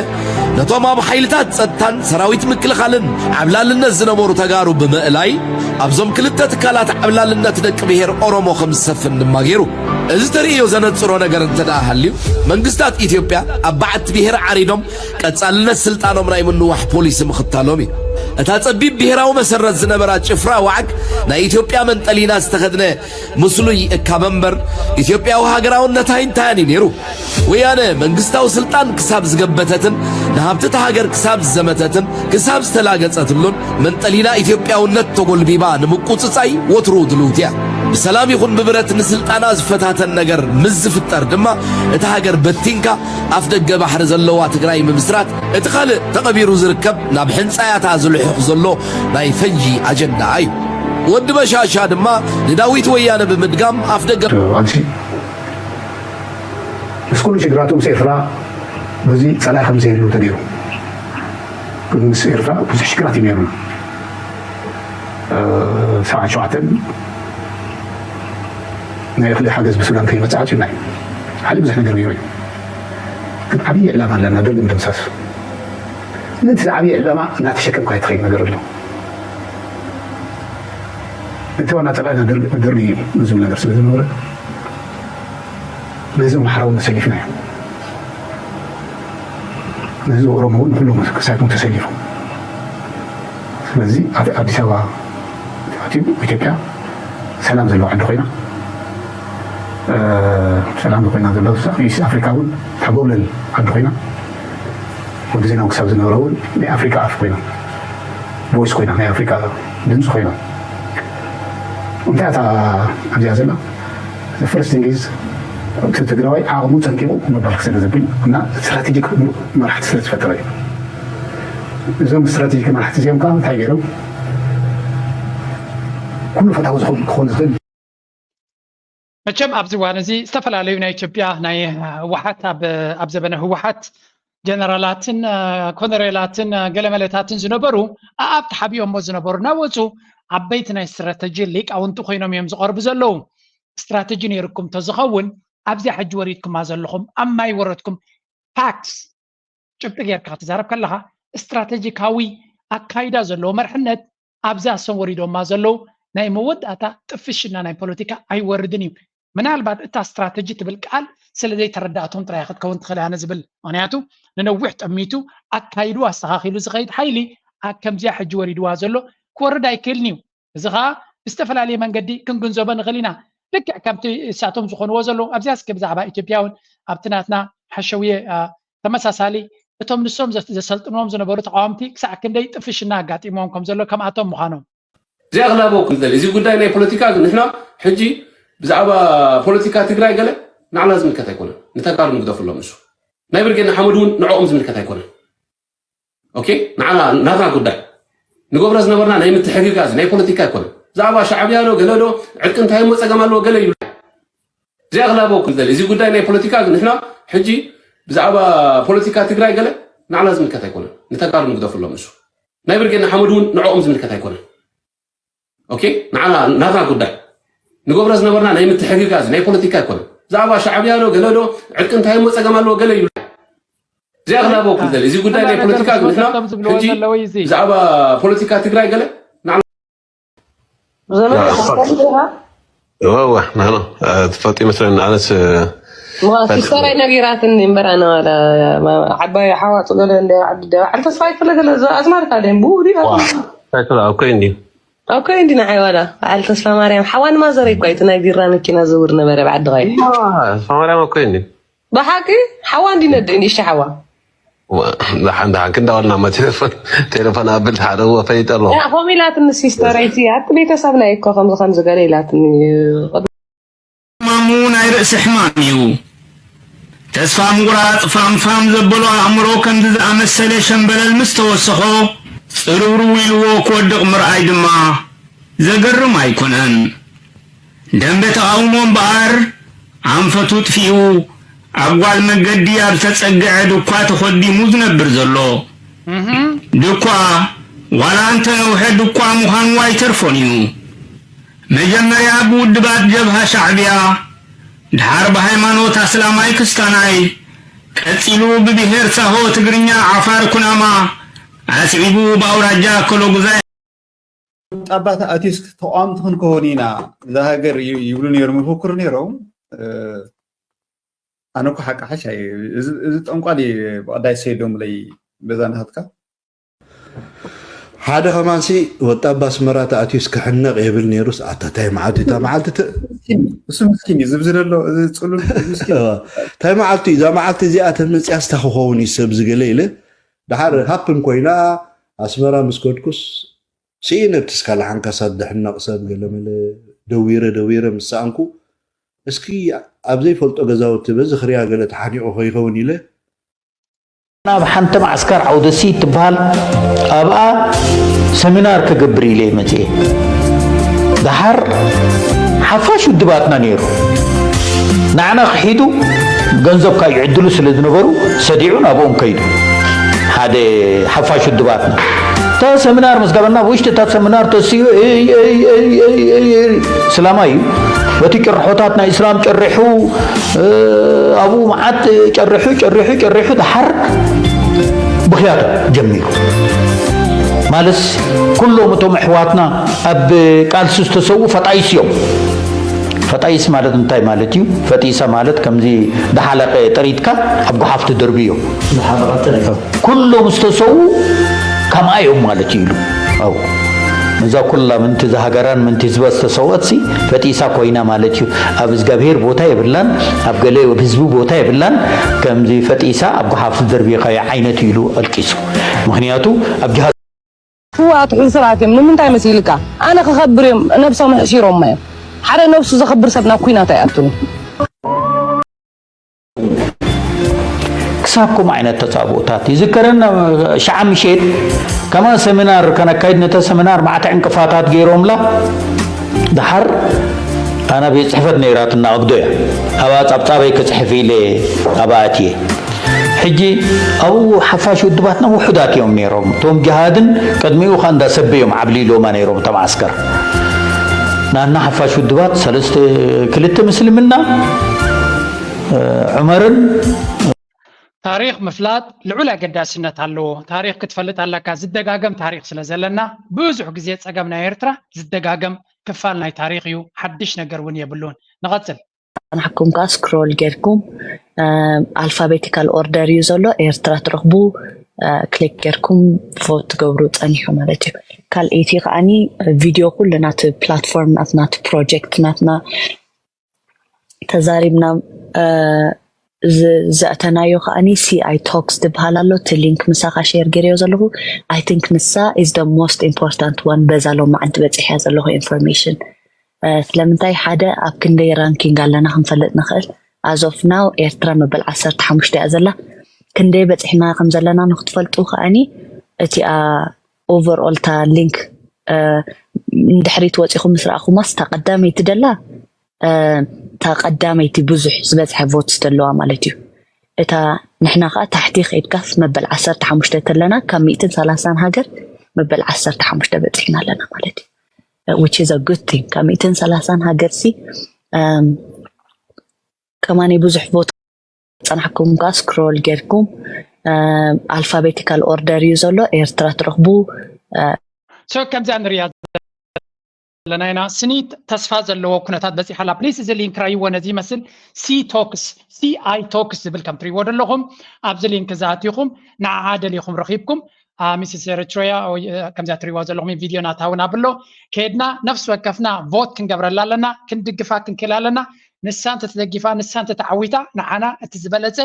ነቶም ኣብ ሓይልታት ጸጥታን ሰራዊት ምክልኻልን ዓብላልነት ዝነበሩ ተጋሩ ብምእላይ ኣብዞም ክልተ ትካላት ዓብላልነት ደቂ ብሄር ኦሮሞ ከም ዝሰፍን ድማ ገይሩ። እዚ ተርእዮ ዘነጽሮ ነገር እንተ ደኣ ሃልዩ መንግስታት ኢትዮጵያ ኣብ በዓቲ ብሄር ዓሪዶም ቀጻልነት ስልጣኖም ናይ ምንዋሕ ፖሊሲ ምኽታሎም እዩ። እታ ጸቢብ ብሄራዊ መሰረት ዝነበራ ጭፍራ ዋዕግ ናይ ኢትዮጵያ መንጠሊና ዝተኸድነ ምስሉይ እካበ እምበር ኢትዮጵያዊ ሃገራውነት ኣይንታያን እዩ ነይሩ። ወያነ መንግስታዊ ስልጣን ክሳብ ዝገበተትን ንሃብቲ እታ ሃገር ክሳብ ዝዘመተትን ክሳብ ዝተላገጸትሉን መንጠሊና ኢትዮጵያውነት ተጎልቢባ ንምቁጽጻይ ወትሩ ድልውቲ እያ። ብሰላም ይኹን ብብረት ንስልጣና ዝፈታተን ነገር ምስ ዝፍጠር ድማ እታ ሃገር በቲንካ ኣፍ ደገ ባሕሪ ዘለዋ ትግራይ ምምስራት እቲ ካልእ ተቐቢሩ ዝርከብ ናብ ሕንጻያታ ዝልሑኽ ዘሎ ናይ ፈንጂ ኣጀንዳ እዩ። ወዲ በሻሻ ድማ ንዳዊት ወያነ ብምድጋም ኣፍ ደገ ኣንሲ ምስ ኩሉ ሽግራቱ ምስ ኤርትራ በዚ ጸላኢ ከም ዘየሉ ተገይሩ። ምስ ኤርትራ ብዙሕ ሽግራት እዩ ነይሩ። ሰብዓ ሸውዓተን ናይ እኽሊ ሓገዝ ብሱዳን ከይመጽእ ዓፂና እዩ። ሓደ ብዙሕ ነገር ገይሩ እዩ። ግን ዓብዪ ዕላማ ኣለና፣ ደርጊ ምድምሳስ። ነቲ ዓብዪ ዕላማ እናተሸከምካ ኣይትኸይድ ነገር ኣሎ። እቲ ዋና ጸላኢና ደርጊ እዩ ዝብል ነገር ስለ ዝነበረ ነዚ ማሕራዊ ተሰሊፍና እዮም። ነዚ ኦሮሞ እውን ኩሎም ክሳይኩም ተሰሊፎም። ስለዚ ኣዲስ ኣበባ ኣትዩ ኢትዮጵያ ሰላም ዘለዋ ዓዲ ኮይና ሰላም ኮይና ዘሎ ኢስት ኣፍሪካ እውን ተጎብለል ዓዲ ኮይና ወዲ ዜናዊ ክሳብ ዝነበረ እውን ናይ ኣፍሪካ ኣፍ ኮይና ቮይስ ኮይና ናይ ኣፍሪካ ድምፂ ኮይና እንታይ እታ ኣብዚኣ ዘላ ፈርስት ቲንግ ኢዝ እቲ ትግራዋይ ዓቕሙ ፀንቂቑ መባል ክስለ ዘብል እና ስትራቴጂክ መራሕቲ ስለ ዝፈጠረ እዩ። እዞም ስትራቴጂክ መራሕቲ እዚኦም ከዓ እንታይ ገይሮም ኩሉ ፈታዊ ዝኸውን ክኾን ዝኽእል መቸም ኣብዚ እዋን እዚ ዝተፈላለዩ ናይ ኢትዮጵያ ናይ ህወሓት ኣብ ዘበነ ህወሓት ጀነራላትን ኮነሬላትን ገለመለታትን ዝነበሩ ኣኣብ ተሓቢኦሞ ዝነበሩ እናወፁ ዓበይቲ ናይ ስትራተጂ ሊቃውንቲ ኮይኖም እዮም ዝቐርቡ ዘለዉ። ስትራተጂ ነይርኩም ተዝኸውን ኣብዚኣ ሕጂ ወሪድኩማ ዘለኹም ኣብ ማይ ወረድኩም። ፋክትስ፣ ጭብጢ ጌርካ ክትዛረብ ከለኻ፣ ስትራቴጂካዊ ኣካይዳ ዘለዎ መርሕነት ኣብዛ እሶም ወሪዶማ ዘለዉ ናይ መወዳእታ ጥፍሽና ናይ ፖለቲካ ኣይወርድን እዩ። ምናልባት እታ ስትራተጂ ትብል ቃል ስለ ዘይተረዳእቶም ጥራይ ክትከውን ትኽእል ኣነ ዝብል። ምክንያቱ ንነዊሕ ጠሚቱ ኣካይዱ ኣስተኻኺሉ ዝኸይድ ሓይሊ ኣብ ከምዚኣ ሕጂ ወሪድዋ ዘሎ ክወርድ ኣይክእልን እዩ። እዚ ኸኣ ብዝተፈላለየ መንገዲ ክንግንዘቦ ንኽእል ኢና። ልክዕ ከምቲ እሳቶም ዝኾንዎ ዘለዉ ኣብዚኣ እስኪ ብዛዕባ ኢትዮጵያ እውን ኣብቲ ናትና ሓሸውየ ተመሳሳሊ እቶም ንሶም ዘሰልጥንዎም ዝነበሩ ተቃወምቲ ክሳዕ ክንደይ ጥፍሽና ኣጋጢምዎም ከም ዘሎ ከምኣቶም ምዃኖም። እዚኣ ክላበወኩም ዝደሊ እዚ ጉዳይ ናይ ፖለቲካ ግን ንሕና ሕጂ ብዛዕባ ፖለቲካ ትግራይ ገለ ንዓና ዝምልከት ኣይኮነን። ንተጋሩ ንግደፍሎም። እሱ ናይ ብርጌድ ንሓመድ እውን ንዕኦም ዝምልከት ኣይኮነን። ኦኬ፣ ንዓና ናትና ጉዳይ ንገብሮ ዝነበርና ናይ ምትሕግጋዝ ናይ ፖለቲካ ኣይኮነን። ብዛዕባ ሻዕብያ ዶ ገለ ዶ ዕርቂ እንታይ እሞ ጸገም ኣለዎ ገለ ይብሉ። እዚኣ ክላበወኩም ዝደሊ እዚ ጉዳይ ናይ ፖለቲካ ግን ንሕና ሕጂ ብዛዕባ ፖለቲካ ትግራይ ገለ ንዓና ዝምልከት ኣይኮነን። ንተጋሩ ንግደፍሎም። እሱ ናይ ብርጌድ ንሓመድ እውን ንዕኦም ዝምልከት ኣይኮነን። ኦኬ፣ ንዓና ናትና ጉዳይ ንገብሮ ዝነበርና ናይ ምትሕግጋዝ ናይ ፖለቲካ ኣይኮነን። ብዛዕባ ሻዕብያ ዶ ገለ ዶ ዕርቂ እንታይ እሞ ጸገም ኣለዎ ገለ ይብሉ። እዚኣ ክላበወኩም ዝደሊ እዚ ጉዳይ ናይ ፖለቲካ ግን ንሕና ሕጂ ብዛዕባ ፖለቲካ ትግራይ ገለ ንዓና እወ ንሕና ትፈልጥ ይመስለኒ ኣነስ ሲስተረይ ነጊራትኒ እምበር ኣነ ዋላ ዓባይ ሓዋ ፅገለ እንደ ዓዲ ደባ ዓዲ ተስፋ ይፈለገለ ኣዝማርካ ደም ብኡ ዲባ ሳይክል ኣብ ኮይ እንዲ ኣብ ኮይ እንዲ ንዓይ ዋላ በዓል ተስፋ ማርያም ሓዋ ንማዘረይ እኳ እቲ ናይ ቢራ መኪና ዝውር ነበረ ብዓዲ ኸይ ተስፋ ማርያም ኣብ ኮይ እንዲ ብሓቂ ሓዋ እንዲ ነድእ ንእሽተ ሓዋ ደሓን ደሓን ክንዳወልና ማ ቴሌፎን ቴሌፎን ኣብል ሓደ እወ ፈሊጠ ኣለኹ። ያ ሆም ኢላትኒ ሲስተረይ እቲ ኣቲ ቤተሰብና እኮ ከምዚ ከምዚ ገለ ኢላትኒ። ሕማሙ ናይ ርእሲ ሕማም እዩ። ተስፋ ምቑራጽ ፋምፋም ዘበሎ ኣእምሮ ከምዚ ዝኣመሰለ ሸምበለል ምስ ተወሰኾ ጽርውርው ኢልዎ ክወድቕ ምርኣይ ድማ ዘገርም ኣይኮነን። ደንበ ተቓውሞ እምበኣር ኣንፈቱ ጥፊኡ ኣብ ጓል መገዲ ኣብ ዝተጸግዐ ድኳ ተኾዲሙ ዝነብር ዘሎ ድኳ ዋላ እንተነውሐ ድኳ ምዃኑ ኣይተርፎን እዩ። መጀመርያ ብውድባት ጀብሃ ሻዕብያ ድሓር ብሃይማኖት ኣስላማይ ክስታናይ ቀጺሉ ብብሄር ሳሆ ትግርኛ ዓፋር ኩናማ ኣስዒቡ ብኣውራጃ ኮሎጉዛይ ጣባ ኣትዩስ ተቃወምቲ ክንከውን ኢና እዛ ሃገር ይብሉ ነይሮም ይፎክሩ ነይሮም ኣነ እኮ ሓቂ ሓሻ እዚ ጠንቋል እዩ ብቀዳይ ሰይዶምለይ በዛ ናሃትካ ሓደ ከማንሲ ወጣባ ኣስመራ ተኣትዩስ ክሕነቕ የብል ነይሩስ ኣታ ታይ መዓልቲ እታ መዓልቲ እሱ ምስኪን እዩ ዝብዚ ዘሎ እዚ ፅሉል ታይ መዓልቲ እዛ መዓልቲ እዚኣ ተመፅያ ስታ ክኸውን እዩ ሰብ ዝገለ ኢለ ድሓር ሃፕን ኮይና ኣስመራ ምስ ከድኩስ ስኢነ ብቲ ስካላ ሓንካሳ ድሕነቕ ሰብ ገለመለ ደዊረ ደዊረ ምስ ሰኣንኩ እስኪ ኣብ ዘይፈልጦ ገዛውቲ በዚ ክሪያ ገለ ተሓኒቑ ከይኸውን ኢለ ናብ ሓንቲ ማዕስከር ዓውደሲ ትበሃል ኣብኣ ሰሚናር ክገብር ኢለ መፅኤ ደሓር ሓፋሽ ውድባትና ነይሩ ንዓና ክሒዱ ገንዘብ ካዩ ዕድሉ ስለ ዝነበሩ ሰዲዑ ናብኦም ከይዱ ሓደ ሓፋሽ ውድባትና እታ ሰሚናር ምስ ገበና ውሽጢ እታ ሰሚናር ተስኡ ስላማይ እዩ በቲ ጭርሖታት ናይ እስላም ጨሪሑ ኣብኡ መዓት ጨሪሑ ጨሪሑ ጨሪሑ ደሓር ብኽያቱ ጀሚሩ ማለትስ ኩሎም እቶም ኣሕዋትና ኣብ ቃልሲ ዝተሰዉ ፈጣይስ እዮም ፈጣይስ ማለት እንታይ ማለት እዩ ፈጢሳ ማለት ከምዚ ዝሓለቀ ጥሪትካ ኣብ ጉሓፍ ትደርብዮ ኩሎም ዝተሰዉ ከምኣ እዮም ማለት እዩ ኢሉ ኣው ነዛ ኩላ ምንቲ እዛ ሃገራን ምንቲ ህዝባ ዝተሰውአትሲ ፈጢሳ ኮይና ማለት እዩ ኣብ እግዚኣብሄር ቦታ የብላን ኣብ ገለ ህዝቢ ቦታ የብላን ከምዚ ፈጢሳ ኣብ ጉሓፍ ዝደርብካዮ ዓይነት ኢሉ ኣልቂሱ ምክንያቱ ኣብ ጅሃ ስውኣት ሕሱራት እዮም ንምንታይ መሲልካ ኣነ ክኸብር እዮም ነብሶም ኣሕሲሮማ እዮም ሓደ ነብሱ ዘኸብር ሰብ ናብ ኩናት ኣይኣቱን ክሳብ ከምኡ ዓይነት ተጻብኦታት ይዝከረና ሸዓ ምሸት ከማ ሰሚናር ከነካይድ ነተ ሰሚናር ማዕተ ዕንቅፋታት ገይሮምላ ድሓር ኣና ቤት ጽሕፈት ነይራትና ኣግዶ እያ ኣብኣ ጻብጻበይ ክጽሕፍ ኢለ ኣብኣ ኣትየ ሕጂ ኣብኡ ሓፋሽ ውድባትና ውሑዳት እዮም ነይሮም እቶም ጅሃድን ቅድሚኡ ኸ እንዳሰበዮም ዓብሊሎማ ነይሮም እቶም ዓስከር ናና ሓፋሽ ውድባት ሰለስተ ክልተ ምስልምና ዑመርን ታሪኽ ምፍላጥ ልዑል ኣገዳስነት ኣለዎ። ታሪኽ ክትፈልጥ ኣለካ። ዝደጋገም ታሪኽ ስለ ዘለና ብዙሕ ግዜ ጸገም ናይ ኤርትራ ዝደጋገም ክፋል ናይ ታሪኽ እዩ። ሓድሽ ነገር እውን የብሉን። ንቐጽል። ጸናሕኩም ከዓ ስክሮል ጌርኩም ኣልፋቤቲካል ኦርደር እዩ ዘሎ ኤርትራ ትረኽቡ። ክሊክ ጌርኩም ቮት ትገብሩ ጸኒሑ ማለት እዩ። ካልኣይቲ ከዓኒ ቪድዮ ኩሉ ናቲ ፕላትፎርም ናትና ናቲ ፕሮጀክት ናትና ተዛሪብና ዘእተናዮ ከዓኒ ሲኣይ ቶክስ ትበሃል ኣሎ። እቲ ሊንክ ምሳኻ ሼር ገይረዮ ዘለኹ። I think ንሳ is the most important one። በዛ ሎማዓንቲ በፂሕያ ዘለኹ ኢንፎርሜሽን። ስለምንታይ ሓደ ኣብ ክንደይ ራንኪንግ ኣለና ክንፈልጥ ንኽእል። As of now ኤርትራ መበል ዓሰርተ ሓሙሽተ እያ ዘላ። ክንደይ በፂሕና ከም ዘለና ንክትፈልጡ ከዓኒ እቲኣ ኦቨርኦል እታ ሊንክ ንድሕሪት ወፂኹም ምስ ረኣኹማስ እታ ቀዳመይቲ ደላ እታ ቀዳመይቲ ብዙሕ ዝበዝሐ ቮትስ ዘለዋ ማለት እዩ። እታ ንሕና ከዓ ታሕቲ ከይድካስ መበል ዓሰርተ ሓሙሽተ ተለና ካብ ሚእትን ሰላሳን ሃገር መበል ዓሰርተ ሓሙሽተ በፂሕና ኣለና ማለት እዩ። Which is a good thing። ካብ ሚእትን ሰላሳን ሃገር ሲ ከማኒ ብዙሕ ቮት ጸናሕኩም ከዓ ስክሮል ጌርኩም ኣልፋቤቲካል ኦርደር እዩ ዘሎ ኤርትራ ትረኽቡ። So ከምዚኣ ንሪያ ዘለና ኢና። ስኒት ተስፋ ዘለዎ ኩነታት በፂሓ ኣላ። ፕሊስ እዚ ሊንክ ራይዎ። ነዚ ይመስል ሲ ቶክስ ሲኣይ ቶክስ ዝብል ከም ትሪዎ ዘለኹም ኣብዚ ሊንክ እዚ ኣቲኹም ንዓዓ ደሊኹም ረኺብኩም። ሚስስ ኤሪትሪያ ከምዚኣ ትሪዋ ዘለኹም ቪድዮ ናታ እውን ኣብሎ ከድና ነፍሲ ወከፍና ቮት ክንገብረላ ኣለና፣ ክንድግፋ ክንክእል ኣለና። ንሳ እንተተደጊፋ ንሳ እንተተዓዊታ ንዓና እቲ ዝበለፀ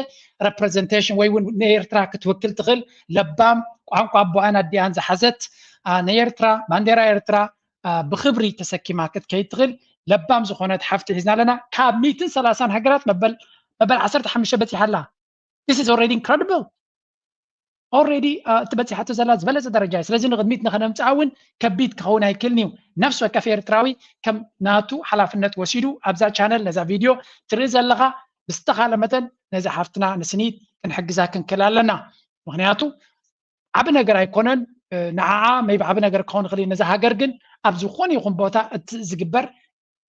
ረፕረዘንቴሽን ወይ እውን ንኤርትራ ክትውክል ትኽእል ለባም ቋንቋ ኣቦኣን ኣዲኣን ዝሓዘት ንኤርትራ ባንዴራ ኤርትራ ብክብሪ ተሰኪማ ክትከይድ ትኽእል ለባም ዝኾነት ሓፍቲ ሒዝና ኣለና። ካብ ሚእትን ሰላሳን ሃገራት መበል መበል ዓሰርተ ሓሙሽተ በፂሓ ኣላ። This is already incredible. Already እቲ በፂሓቶ ዘላ ዝበለፀ ደረጃ እዩ። ስለዚ ንቕድሚት ንኸነምፅኣ እውን ከቢድ ክኸውን ኣይክእልን እዩ። ነፍሲ ወከፍ ኤርትራዊ ከም ናቱ ሓላፍነት ወሲዱ ኣብዛ ቻነል ነዛ ቪድዮ ትርኢ ዘለኻ ብዝተኻለ መጠን ነዛ ሓፍትና ንስኒት ክንሕግዛ ክንክእል ኣለና። ምክንያቱ ዓቢ ነገር ኣይኮነን ንዓዓ maybe ዓቢ ነገር ክኸውን ይኽእል እዩ። ነዛ ሃገር ግን ኣብ ዝኾነ ይኹን ቦታ እቲ ዝግበር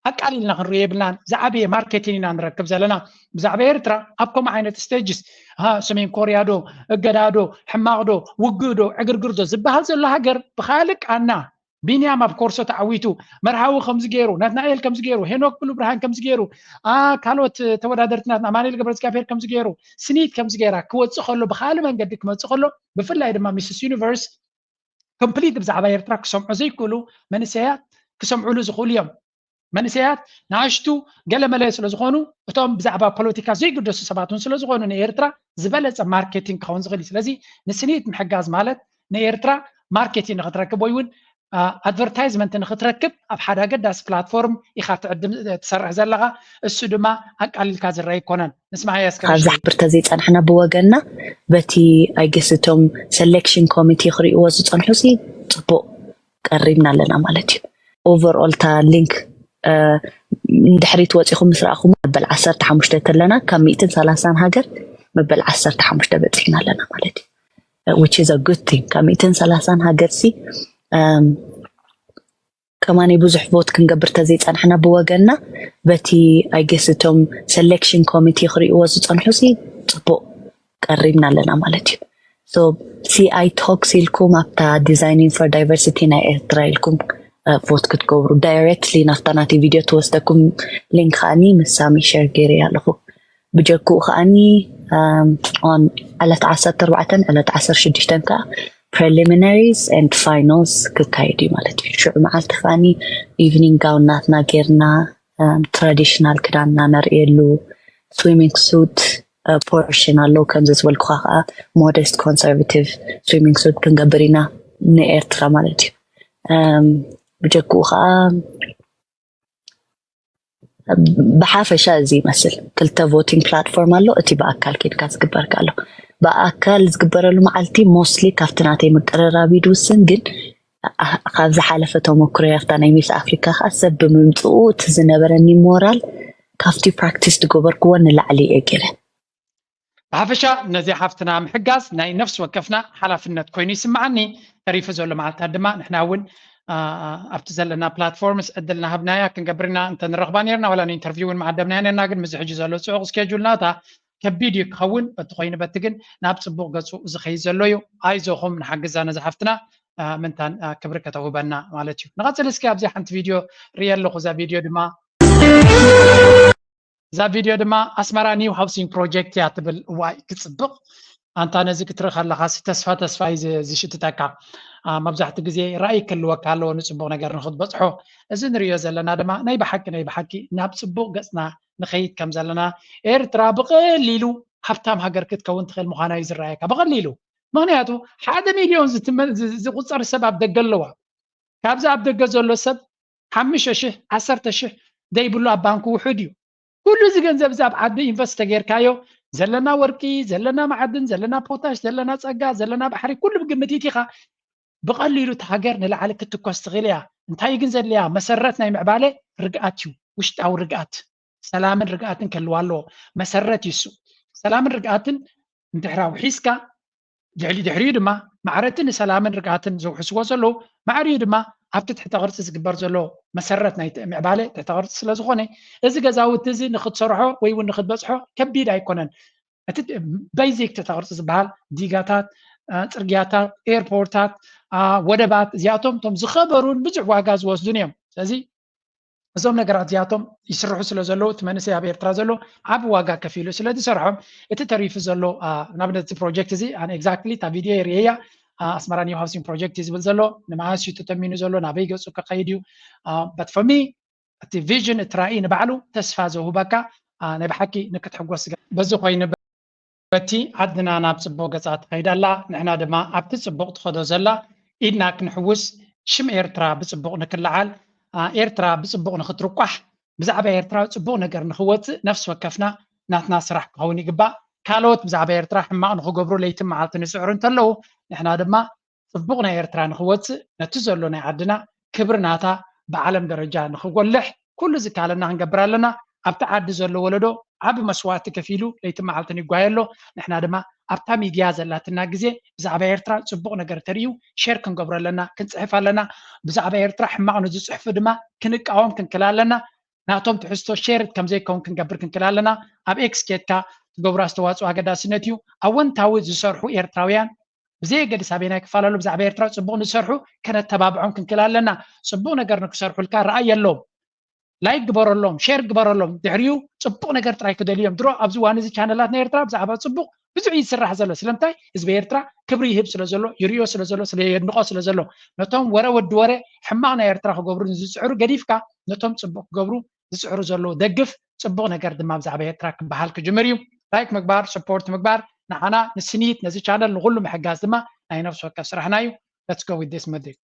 ኣቃሊልና ክንሪኦ የብልናን። ዝዓበየ ማርኬቲን ኢና ንረክብ ዘለና። ብዛዕባ ኤርትራ ኣብ ከምኡ ዓይነት ስቴጅስ ሰሜን ኮርያ ዶ እገዳ ዶ ሕማቕ ዶ ውግእ ዶ ዕግርግር ዶ ዝበሃል ዘሎ ሃገር ብኻልእ ቃና ቢንያም ኣብ ኮርሶ ተዓዊቱ መርሃዊ ከምዚ ገይሩ ናትናኤል ከምዚ ገይሩ ሄኖክ ብሉ ብርሃን ከምዚ ገይሩ ካልኦት ተወዳደርቲ ናትና ኣማኑኤል ገብረዝጋብሔር ከምዚ ገይሩ ስኒት ከምዚ ገይራ ክወፅእ ከሎ ብካልእ መንገዲ ክመፅእ ከሎ ብፍላይ ድማ ሚስስ ዩኒቨርስ ኮምፕሊት ብዛዕባ ኤርትራ ክሰምዑ ዘይክእሉ መንእሰያት ክሰምዑሉ ዝኽእሉ እዮም። መንእሰያት ንኣሽቱ ገለመለ ስለዝኾኑ እቶም ብዛዕባ ፖለቲካ ዘይግደሱ ሰባት እውን ስለዝኾኑ ንኤርትራ ዝበለፀ ማርኬቲንግ ክኸውን ዝኽእል እዩ። ስለዚ ንስኒት ምሕጋዝ ማለት ንኤርትራ ማርኬቲንግ ንክትረክብ ወይ እውን ኣድቨርታይዝመንት ንክትረክብ ኣብ ሓደ ኣገዳሲ ፕላትፎርም ኢኻ ትዕድም ትሰርሕ ዘለኻ። እሱ ድማ ኣቃሊልካ ዝረአ ኣይኮነን። ንስማዓያ እስከ ካብዚ ምሽት። ሕብር ተዘይፀናሕና ብወገንና በቲ ኣይገስ እቶም ሰሌክሽን ኮሚቴ ክርእይዎ ዝፀንሑ ሲ ፅቡቅ ቀሪብና ኣለና ማለት እዩ። ኦቨርኦል እታ ሊንክ ንድሕሪት ወፂኹም ምስ ረኣኹም መበል ዓሰርተ ሓሙሽተ ተለና ካብ ሚእትን ሰላሳን ሃገር መበል ዓሰርተ ሓሙሽተ በፂሕና ኣለና ማለት እዩ። Which is a good thing። ካብ ሚእትን ሰላሳን ሃገር ሲ ከማኒ ብዙሕ ቮት ክንገብር ተዘይፀናሕና ብወገንና በቲ ኣይገስ እቶም ሰሌክሽን ኮሚቴ ክርእይዎ ዝፀንሑ ሲ ፅቡቅ ቀሪብና ኣለና ማለት እዩ። So ሲኣይ ቶክስ ኢልኩም ኣብታ ዲዛይኒንግ ፎር ዳይቨርሲቲ ናይ ኤርትራ ኢልኩም ቮት ክትገብሩ ዳይሬክትሊ ናብታ ናተይ ቪድዮ ትወስደኩም ሊንክ ከዓኒ ምስ ሳሚ ሸር ገይረ ኣለኹ። ብጀክኡ ከዓኒ ኦን ዕለት ዓሰርተ ኣርባዕተን ዕለት ዓሰርተ ሽዱሽተን ከዓ preliminaries and finals ክካየድ እዩ ማለት እዩ። ሽዑ መዓልቲ ከዓኒ ኢቭኒንግ ጋውን ናትና ጌርና ትራዲሽናል ክዳንና ነርእየሉ ስዊሚንግ ሱት ፖርሽን ኣለዉ። ከምዚ ዝበልኩኻ ከዓ ሞደስት ኮንሰርቫቲቭ ስዊሚንግ ሱት ክንገብር ኢና ንኤርትራ ማለት እዩ። ብጀክኡ ከዓ ብሓፈሻ እዚ ይመስል ክልተ ቮቲንግ ፕላትፎርም ኣሎ። እቲ ብኣካል ኬድካ ዝግበርካ ኣሎ። ብኣካል ዝግበረሉ መዓልቲ ሞስሊ ካብቲ ናተይ ምቅርራብ እዩ ዝውስን፣ ግን ካብ ዝሓለፈ ተመክሮ ያፍታ ናይ ሚስ ኣፍሪካ ከዓ ሰብ ብምምፅኡ እቲ ዝነበረኒ ሞራል ካብቲ ፕራክቲስ ዝገበርክዎ ንላዕሊ እየ ገይረ። ብሓፈሻ ነዚ ሓፍትና ምሕጋዝ ናይ ነፍሲ ወከፍና ሓላፍነት ኮይኑ ይስምዓኒ። ተሪፉ ዘሎ መዓልታት ድማ ንሕና እውን ኣብቲ ዘለና ፕላትፎርምስ ዕድል ናሃብናያ ክንገብር ኢና። እንተንረኽባ ነርና ዋላ ንኢንተርቪው እውን መዓደብናያ ነርና፣ ግን ምዚ ሕጂ ዘሎ ፅዑቕ ስኬጁል ናታ ከቢድ እዩ ክኸውን፣ በቲ ኮይኑ በቲ ግን ናብ ጽቡቕ ገጹ ዝኸይድ ዘሎ እዩ። ኣይዞኹም፣ ንሓግዛ ነዛ ሓፍትና፣ አ፣ ምንታን፣ አ፣ ክብሪ ከተውህበና ማለት እዩ። ንቐጽል እስኪ፣ ኣብዚ ሓንቲ ቪድዮ ርእየ ኣለኹ። እዛ ቪድዮ ድማ፣ እዛ ቪድዮ ድማ ኣስመራ ኒው ሃውሲንግ ፕሮጀክት እያ ትብል። እዋይ ክጽብቕ! ኣንታ ነዚ ክትርኢ ከለኻሲ ተስፋ፣ ተስፋ እዩ ዝ-፣ ዝሽትተካ። አ፣ መብዛሕትኡ ግዜ ራእይ ክህልወካ ኣለዎ ንጽቡቕ ነገር ንኽትበጽሖ። እዚ ንርእዮ ዘለና ድማ ናይ ብሓቂ፣ ናይ ብሓቂ ናብ ጽቡቕ ገጽና ንኸይድ ከም ዘለና፣ ኤርትራ ብቐሊሉ ሃብታም ሃገር ክትከውን ትኽእል ምዃና እዩ ዝረኣየካ። ብቐሊሉ። ምኽንያቱ ሓደ ሚልዮን ዝትመ-፣ ዝ-፣ ዝቑጸር ሰብ ኣብ ደገ ኣለዋ። ካብዚ ኣብ ደገ ዘሎ ሰብ ሓሙሽተ ሽሕ፣ ዓሰርተ ሽሕ ዘይብሉ ኣብ ባንኩ ውሑድ እዩ። ኩሉ እዚ ገንዘብ እዚ ኣብ ዓዲ ኢንቨስት ተጌርካዮ፣ ዘለና ወርቂ፣ ዘለና መዓድን፣ ዘለና ፖታሽ፣ ዘለና ጸጋ፣ ዘለና ባሕሪ፣ ኩሉ ብግምት ኢኻ። ብቐሊሉ እታ ሃገር ንላዕሊ ክትኮስ ትኽእል እያ። እንታይ ግን ዘድልያ? መሰረት ናይ ምዕባለ ርግኣት እዩ። ውሽጣዊ ርግኣት፣ ሰላምን ርግኣትን ክህልዋ ኣለዎ። መሰረት እዩ እሱ። ሰላምን ርግኣትን እንድሕር ኣውሒስካ፣ ድሕሪ-፣ ድሕሪኡ ድማ ማዕረቲ ንሰላምን ርግኣትን ዘውሕስዎ ዘለዉ፣ ማዕሪኡ ድማ ኣብቲ ትሕተ ቅርጺ ዝግበር ዘሎ መሰረት ናይ ምዕባለ ትሕተ ቅርጺ ስለ ዝኾነ፣ እዚ ገዛውቲ እዚ ንኽትሰርሖ ወይ እውን ንኽትበጽሖ ከቢድ ኣይኮነን። እቲ ቤዚክ ትሕተ ቅርጺ ዝበሃል ዲጋታት፣ አ፣ ጽርግያታት፣ ኤርፖርታት፣ አ፣ ወደባት፣ እዚኣቶም እቶም ዝኸበሩን ብዙሕ ዋጋ ዝወስዱን እዮም። ስለዚ እዞም ነገራት እዚኣቶም ይስርሑ ስለ ዘለዉ፣ እቲ መንእሰይ ኣብ ኤርትራ ዘሎ ዓቢ ዋጋ ከፊሉ ስለ ዝሰርሖም፣ እቲ ተሪፉ ዘሎ፣ አ፣ ንኣብነት እቲ ፕሮጀክት እዚ፣ ኣነ ኤግዛክትሊ እታ ቪድዮ የርእየያ፣ አ፣ ኣስመራ ኒው ሃውሲንግ ፕሮጀክት እዩ ዝብል ዘሎ፣ ንመዓስ እዩ ተተሚኑ ዘሎ፣ ናበይ ገጹ ክኸይድ እዩ? አ፣ but for me፣ እቲ ቪዥን፣ እቲ ራእይ ንባዕሉ ተስፋ ዘውህበካ፣ አ፣ ናይ ብሓቂ ንክትሕጎስ ዝገ-፣ በዚ ኮይኑ በቲ ዓድና ናብ ጽቡቕ ገጻ ትኸይድ ኣላ፣ ንሕና ድማ ኣብቲ ጽቡቕ ትኸዶ ዘላ ኢድና ክንሕውስ፣ ሽም ኤርትራ ብጽቡቕ ንክለዓል፣ አ፣ ኤርትራ ብጽቡቕ ንክትርቋሕ፣ ብዛዕባ ኤርትራ ጽቡቕ ነገር ንክወጽእ ነፍሲ ወከፍና ናትና ስራሕ ክኸውን ይግባእ። ካልኦት ብዛዕባ ኤርትራ ሕማቕ ንክገብሩ ለይትን መዓልትን ዝጽዕሩ እንተለዉ፣ ንሕና ድማ ጽቡቕ ናይ ኤርትራ ንክወጽእ፣ ነቲ ዘሎ ናይ ዓድና ክብሪ ናታ ብዓለም ደረጃ ንክጎልሕ ኩሉ ዝከኣለና ክንገብር ኣለና። ኣብቲ ዓዲ ዘሎ ወለዶ ዓቢ መስዋእቲ ከፊሉ ለይትን መዓልትን ይጓየ ኣሎ። ንሕና ድማ ኣብታ ሚድያ ዘላትና ግዜ ብዛዕባ ኤርትራ ጽቡቕ ነገር ተርእዩ ሼር ክንገብሮ ኣለና፣ ክንጽሕፍ ኣለና። ብዛዕባ ኤርትራ ሕማቕ ንዝጽሕፉ ድማ ክንቃወም ክንክል ኣለና። ናቶም ትሕዝቶ ሼር ከም ዘይከውን ክንገብር ክንክል ኣለና። ኣብ ኤክስ ኬድካ ትገብሮ ኣስተዋጽኦ ኣገዳስነት እዩ። ኣወንታዊ ዝሰርሑ ኤርትራውያን ብዘየገድስ ኣበየናይ ክፋል ኣሎ፣ ብዛዕባ ኤርትራ ጽቡቕ ንዝሰርሑ ከነተባብዖም ክንክል ኣለና። ጽቡቕ ነገር ንክሰርሑልካ ራእይ ኣለዎም። ላይክ ግበረሎም፣ ሼር ግበረሎም። ድሕሪኡ ጽቡቕ ነገር ጥራይ ክደልዮም። ድሮ ኣብዚ እዋን እዚ ቻነላት ናይ ኤርትራ ብዛዕባ ጽቡቕ ብዙሕ እዩ ዝስራሕ ዘሎ። ስለምንታይ? ህዝቢ ኤርትራ ክብሪ ይህብ ስለ ዘሎ፣ ይርእዮ ስለ ዘሎ፣ ስለ የድንቖ ስለ ዘሎ። ነቶም ወረ ወዲ ወረ ሕማቕ ናይ ኤርትራ ክገብሩ ንዝጽዕሩ ገዲፍካ፣ ነቶም ጽቡቕ ክገብሩ ዝጽዕሩ ዘለዉ ደግፍ። ጽቡቕ ነገር ድማ ብዛዕባ ኤርትራ ክበሃል ክጅምር እዩ። ላይክ ምግባር፣ ሰፖርት ምግባር፣ ንዓና ንስኒት ነዚ ቻነል ንኹሉ ምሕጋዝ ድማ ናይ ነፍሲ ወከፍ ስራሕና እዩ። Let's go with this መድረክ።